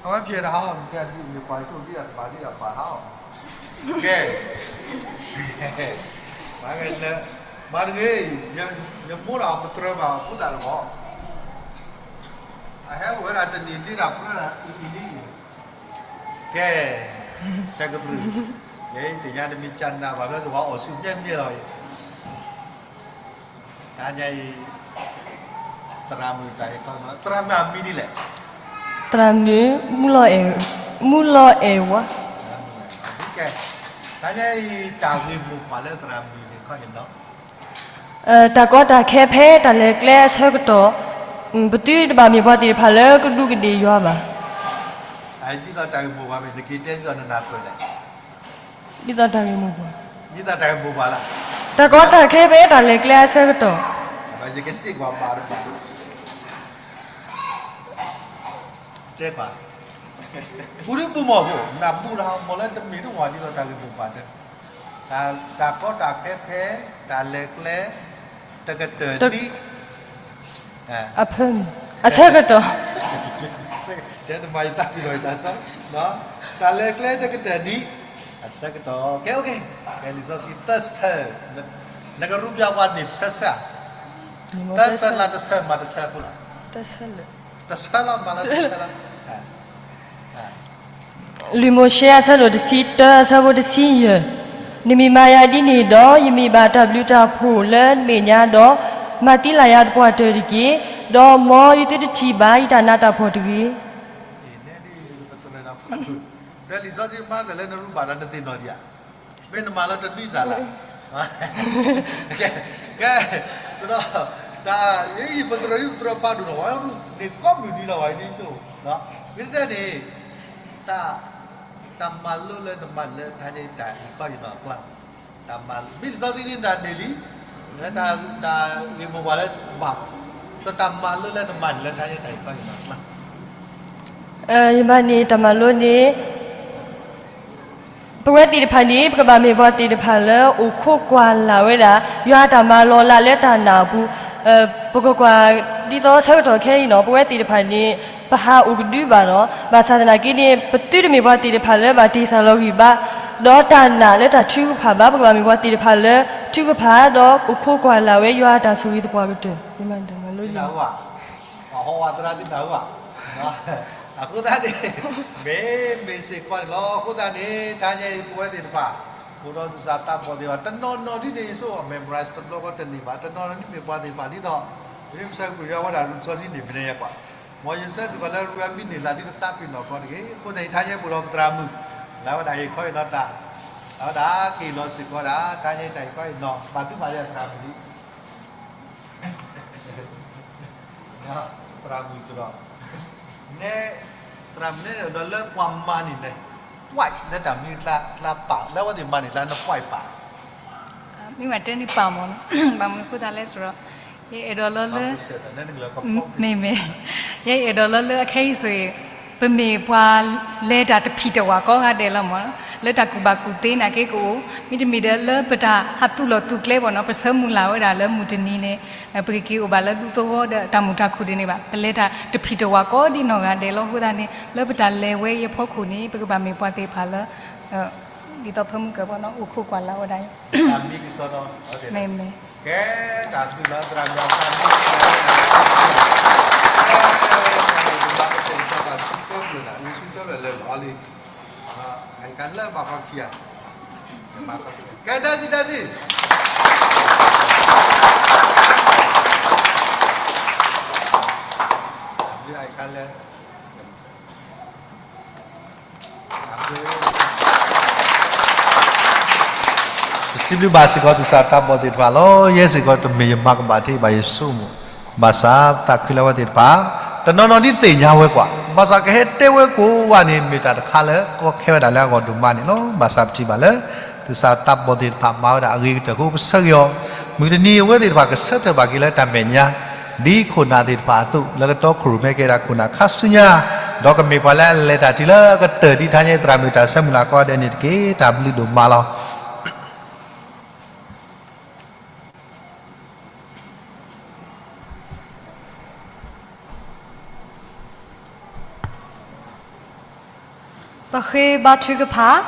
အဝဲဖျဲးတဟးအီၤ မ့ၢ်ကဲဒ်မ့ၢ်ပှၤဆိၣ်ဂ့ၤအတဘၣ်ဒ်အဘၣ်ဟးအီၤ, ကဲ မၤကနလဲၤ, မၤတဂ့ၤ, ယမိၢ်ဒီးပတြၢၤဘၣ်အဃိသတးလီၤ, အဟဲအိၣ်ဝဲဒၣ်တနံၤဒ်တၢ်ပြၢဒၣ်အံၤအံၤလံ, ကဲ, ဆၢကပြုၢ်, ယဲအံၤတညါတမံၤကနၣ်ဘၣ်ဖဲလၢဝဲအီၣ်ဆူၣ်ဘျဲၣ်ဘျဲၣ်လီၤအံၤ, တၢ်ညါအံၤ သရၣ်မုၣ်တၢ်အံၤခီ, သရၣ်မုၣ်အမံၤဒ်လဲၣ်, သရၣ်မုၣ် မုၢ်လီၤအဲၣ်ဝါ, ကဲ, တၢ်ညါအံၤ တၢ်ဂ့ၢ်မိၢ်ပှၢ်လၢသရၣ်မုၣ်န့ၣ်ခီအံၤနီၤ တၢ်ကီတၢ်ခဲဖဲတၢ်လဲၤကျဲအဆၢကတီၢ်, ပသုတဘၣ်မ့ၢ်ပှၤသ့ၣ်တဖၣ်လၢကဒူးကဒ့ၣ်ယွၤဘၣ်. ဒ်သိးတၢ်ဂ့ၢ်မိၢ်ပှၢ်မ့ၢ်နက့ၤတဲဒ်သိးနနၢ်ပၢၢ်လဲၣ်, ဒ်သိးတၢ်ဂ့ၢ်မိၢ်ပှၢ်, ဒ်သိးတၢ်ဂ့ၢ်မိၢ်ပှၢ်လၢ, တၢ်ကီတၢ်ခဲဖဲတၢ်လဲၤကျဲအဆၢကတီၢ်, ယကစံးကွၢ်ဘၣ်တဘၣ် တဲကွၢ်, ပူၤဒုပူၤမီၢ်ဖိ နဘူးလီၤမီၢ်လၢတမ့ၢ်တဝၢ်ဒ်သိးတၢ်ဂ့ၢ်မိၢ်ပှၢ်တဲ, တၢ်ကီတၢ်ခဲဖဲ တၢ်လဲၤကျဲ တကတၢၢ်နံၣ်, အဖၢမုၢ် အဆၢကတီၢ်, တဲနမၤယသးပ့ၤနီၣ်ယတၢ်ဆၢ, တၢ်လဲၤကျဲတကတၢၢ်နံၣ်, အဆၢကတီၢ် ကဲ ကဲလံာ်စီဆှံသၢဆၢ, နကရူၢ်ပျၢ်ပှၤန့ၣ်တဆၢဆၢ, သၢဆၢလၢတဆၢမၤတဆၢဖိလီၤ, တဆၢလီၤမၤလၢတဆၢလီၤ လံာ်မိၤၡ့အဆၢဒိၣ်တဆံတၢ အဆၢဖိတဆံယဲၢ်, နမ့ၢ်မၤယၤဒ်န့ၣ်ဒီး ယမ့ၢ်ဘၣ်တၢ်ဘျုးတၢ်ဖှိၣ်လၢနမဲာ်ညါဒီး, မၤသံလၢ်ယၤသပှၢ်တၢၢ်တက့ၢ်, ဒီးမ်ယသုတထံၣ်ဘၣ်ယတၢ်နးတၢ်ဖှီၣ်တဂ့ၤ. ဒီးလံာ်စီဆှံမၤကလၢနရူၢ်ဘၣ်ဒီးနသ့ၣ်နီၣ်ဒံးဧါ, မ့ၢ်နမၤလၢတနွံစၢ်လၢ် ကဲ, ကဲ, စဒီး, တၢ်အံၤ ပတြၢၤဒ်ပတြၢၤဖးဒိၣ်နီၤ ဝဲန့ၣ်ကိးမုၢ်နံၤလီၤ ဝဲဒ်သိး, မ့ၢ်တဲန့ၣ်, တၢ်, တၢ်မၤလိလၢနမၤန့ၣ်လၢတၢ်ညါအံၤတၢ်အံၤခီအံၤနီၤအကျါ, တၢ်မၤ, မ့ၢ်လံာ်စီဆှံန့ၣ်တၢ်န့ၣ်လံ, လၢတၢ်ဂ့ၢ်မိၢ်ပှၢ်လၢဘၣ်, ဒီးတၢ်မၤလိလၢနမၤန့ၣ်လၢတၢ်ညါအံၤတၢ်အံၤခီအံၤနီၤအကျါ ယမၤန့ၢ်တၢ်မၤလိန့ၣ်, ပဝဲသ့ၣ်တဖၣ်န့ၣ် ပကဘၣ်မ့ၢ်ပှၤသ့ၣ်တဖၣ်လၢအိၣ်ခိးကွၢ်လၢ်ဝဲဒၣ် ယွၤအတၢ်မၤလီၤလးလၢတၢ်နာ်အပူၤ, ပကကွၢ်ဒ်သိးဆၢကတီၢ်ခဲအံၤနီၤ ပဝဲသ့ၣ်တဖၣ်န့ၣ် ပဟးအိၣ်ကဒုဘၣ်နီၤ ဘၣ်ဆၣ်သနာ်က့န့ၣ် ပသုတမ့ၢ်ပှၤသ့ၣ်တဖၣ်လၢဘၣ်တ့ၢ်သးလီၤဂံၢ်ဘါ, ဒီးတၢ်နာ်လၢတၢ်ထုကဖၣ်ဘၣ် ပကဘၣ်မ့ၢ်ပှၤသ့ၣ်တဖၣ်လၢထုကဖၣ် ဒီးအိၣ်ခိးကွၢ်လၢ်ဝဲယွၤအတၢ်ဆိၣ်ဂ့ၤသပှၢ်ကတၢၢ် ယမၤတၢ်မၤလိန့ၣ် ပှၤဟီဝဲသရၣ်သ့ၣ်နၢ်ဟူဘၣ်, အဃိသတးန့ၣ်, မ့ၢ်, မ့ၢ်စ့ၢ်ကီးန့ၣ်လီၤ. အဃိသတးန့ၣ် တဟါညါအံၤပဝဲသ့ၣ်တဖၣ်, အိၣ်ဒီးသူၣ်စၢ်သးဘီၣ်သ့ၣ်တဖၣ် တနီၤနီၤဒ်န့ၣ် ယဆိ memorize တဘျီဃီတန့ၢ်ဘၣ်, တနီၤနီၤဒ်မ့ၢ်ပှၤသ့ၣ်တဖၣ်ဒ်သိး, ပမ့ၢ်မဆၢကပူၤယွၤဝဲဒၣ်ရူၢ်စီဆှံန့ၣ် ပန့ၢ်ယကွၢ်, မ်ယဆၢစ့ၢ်ကီးလၢရူၢ်အမံၤန့ၣ် လၢသုတသးပ့ၤနီၣ်ကီတဂ့ၤ. အဃိသတးအံၤ တဟါညါပအိၣ်ဒီးပသရၣ်မုၣ်, လၢဝဲဒၣ်ဟ့ၣ်ခီအံၤနီၤတၢ်, လၢဝဲဒၣ်က့ၤလီၤစ့ၢ်ကီးဒၣ် တဟါညါအံၤတၢ်ဟ့ၣ်ခီအံၤနီၤ ဘၣ်သုဘၣ်လၢသရၣ်မုၣ်လံ သရၣ်မုၣ်စ့ၢ်ဒီး, နဲ, သရၣ်မုၣ်နဲဒီးလၢပှၤမၤန့ၢ်လဲၣ်, ပွဲလၢတၢ်မံၤကျါပာ် လၢဝဲသ့ၣ်မၤန့ၢ်ကျါနပွဲပာ်, မ့ၢ်မၤတဲန့ၢ်ပာ်မး, ဘၣ်မနုၤအဃိသတးလဲၣ်စ့ၢ်ဒီး, ယအဲၣ်ဒိးလၢလၢ, မ့ၢ်မ့ၢ်, ယအဲၣ်ဒိးလၢလၢအခဲအံၤစ့ၢ် ပမ့ၢ်ပှၤလဲၤတၢ်တဖံးတဝၣ်ကိးဂၤဒဲးလီၤမး, လၢတၢ်ကူၣ်ဘၣ်ကူၣ်သ့နာ်က့ကအိၣ်, မ့တမ့ၢ်ဒီးလၢပတၢ်ဟးသူၣ်လီၤသူၣ်ကျဲဘၣ်နီၤ ပဆၢမုၢ်လၢ်ဝဲဒၣ်လၢမုၢ်တနံၤန့ၣ်, ပကက့ၤအိၣ်ဘၣ်လၢဒူသဝီဒီးတၢ်မုာ်တၢ်ခုၣ်ဒ်န့ၣ်ဘၣ်. ပလဲၤတၢ်တဖံးတဝၣ်ကိးဒ်နီၢ်ဂၤဒဲးလီၤ. အဃိသတးန့ၣ် လၢပတၢ်လဲၤဝဲအံၤအဖီခိၣ်န့ၣ် ပကဘၣ်မ့ၢ်ပှၤသ့ၣ်တဖၣ်လၢ ဒ်သိးဖၢမုၢ်ကၢၢ်ဘၣ်နီၤ အိၣ်ခိးကွၢ်လၢ်ဝဲဒၣ်, မ့ၢ်မ့ၢ်, ကဲ, တၢ်ဘျုးလီၤသရၣ်မုၣ်အသးမုၣ်, ကဲ, တၢ်ဘျုးလီၤသရၣ်မုၣ်အသးမုၣ်, လၢဘၣ်ကီခံဂၤ, ကဲ တၢ်စံးတၢ်စံး, တၢ်ဘျုးအံၤခါလၢ ပစံးဘျုးဘၣ်စ့ၢ်ကီးသူၣ်စၢ်သးဘီၣ်သ့ၣ်တဖၣ်လီၤ. ယဲစ့ၢ်ကီးတမ့ၢ်ယမၤကမၣ်ထဲဘၣ်ယဆိကမိၣ်, ဘၣ်ဆၣ်သးခုလၢအဝဲသ့ၣ်တဖၣ် တနီၤနီၤဒ်သ့ၣ်ညါဝဲကွၢ်, ဘၣ်ဆၣ်ကဟဲတဲဝဲကိးဂၤန့ၣ် မ့ၢ်တၢ်တခါလၢကီခဲဝဲဒၣ်လၢအဂီၢ်ဒိၣ်မးန့ၣ်လီၤ. ဘၣ်ဆၣ်ပထံၣ်ဘၣ်လၢ သူၣ်စၢ်သးဘီၣ်သ့ၣ်တဖၣ်မၤဝဲဒၣ်အဂ့ၤကတၢၢ်အဃိ ပဆၢဂ့ၤအီၤ, မုၢ်တနံၤအဝဲသ့ၣ်တဖၣ်ကဆၢထၢၣ်ဘၣ်က့ၤလၢတၢ်မဲာ်ညါ ဒ်ခိၣ်နၢ်သ့ၣ်တဖၣ်အသိး လၢကတီခိၣ်ရိၣ်မဲကဲဒၣ်ခိၣ်နၢ်ခါဆူညါ, ဒီးကမ့ၢ်ပှၤလၢအလဲၤတၢ်တုၤလၢအကတၢၢ်ဒ်တဟါညါအံၤ သရၣ်မုၣ်တၢ်ဆၢမုၢ်လၢ်ကိးဂၤဒဲးန့ၣ်တက့ၢ်. တၢ်ဘျုးဒိၣ်မးလီၤ. ပဃ့ဘါထုကဖၣ်.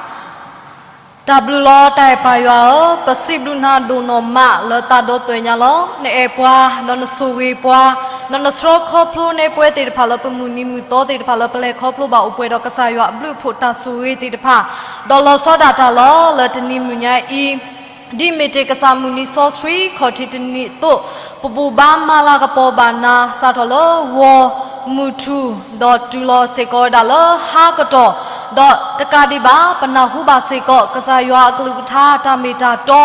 တၢ်ဘျုးလီၤတၢ်အဲၣ်ပၢ်ယွၤဧၢ, ပစံးဘျုးနၤဒိၣ်နီၢ်မးလၢတၢ်ဒီးပၢၢ်ညါလီၤ. နအဲၣ်ပှၤ, ဒီးနဆိၣ်ဂ့ၤပှၤ, ဒီးနဆှၢခီဖျိန့ၢ်ပဝဲသ့ၣ်တဖၣ်လၢပမုၢ်နံၤမုၢ်သီသ့ၣ်တဖၣ်လၢ ပလဲၤခီဖျိဘၣ်အိၣ်ပှဲၤဒီးကစၢ်ယွၤအဘျုးအဖှိၣ်တၢ်ဆိၣ်ဂ့ၤသ့ၣ်တဖၣ်, ဒီးလီၤဆီဒၣ်တၢ်လီၤလၢတနံၤမုၢ်ညါအံၤ ဒ်မ့ၢ်တ့ၢ်ကစၢ်မုၢ်နံၤစီဆှံခီၣ်ထံးတနံၤအသိး, ပဘူၣ်ဘါမၤလၤကပီၤဘၣ်နၤ စးထီၣ်လၢဂီၤမုၢ်ထူၣ်, ဒီးတုၤလီၤစ့ၢ်ကီးဝဲဒၣ်လၢဟါကတီၢ်, ဒီးတကးဒံးဘၣ် ပနၢ်ဟူဘၣ်စ့ၢ်ကီး ကစၢ်ယွၤအကလုၢ်ကထါတၢ်မ့ၢ်တၢ်တီ,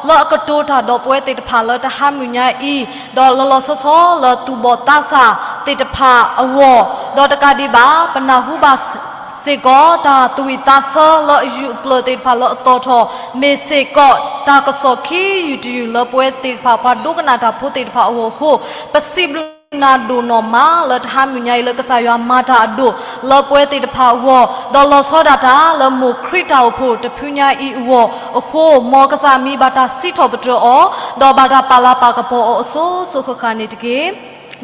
လၢအကတိၤတၢ်ဒီးပဝဲသ့ၣ်တဖၣ်လၢတဟါမုၢ်ညါအံၤ, ဒီးလီၤလီၤဆီဆီလၢသူၣ်ဘီၣ်သးစၢ်သ့ၣ်တဖၣ်အဂီၢ်, ဒီးတကးဒံးဘၣ် ပနၢ်ဟူဘၣ် စ့ၢ်ကီး တၢ်သူၣ်ဝံၣ်သးဆၢလၢအယုၢ်အပျၢၢ်သ့ၣ်တဖၣ်လၢအသီၣ်ထီၣ် မ့ၢ်စ့ၢ်ကီးတၢ်ကစီၣ်ခံယုၢ်တယုၢ်လၢပဝဲသ့ၣ်တဖၣ်ပှၤဒိကနၣ်တၢ်ဖိသ့ၣ်တဖၣ်အဂီၢ်အဃိ, ပစံးဘျုးနၤဒိၣ်နီၢ်မးလၢတဟါမုၢ်ညါအံၤလၢကစၢ်ယွၤမၤတၢ်အဒိၣ်လၢပဝဲသ့ၣ်တဖၣ်အဂီၢ်, ဒီးလီၤဆီဒၣ်တၢ်လၢမိၢ်ခရံာ်တၢ်အိၣ်ဖှိၣ်တဖုညါအံၤအဂီၢ်အဃိ, မ်ကစၢ်မံၤဘၣ်တၢ်စံးထီၣ်ပတြၢၤအီၤ, ဒီးဘၣ်တၢ်ပာ်လၤပာ်ကပီၤအီၤအစိၤစိၤဃၣ်ဃၣ်န့ၣ်တက့ၢ်.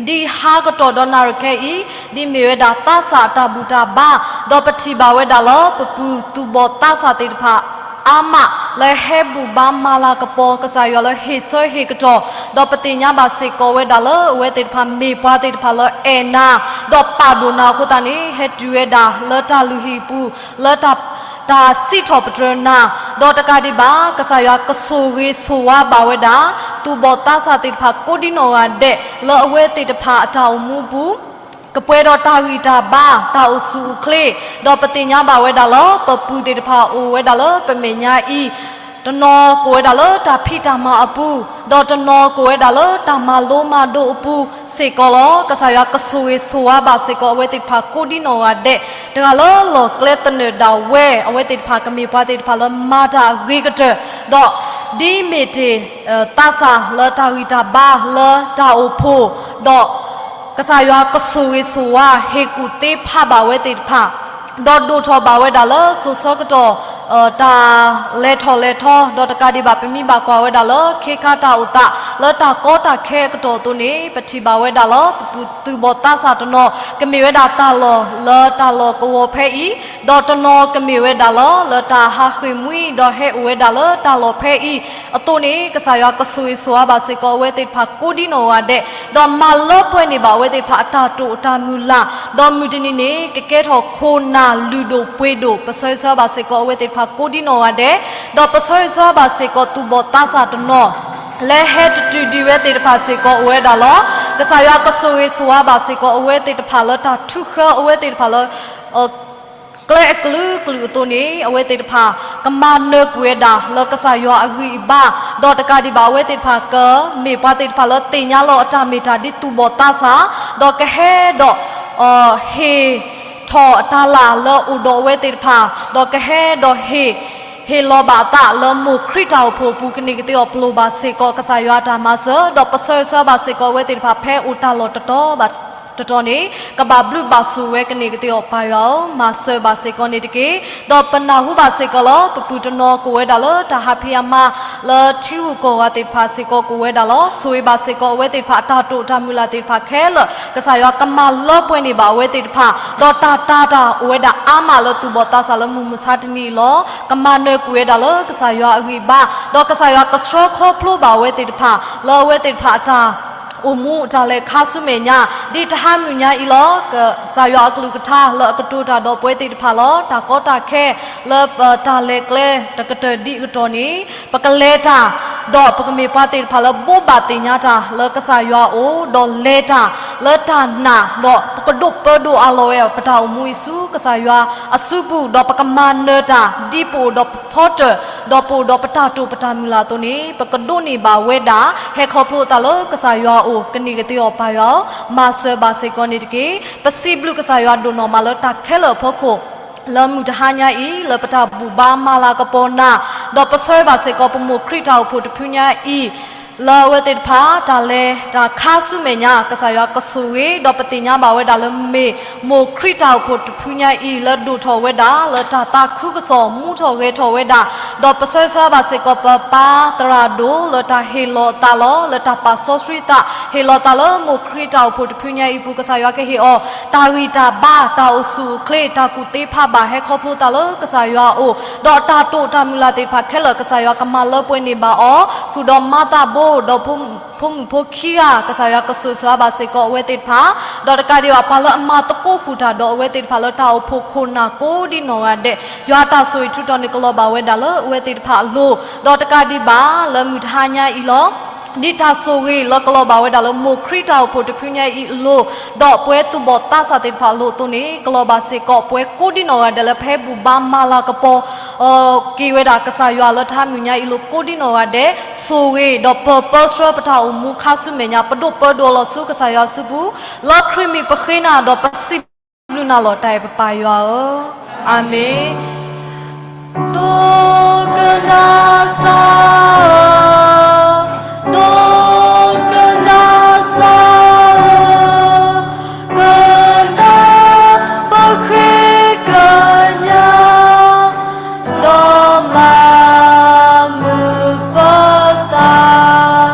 ဒ်ဟါကတီၢ်ဒီးနၣ်ရံၣ်ခဲအံၤ, ဒ်မ့ၢ်ဝဲဒၣ်သးစၢ်အတၢ်ဘူၣ်တၢ်ဘါ, ဒီးပထံၣ်ဘၣ်ဝဲဒၣ်လၢပပုၢ်သူၣ်ဘီၣ်သးစၢ်သ့ၣ်တဖၣ်အါမး လၢဟဲဘူၣ်ဘါမၤလၤကပီၤကစၢ်ယွၤလၢဟ့ၣ်ဆၢဟ့ၣ်ကတီၢ်, ဒီးပသ့ၣ်ညါဘၣ်စ့ၢ်ကီးဝဲဒၣ်လၢအဝဲသ့ၣ်တဖၣ်မ့ၢ်ပှၤသ့ၣ်တဖၣ်လၢအဲၣ်နၤ, ဒီးပာ်ဒိၣ်နၤအဃိသတးန့ၣ် ဟဲတုၤဝဲဒၣ်လၢတၢ်လုၢ်ဟံၣ်အပူၤ, လၢတၢ် တၢ်စံးထီၣ်ပတြၢၤနၤ, ဒီးတကးဒံးဘၣ် ကစၢ်ယွၤကဆိၣ်ဂ့ၤဆိၣ်ဝါဘၣ်ဝဲဒၣ် သူၣ်ဘီၣ်သးစၢ်သ့ၣ်တဖၣ်ကိးဒံနီၢ်ဂၤဒဲး လၢအဝဲသ့ၣ်တဖၣ်အတၢ်အိၣ်မူအပူၤ, ကပှဲၤဒီးတၢ်ဂံၢ်တၢ်ဘါ တၢ်အိၣ်ဆူၣ်အိၣ်ချ့, ဒီးပသ့ၣ်ညါဘၣ်ဝဲဒၣ်လၢ ပပုၢ်သ့ၣ်တဖၣ်အိၣ်ဝဲဒၣ်လၢပမဲာ်ညါအံၤ, တနီၤကအိၣ်ဝဲဒၣ်လၢတၢ်ဖံးတၢ်မၤအပူၤ, ဒီးတနီၤကအိၣ်ဝဲဒၣ်လၢတၢ်မၤလိမၤဒိးအပူၤစ့ၢ်ကီးလီၤ. ကစၢ်ယွၤကဆိၣ်ဂ့ၤဆိၣ်ဝါဘၣ်စ့ၢ်ကီးအဝဲသ့ၣ်တဖၣ်ကိးဒံနီၢ်ဂၤဒဲး, တဂၤလၢလီၢ်ကျဲသနၢၣ်ဒၣ်ဝဲ အဝဲသ့ၣ်တဖၣ်ကမ့ၢ်ပှၤသ့ၣ်တဖၣ်လၢမၤတၢ်အဂ့ၤကတၢၢ်, ဒီးဒ်မ့ၢ်တ့ၢ် သးစၢ်လၢတၢ်ဂံၢ်တၢ်ဘါလၢတၢ်အိၣ်ဖှိၣ်, ဒီး ကစၢ်ယွၤကဆိၣ်ဂ့ၤဆိၣ်ဝါဟ့ၣ်ကူၣ်သ့ဖးဘၣ်ဝဲသ့ၣ်တဖၣ်, ဒီးဒိၣ်ထီၣ်ဘၣ်ဝဲဒၣ်လၢစိၤဆၢကတီၢ် တၢ်လဲၤထီၣ်လဲၤထီ, ဒီးတကးဒံးဘၣ်ပမ့ၢ်ဘၣ်ကွၢ်ဝဲဒၣ်လၢခ့ခါတၢ်အိၣ်သး လၢတၢ်ကီတၢ်ခဲအကတီၢ်အသိးန့ၣ် ပထံၣ်ဘၣ်ဝဲဒၣ်လၢ ပပုၢ်သူၣ်ဘီၣ်သးစၢ်တနီၤ ကမ့ၢ်ဝဲဒၣ်တၢ်လီၢ်လၢတၢ်လီၢ်ကဝီၤဖဲအံၤ, ဒီးတနီၤကမ့ၢ်ဝဲဒၣ်လၢ လၢတၢ်ဟးဃ့ၢ်မှံ ဒီးဟဲအိၣ်ဝဲဒၣ်လၢတၢ်လီၢ်ဖဲအံၤအသိးန့ၣ် ကစၢ်ယွၤကဆိၣ်ဂ့ၤဆိၣ်ဝါဘၣ်စ့ၢ်ကီးအဝဲသ့ၣ်တဖၣ်ကိးဒံနီၢ်ဂၤဒဲး, ဒီးမၤလၢပှဲၤန့ၢ်ဘၣ်အဝဲသ့ၣ်တဖၣ်အတၢ်တိာ်အတၢ်မုၢ်လၢ်, ဒီးမုၢ်တနံၤန့ၣ် ကကဲထီၣ်ခိၣ်နၢ်လုၢ်ဒိၣ်ပှ့ၤဒိၣ်, ပဆၢဂ့ၤဆၢဝါဘၣ်စ့ၢ်ကီးအဝဲသ့ၣ်တဖၣ်ကိးဒံနီၢ်ဂၤဒဲး, ဒီးပဆၢဂ့ၤဆၢဝါဘၣ်စ့ၢ်ကီးသူၣ်ဘီၣ်သးစၢ်တနီၤ လၢဟဲတတုၤဒံးဝဲသ့ၣ်တဖၣ်စ့ၢ်ကီးအိၣ်ဝဲဒၣ်လီၤ. ကစၢ်ယွၤကဆိၣ်ဂ့ၤဆိၣ်ဝါဘၣ်စ့ၢ်ကီးအဝဲသ့ၣ်တဖၣ်လၢတၢ်ထုးဃၢအဝဲသ့ၣ်တဖၣ်လၢ ကျဲအကလုာ်ကလုာ်အသိးန့ၣ် အဝဲသ့ၣ်တဖၣ် ကမၤနၢၤကွံာ်ဝဲဒၣ်လၢကစၢ်ယွၤအဂံၢ်အဘါ, ဒီးတကးဒံးဘၣ်အဝဲသ့ၣ်တဖၣ်ကမ့ၢ်ပှၤသ့ၣ်တဖၣ်လၢသ့ၣ်ညါလီၤအတၢ်မ့ၢ်တၢ်ဒ်သူၣ်ဘီၣ်သးစၢ်, ဒီးကဟဲဒီး ဟ့ၣ်ထီၣ်အတၢ်လၢ်လၢအိၣ်ဒီးအဝဲသ့ၣ်တဖၣ်, ဒီးကဟဲဒီးဟ့ၣ် ဟ့ၣ်လီၤဘၣ်အသးလၢမိၢ်ခရံာ်တၢ်အိၣ်ဖှိၣ်အပူၤ ကန့ၢ်ကသ့အီၤပလီၢ်ဘၣ်စ့ၢ်ကီးကစၢ်ယွၤအတၢ်မၤစၢၤ, ဒီးပဆၢဂ့ၤဆၢဝါဘၣ်စ့ၢ်ကီးအဝဲသ့ၣ်တဖၣ်ဖဲအိၣ်တၢ်လီၢ်တတီၤဘၣ်တတီၤန့ၣ် ကဘၣ်ဘျုးဘၣ်ဆိၣ်ဝဲကန့ၢ်ကသ့အီၤပၢ်ယွၤဧၢ, မၤစၢၤဘၣ်စ့ၢ်ကီးန့ၣ်တက့ၢ်. ဒီးပနၢ်ဟူဘၣ်စ့ၢ်ကီးလီၤ ပပုၢ်တနီၤကအိၣ်ဝဲဒၣ်လၢတၢ်ဟးဖံးအမါ လၢထံဂုၤကီၢ်ဂၤသ့ၣ်တဖၣ်စ့ၢ်ကီးကအိၣ်ဝဲဒၣ်လီၤ. ဆိၣ်ဂ့ၤဘၣ်စ့ၢ်ကီးအဝဲသ့ၣ်တဖၣ်အတၢ်တိာ်တၢ်မုၢ်လၢ်သ့ၣ်တဖၣ်ခဲလၢာ်, ကစၢ်ယွၤကမၤလၢပှဲၤန့ၢ်ဘၣ်အဝဲသ့ၣ်တဖၣ်, ဒီးတၢ်တာ်တၢ်အိၣ်ဝဲဒၣ်အါမးလၢသူၣ်ဘီၣ်သးစၢ်လၢမုၢ်မဆါတနံၤအံၤလီၤ. ကမၤနၢၤကွံာ်ဝဲဒၣ်လၢကစၢ်ယွၤအဂံၢ်အဘါ, ဒီးကစၢ်ယွၤကဆှၢခီဖျိဘၣ်အဝဲသ့ၣ်တဖၣ် လၢအဝဲသ့ၣ်တဖၣ်အတၢ် အိၣ်မူအတၢ်လဲၤခါဆူမဲာ်ညါ, ဒ်တဟါမုၢ်ညါအံၤလီၤ. ကစၢ်ယွၤအကလုၢ်ကထါလၢအကတိၤတၢ်ဒီးပဝဲသ့ၣ်တဖၣ်လီၤ. တၢ်ကီတၢ်ခဲလၢပတၢ်လဲၤကျဲတကတၢၢ်ဒံးအကတီၢ်န့ၣ် ပကလဲၤတၢ် ဒီးပကမ့ၢ်ပှၤသ့ၣ်တဖၣ်လၢဘိးဘၣ်သ့ၣ်ညါတၢ်လၢကစၢ်ယွၤအအိၣ်, ဒီးလဲၤတၢ်လၢတၢ်နာ်, ဒီးပကဒိးပၢဒိးအလီၢ်ဝဲပတၢ်အိၣ်မူအံၤဆူကစၢ်ယွၤအစုပူၤ, ဒီးပကမၤနၢၤတၢ် ဒ်ပအိၣ်ဒီးပဖီတၢၣ်, ဒီးပအိၣ်ဒီးပတၢ်တိာ်ပတၢ်မုၢ်လၢ်အသိးန့ၣ်, ပကဒိးန့ၢ်ဘၣ်ဝဲဒၣ် ဟဲခီဖျိသးလၢကစၢ်ယွၤအအိၣ်, ကန့ၢ်ကသ့အီၤပၢ်ယွၤဧၢ, မၤစၢၤဘၣ်စ့ၢ်ကီးန့ၣ်တက့ၢ်. ပစံးဘျုးကစၢ်ယွၤဒိၣ်နီၢ်မးလၢတၢ်ခဲလၢာ်အဖီခိၣ် လၢမုၢ်တဟါညါအံၤ လၢပတၢ်ဘူၣ်ဘါမၤလၤကပီၤနၤ, ဒီးပဆၢဘၣ်စ့ၢ်ကီးပမိၢ်ခရံာ်တၢ်အိၣ်ဖှိၣ်တဖုညါအံၤ, လၢအဝဲသ့ၣ်တဖၣ် တၢ်လဲၤတၢ်ခါဆူမဲာ်ညါ ကစၢ်ယွၤကဆိၣ်ဂ့ၤ, ဒီးပသ့ၣ်ညါဘၣ်ဝဲဒၣ်လၢမ့ၢ်မိၢ်ခရံာ်တၢ်အိၣ်ဖှိၣ်တဖုညါအံၤ လၢဒိၣ်ထီၣ်ဝဲဒၣ် လၢတၢ်သးခုကစီၣ် မူထီၣ်ဂဲၤထီၣ်ဝဲဒၣ်, ဒီးပဆၢဆၢဘၣ်စ့ၢ်ကီးပပၢ်သရၣ်ဒိၣ် လၢတၢ်ဟ့ၣ်လီၤသးလီၤ လၢတၢ်ပာ်စီဆှံသး ဟ့ၣ်လီၤသးလၢမိၢ်ခရံာ်တၢ်အိၣ်ဖှိၣ်တဖုညါအံၤအပူၤ ကစၢ်ယွၤကဟ့ၣ်အီၤ တၢ်ဂံၢ်တၢ်ဘါ တၢ်အိၣ်ဆူၣ်အိၣ်ချ့ တၢ်ကူၣ်သ့ဖးဘၣ် ဟဲခီဖျိသးလၢကစၢ်ယွၤအအိၣ်, ဒီးတၢ်တိာ်တၢ်မုၢ်လၢ်သ့ၣ်တဖၣ်ခဲလၢာ် ကစၢ်ယွၤကမၤလၢပှဲၤန့ၢ်ဘၣ်အီၤ, ဃုာ်ဒီးမၤသးဘိ ဒီးဖိမုၣ်ဖိခံဂၤ ကစၢ်ယွၤကဆိၣ်ဂ့ၤဘၣ်စ့ၢ်ကီးအဝဲသ့ၣ်တဖၣ်, ဒီးတကးဒံးဘၣ် ပှၤလၢအမၤသကိးဃုာ်တၢ်ဒီးအဝဲသ့ၣ်တဖၣ် လၢတၢ်အိၣ်ဖှိၣ်ခိၣ်နၢ်ကိးဒ်နီၢ်ဂၤဒဲး, ယွၤတၢ်ဆိၣ်ဂ့ၤထူးတီၤန့ၣ် ကလီၤဘၣ်ဝဲဒၣ်လၢအဝဲသ့ၣ်တဖၣ်အလိၤ, ဒီးတကးဒံးဘၣ် လၢမုၢ်တဟါညါအံၤလီၤ ဒ်တၢ်ဆိၣ်ဂ့ၤလၢကလီၤဘၣ်ဝဲဒၣ်လၢမိၢ်ခရံာ်တၢ်အိၣ်ဖှိၣ်တဖုညါအံၤအလိၤ, ဒီးပဝဲသူၣ်ဘီၣ်သးစၢ်သ့ၣ်တဖၣ်အလိၤအသိးန့ၣ် ကလီၤဘၣ်စ့ၢ်ကီး ပဝဲကိးဒ်နီၢ်ဂၤဒဲးလၢပဟဲဘူၣ်ဘါမၤလၤကပီၤ က့ၤဝဲဒၣ်ကစၢ်ယွၤလၢတၢ်မုၢ်ညါအံၤအလိၤကိးဒ်နီၢ်ဂၤဒဲး, ဆိၣ်ဂ့ၤဒီးပၢပၢဆှၢပတၢ်အိၣ်မူခါဆူမဲာ်ညါ ပဒိးပၢဒိးလီၤဆူကစၢ်ယွၤစုပူၤ, လၢခရံာ်မံၤပဃ့နၤဒီးပစံးဘျုးနၤလီၤတၢ်အံၤပပၢ်ယွၤဧၢ, အၤမ့ၣ်. ဒိကနၣ်စၢ်ဧၢ, ဒိကနၣ်စၢ်ဧၢ, ကနၣ်ပဃ့ကညး, ဒီးမၤမုာ်ပသး,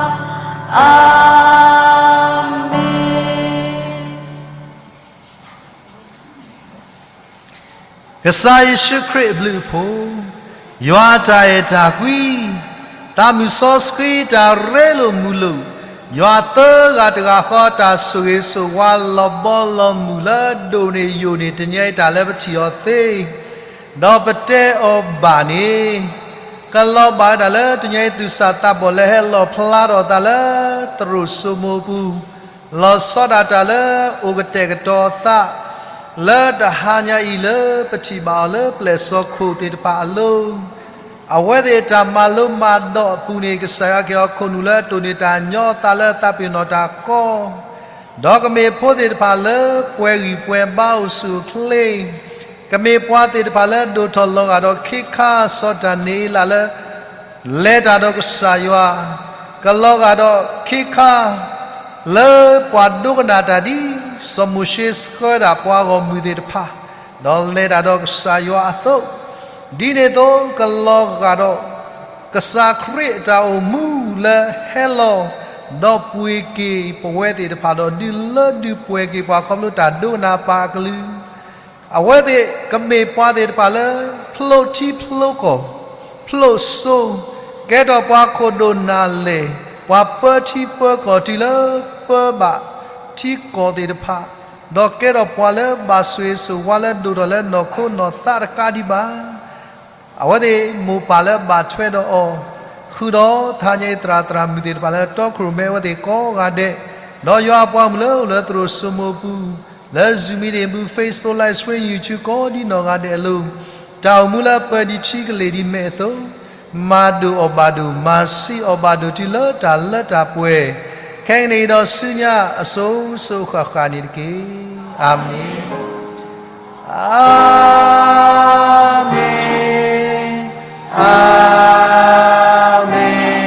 အၤမ့ၣ်. ကစၢ်ယ့ၣ်ၡူးခရံာ်အဘျုးအဖှိၣ်, ယွၤအတၢ်အဲၣ်တၢ်ကွံ, သးမုၢ်စီဆှံတၢ်ရ့လိာ်မုာ်လိာ်, ယွၤသၢဂၤတဂၤဃီ တၢ်ဆိၣ်ဂ့ၤဆိၣ်ဝါလီၤဘီလီၤမုၢ်လၢဒိၣ်န့ၢ်ယိာ်န့ၢ်တနံၤအံၤ တၢ်လၢပထံၣ်အီၤသ့, ဒီးပတဲအီၤဘၣ်န့ၣ်, ကလီၤဘၣ်ဝဲဒၣ်လၢတနံၤအံၤ သူၣ်စၢ်သးဘီၣ်လၢဟဲလီၣ်ဖျါထီၣ်အသးလၢသရိာ်စိမိၤအပူၤ, လီၤဆီဒၣ်တၢ်လၢအိၣ်ကတဲာ်ကတီၤအသး လၢတဟါညါအံၤလၢပထံၣ်ဘၣ်အီၤလၢပျဲၢ်စီခိၣ်သ့ၣ်တဖၣ်အလိၤ, အဝဲသ့ၣ်တၢ်မၤလိမၤဒိးအပူၤန့ၣ် ကစၢ်ယွၤကဟ့ၣ်အီၤခိၣ်နူာ်လၢတိၢ်န့ၢ်တၢ်ညီအသးလၢသးပ့ၤနီၣ်တၢ်ကီ, ဒီးကမ့ၢ်ဖိသ့ၣ်တဖၣ်လၢပှဲၤဂံၢ်ပှဲၤဘါအိၣ်ဆူၣ်အိၣ်ချ့, ကမ့ၢ်ပှၤသ့ၣ်တဖၣ်လၢဒိၣ်ထီၣ်လီၤဂာ်ဒီးခ့ခါစီၤတၢ်န့ၢ်လၢ်လၢ လဲၤတၢ်ဒီးကစၢ်ယွၤ, ကလီၤဂာ်ဒီးခ့ခါ လၢပှၤဒိကနၣ်တၢ်ဒ်စီၤမိၤၡ့ဆှၢဒၣ်ပှၤဂီၢ်မုၢ်သ့ၣ်တဖၣ်, ဒီးလဲၤတၢ်ဒီးကစၢ်ယွၤအသိး, ဒ်န့ၣ်အသိးကလီၤဂာ်ဒီး ကစၢ်ခရံာ်အတၢ်အိၣ်မူလၢဟဲလီၤ ဒီးပှ့ၤက့ၤပဝဲသ့ၣ်တဖၣ်ဒီး ဒုးလၢဒုးပှ့ၤက့ၤပှၤခီဖျိတၢ်ဒိကနၣ်ပာ်အကလုၢ် အဝဲသ့ၣ်ကမ့ၢ်ပှၤသ့ၣ်တဖၣ်လၢ ဖျိထံဖျိကီၢ်, ဖျိစိ, ကဲထီၣ်ပှၤခိၣ်ဒိၣ်နၢ်လဲၢ်, ပှၤပၢထံပၢကီၢ်တုၤလၢပၢဘၣ်ထံကီၢ်သ့ၣ်တဖၣ်, ဒီးကဲထီၣ်ပှၤလၢဘၣ်ဆိၣ်ဂ့ၤဆိၣ်ဝါလၢဒိၣ်ထီၣ်လၢနီၢ်ခိနီၢ်သးတကးဒံးဘၣ် အဝဲသ့ၣ်မိၢ်ပၢ်လၢဘၣ်ထွဲဒီးအီၤ, ဃုာ်ဒီးတဟါညါအံၤသရၣ်သရၣ်မုၣ်သ့ၣ်တဖၣ်လၢတီခိၣ်ရိၣ်မဲအဝဲသ့ၣ်ကိးဂၤဒဲး, ဒီးယွၤအပှၤမုၣ်လၢအိၣ်လၢသရိာ်စိမိၤအပူၤ, လၢ Zoom meeting အပူၤ, Facebook Live Stream, YouTube ကိးဒ်နီၢ်ဂၤဒဲးအလိၤ, တၢ်အိၣ်မူလၢပၢဒံးထံကလ့ၢ်ဒံးမဲာ်အသိး, မၤဒိၣ်အီၣ်ဘၣ်ဒိၣ်, မၤဆံးအီၣ်ဘၣ်ဒိၣ်တုၤလၢတၢ်လၢတၢ်ပှဲၤ, ခဲကနံၣ်အံၤဒီးဆူညါအစိၤစိၤဃၣ်ဃၣ်န့ၣ်တက့ၢ်. အၤမ့ၣ်. အၤမ့ၣ်, အၤမ့ၣ်, အၤမ့ၣ်.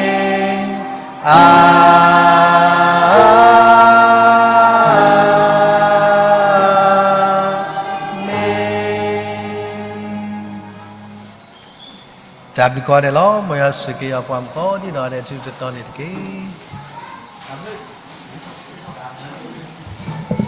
တၢ်ဘျုးကိးဂၤဒဲးလီၤ. မ်ယွၤဆိၣ်ဂ့ၤအပှၤမုၣ်ကိးဒ် ဒီးဒဲးထူတတီၤန့ၣ်တက့ၢ်.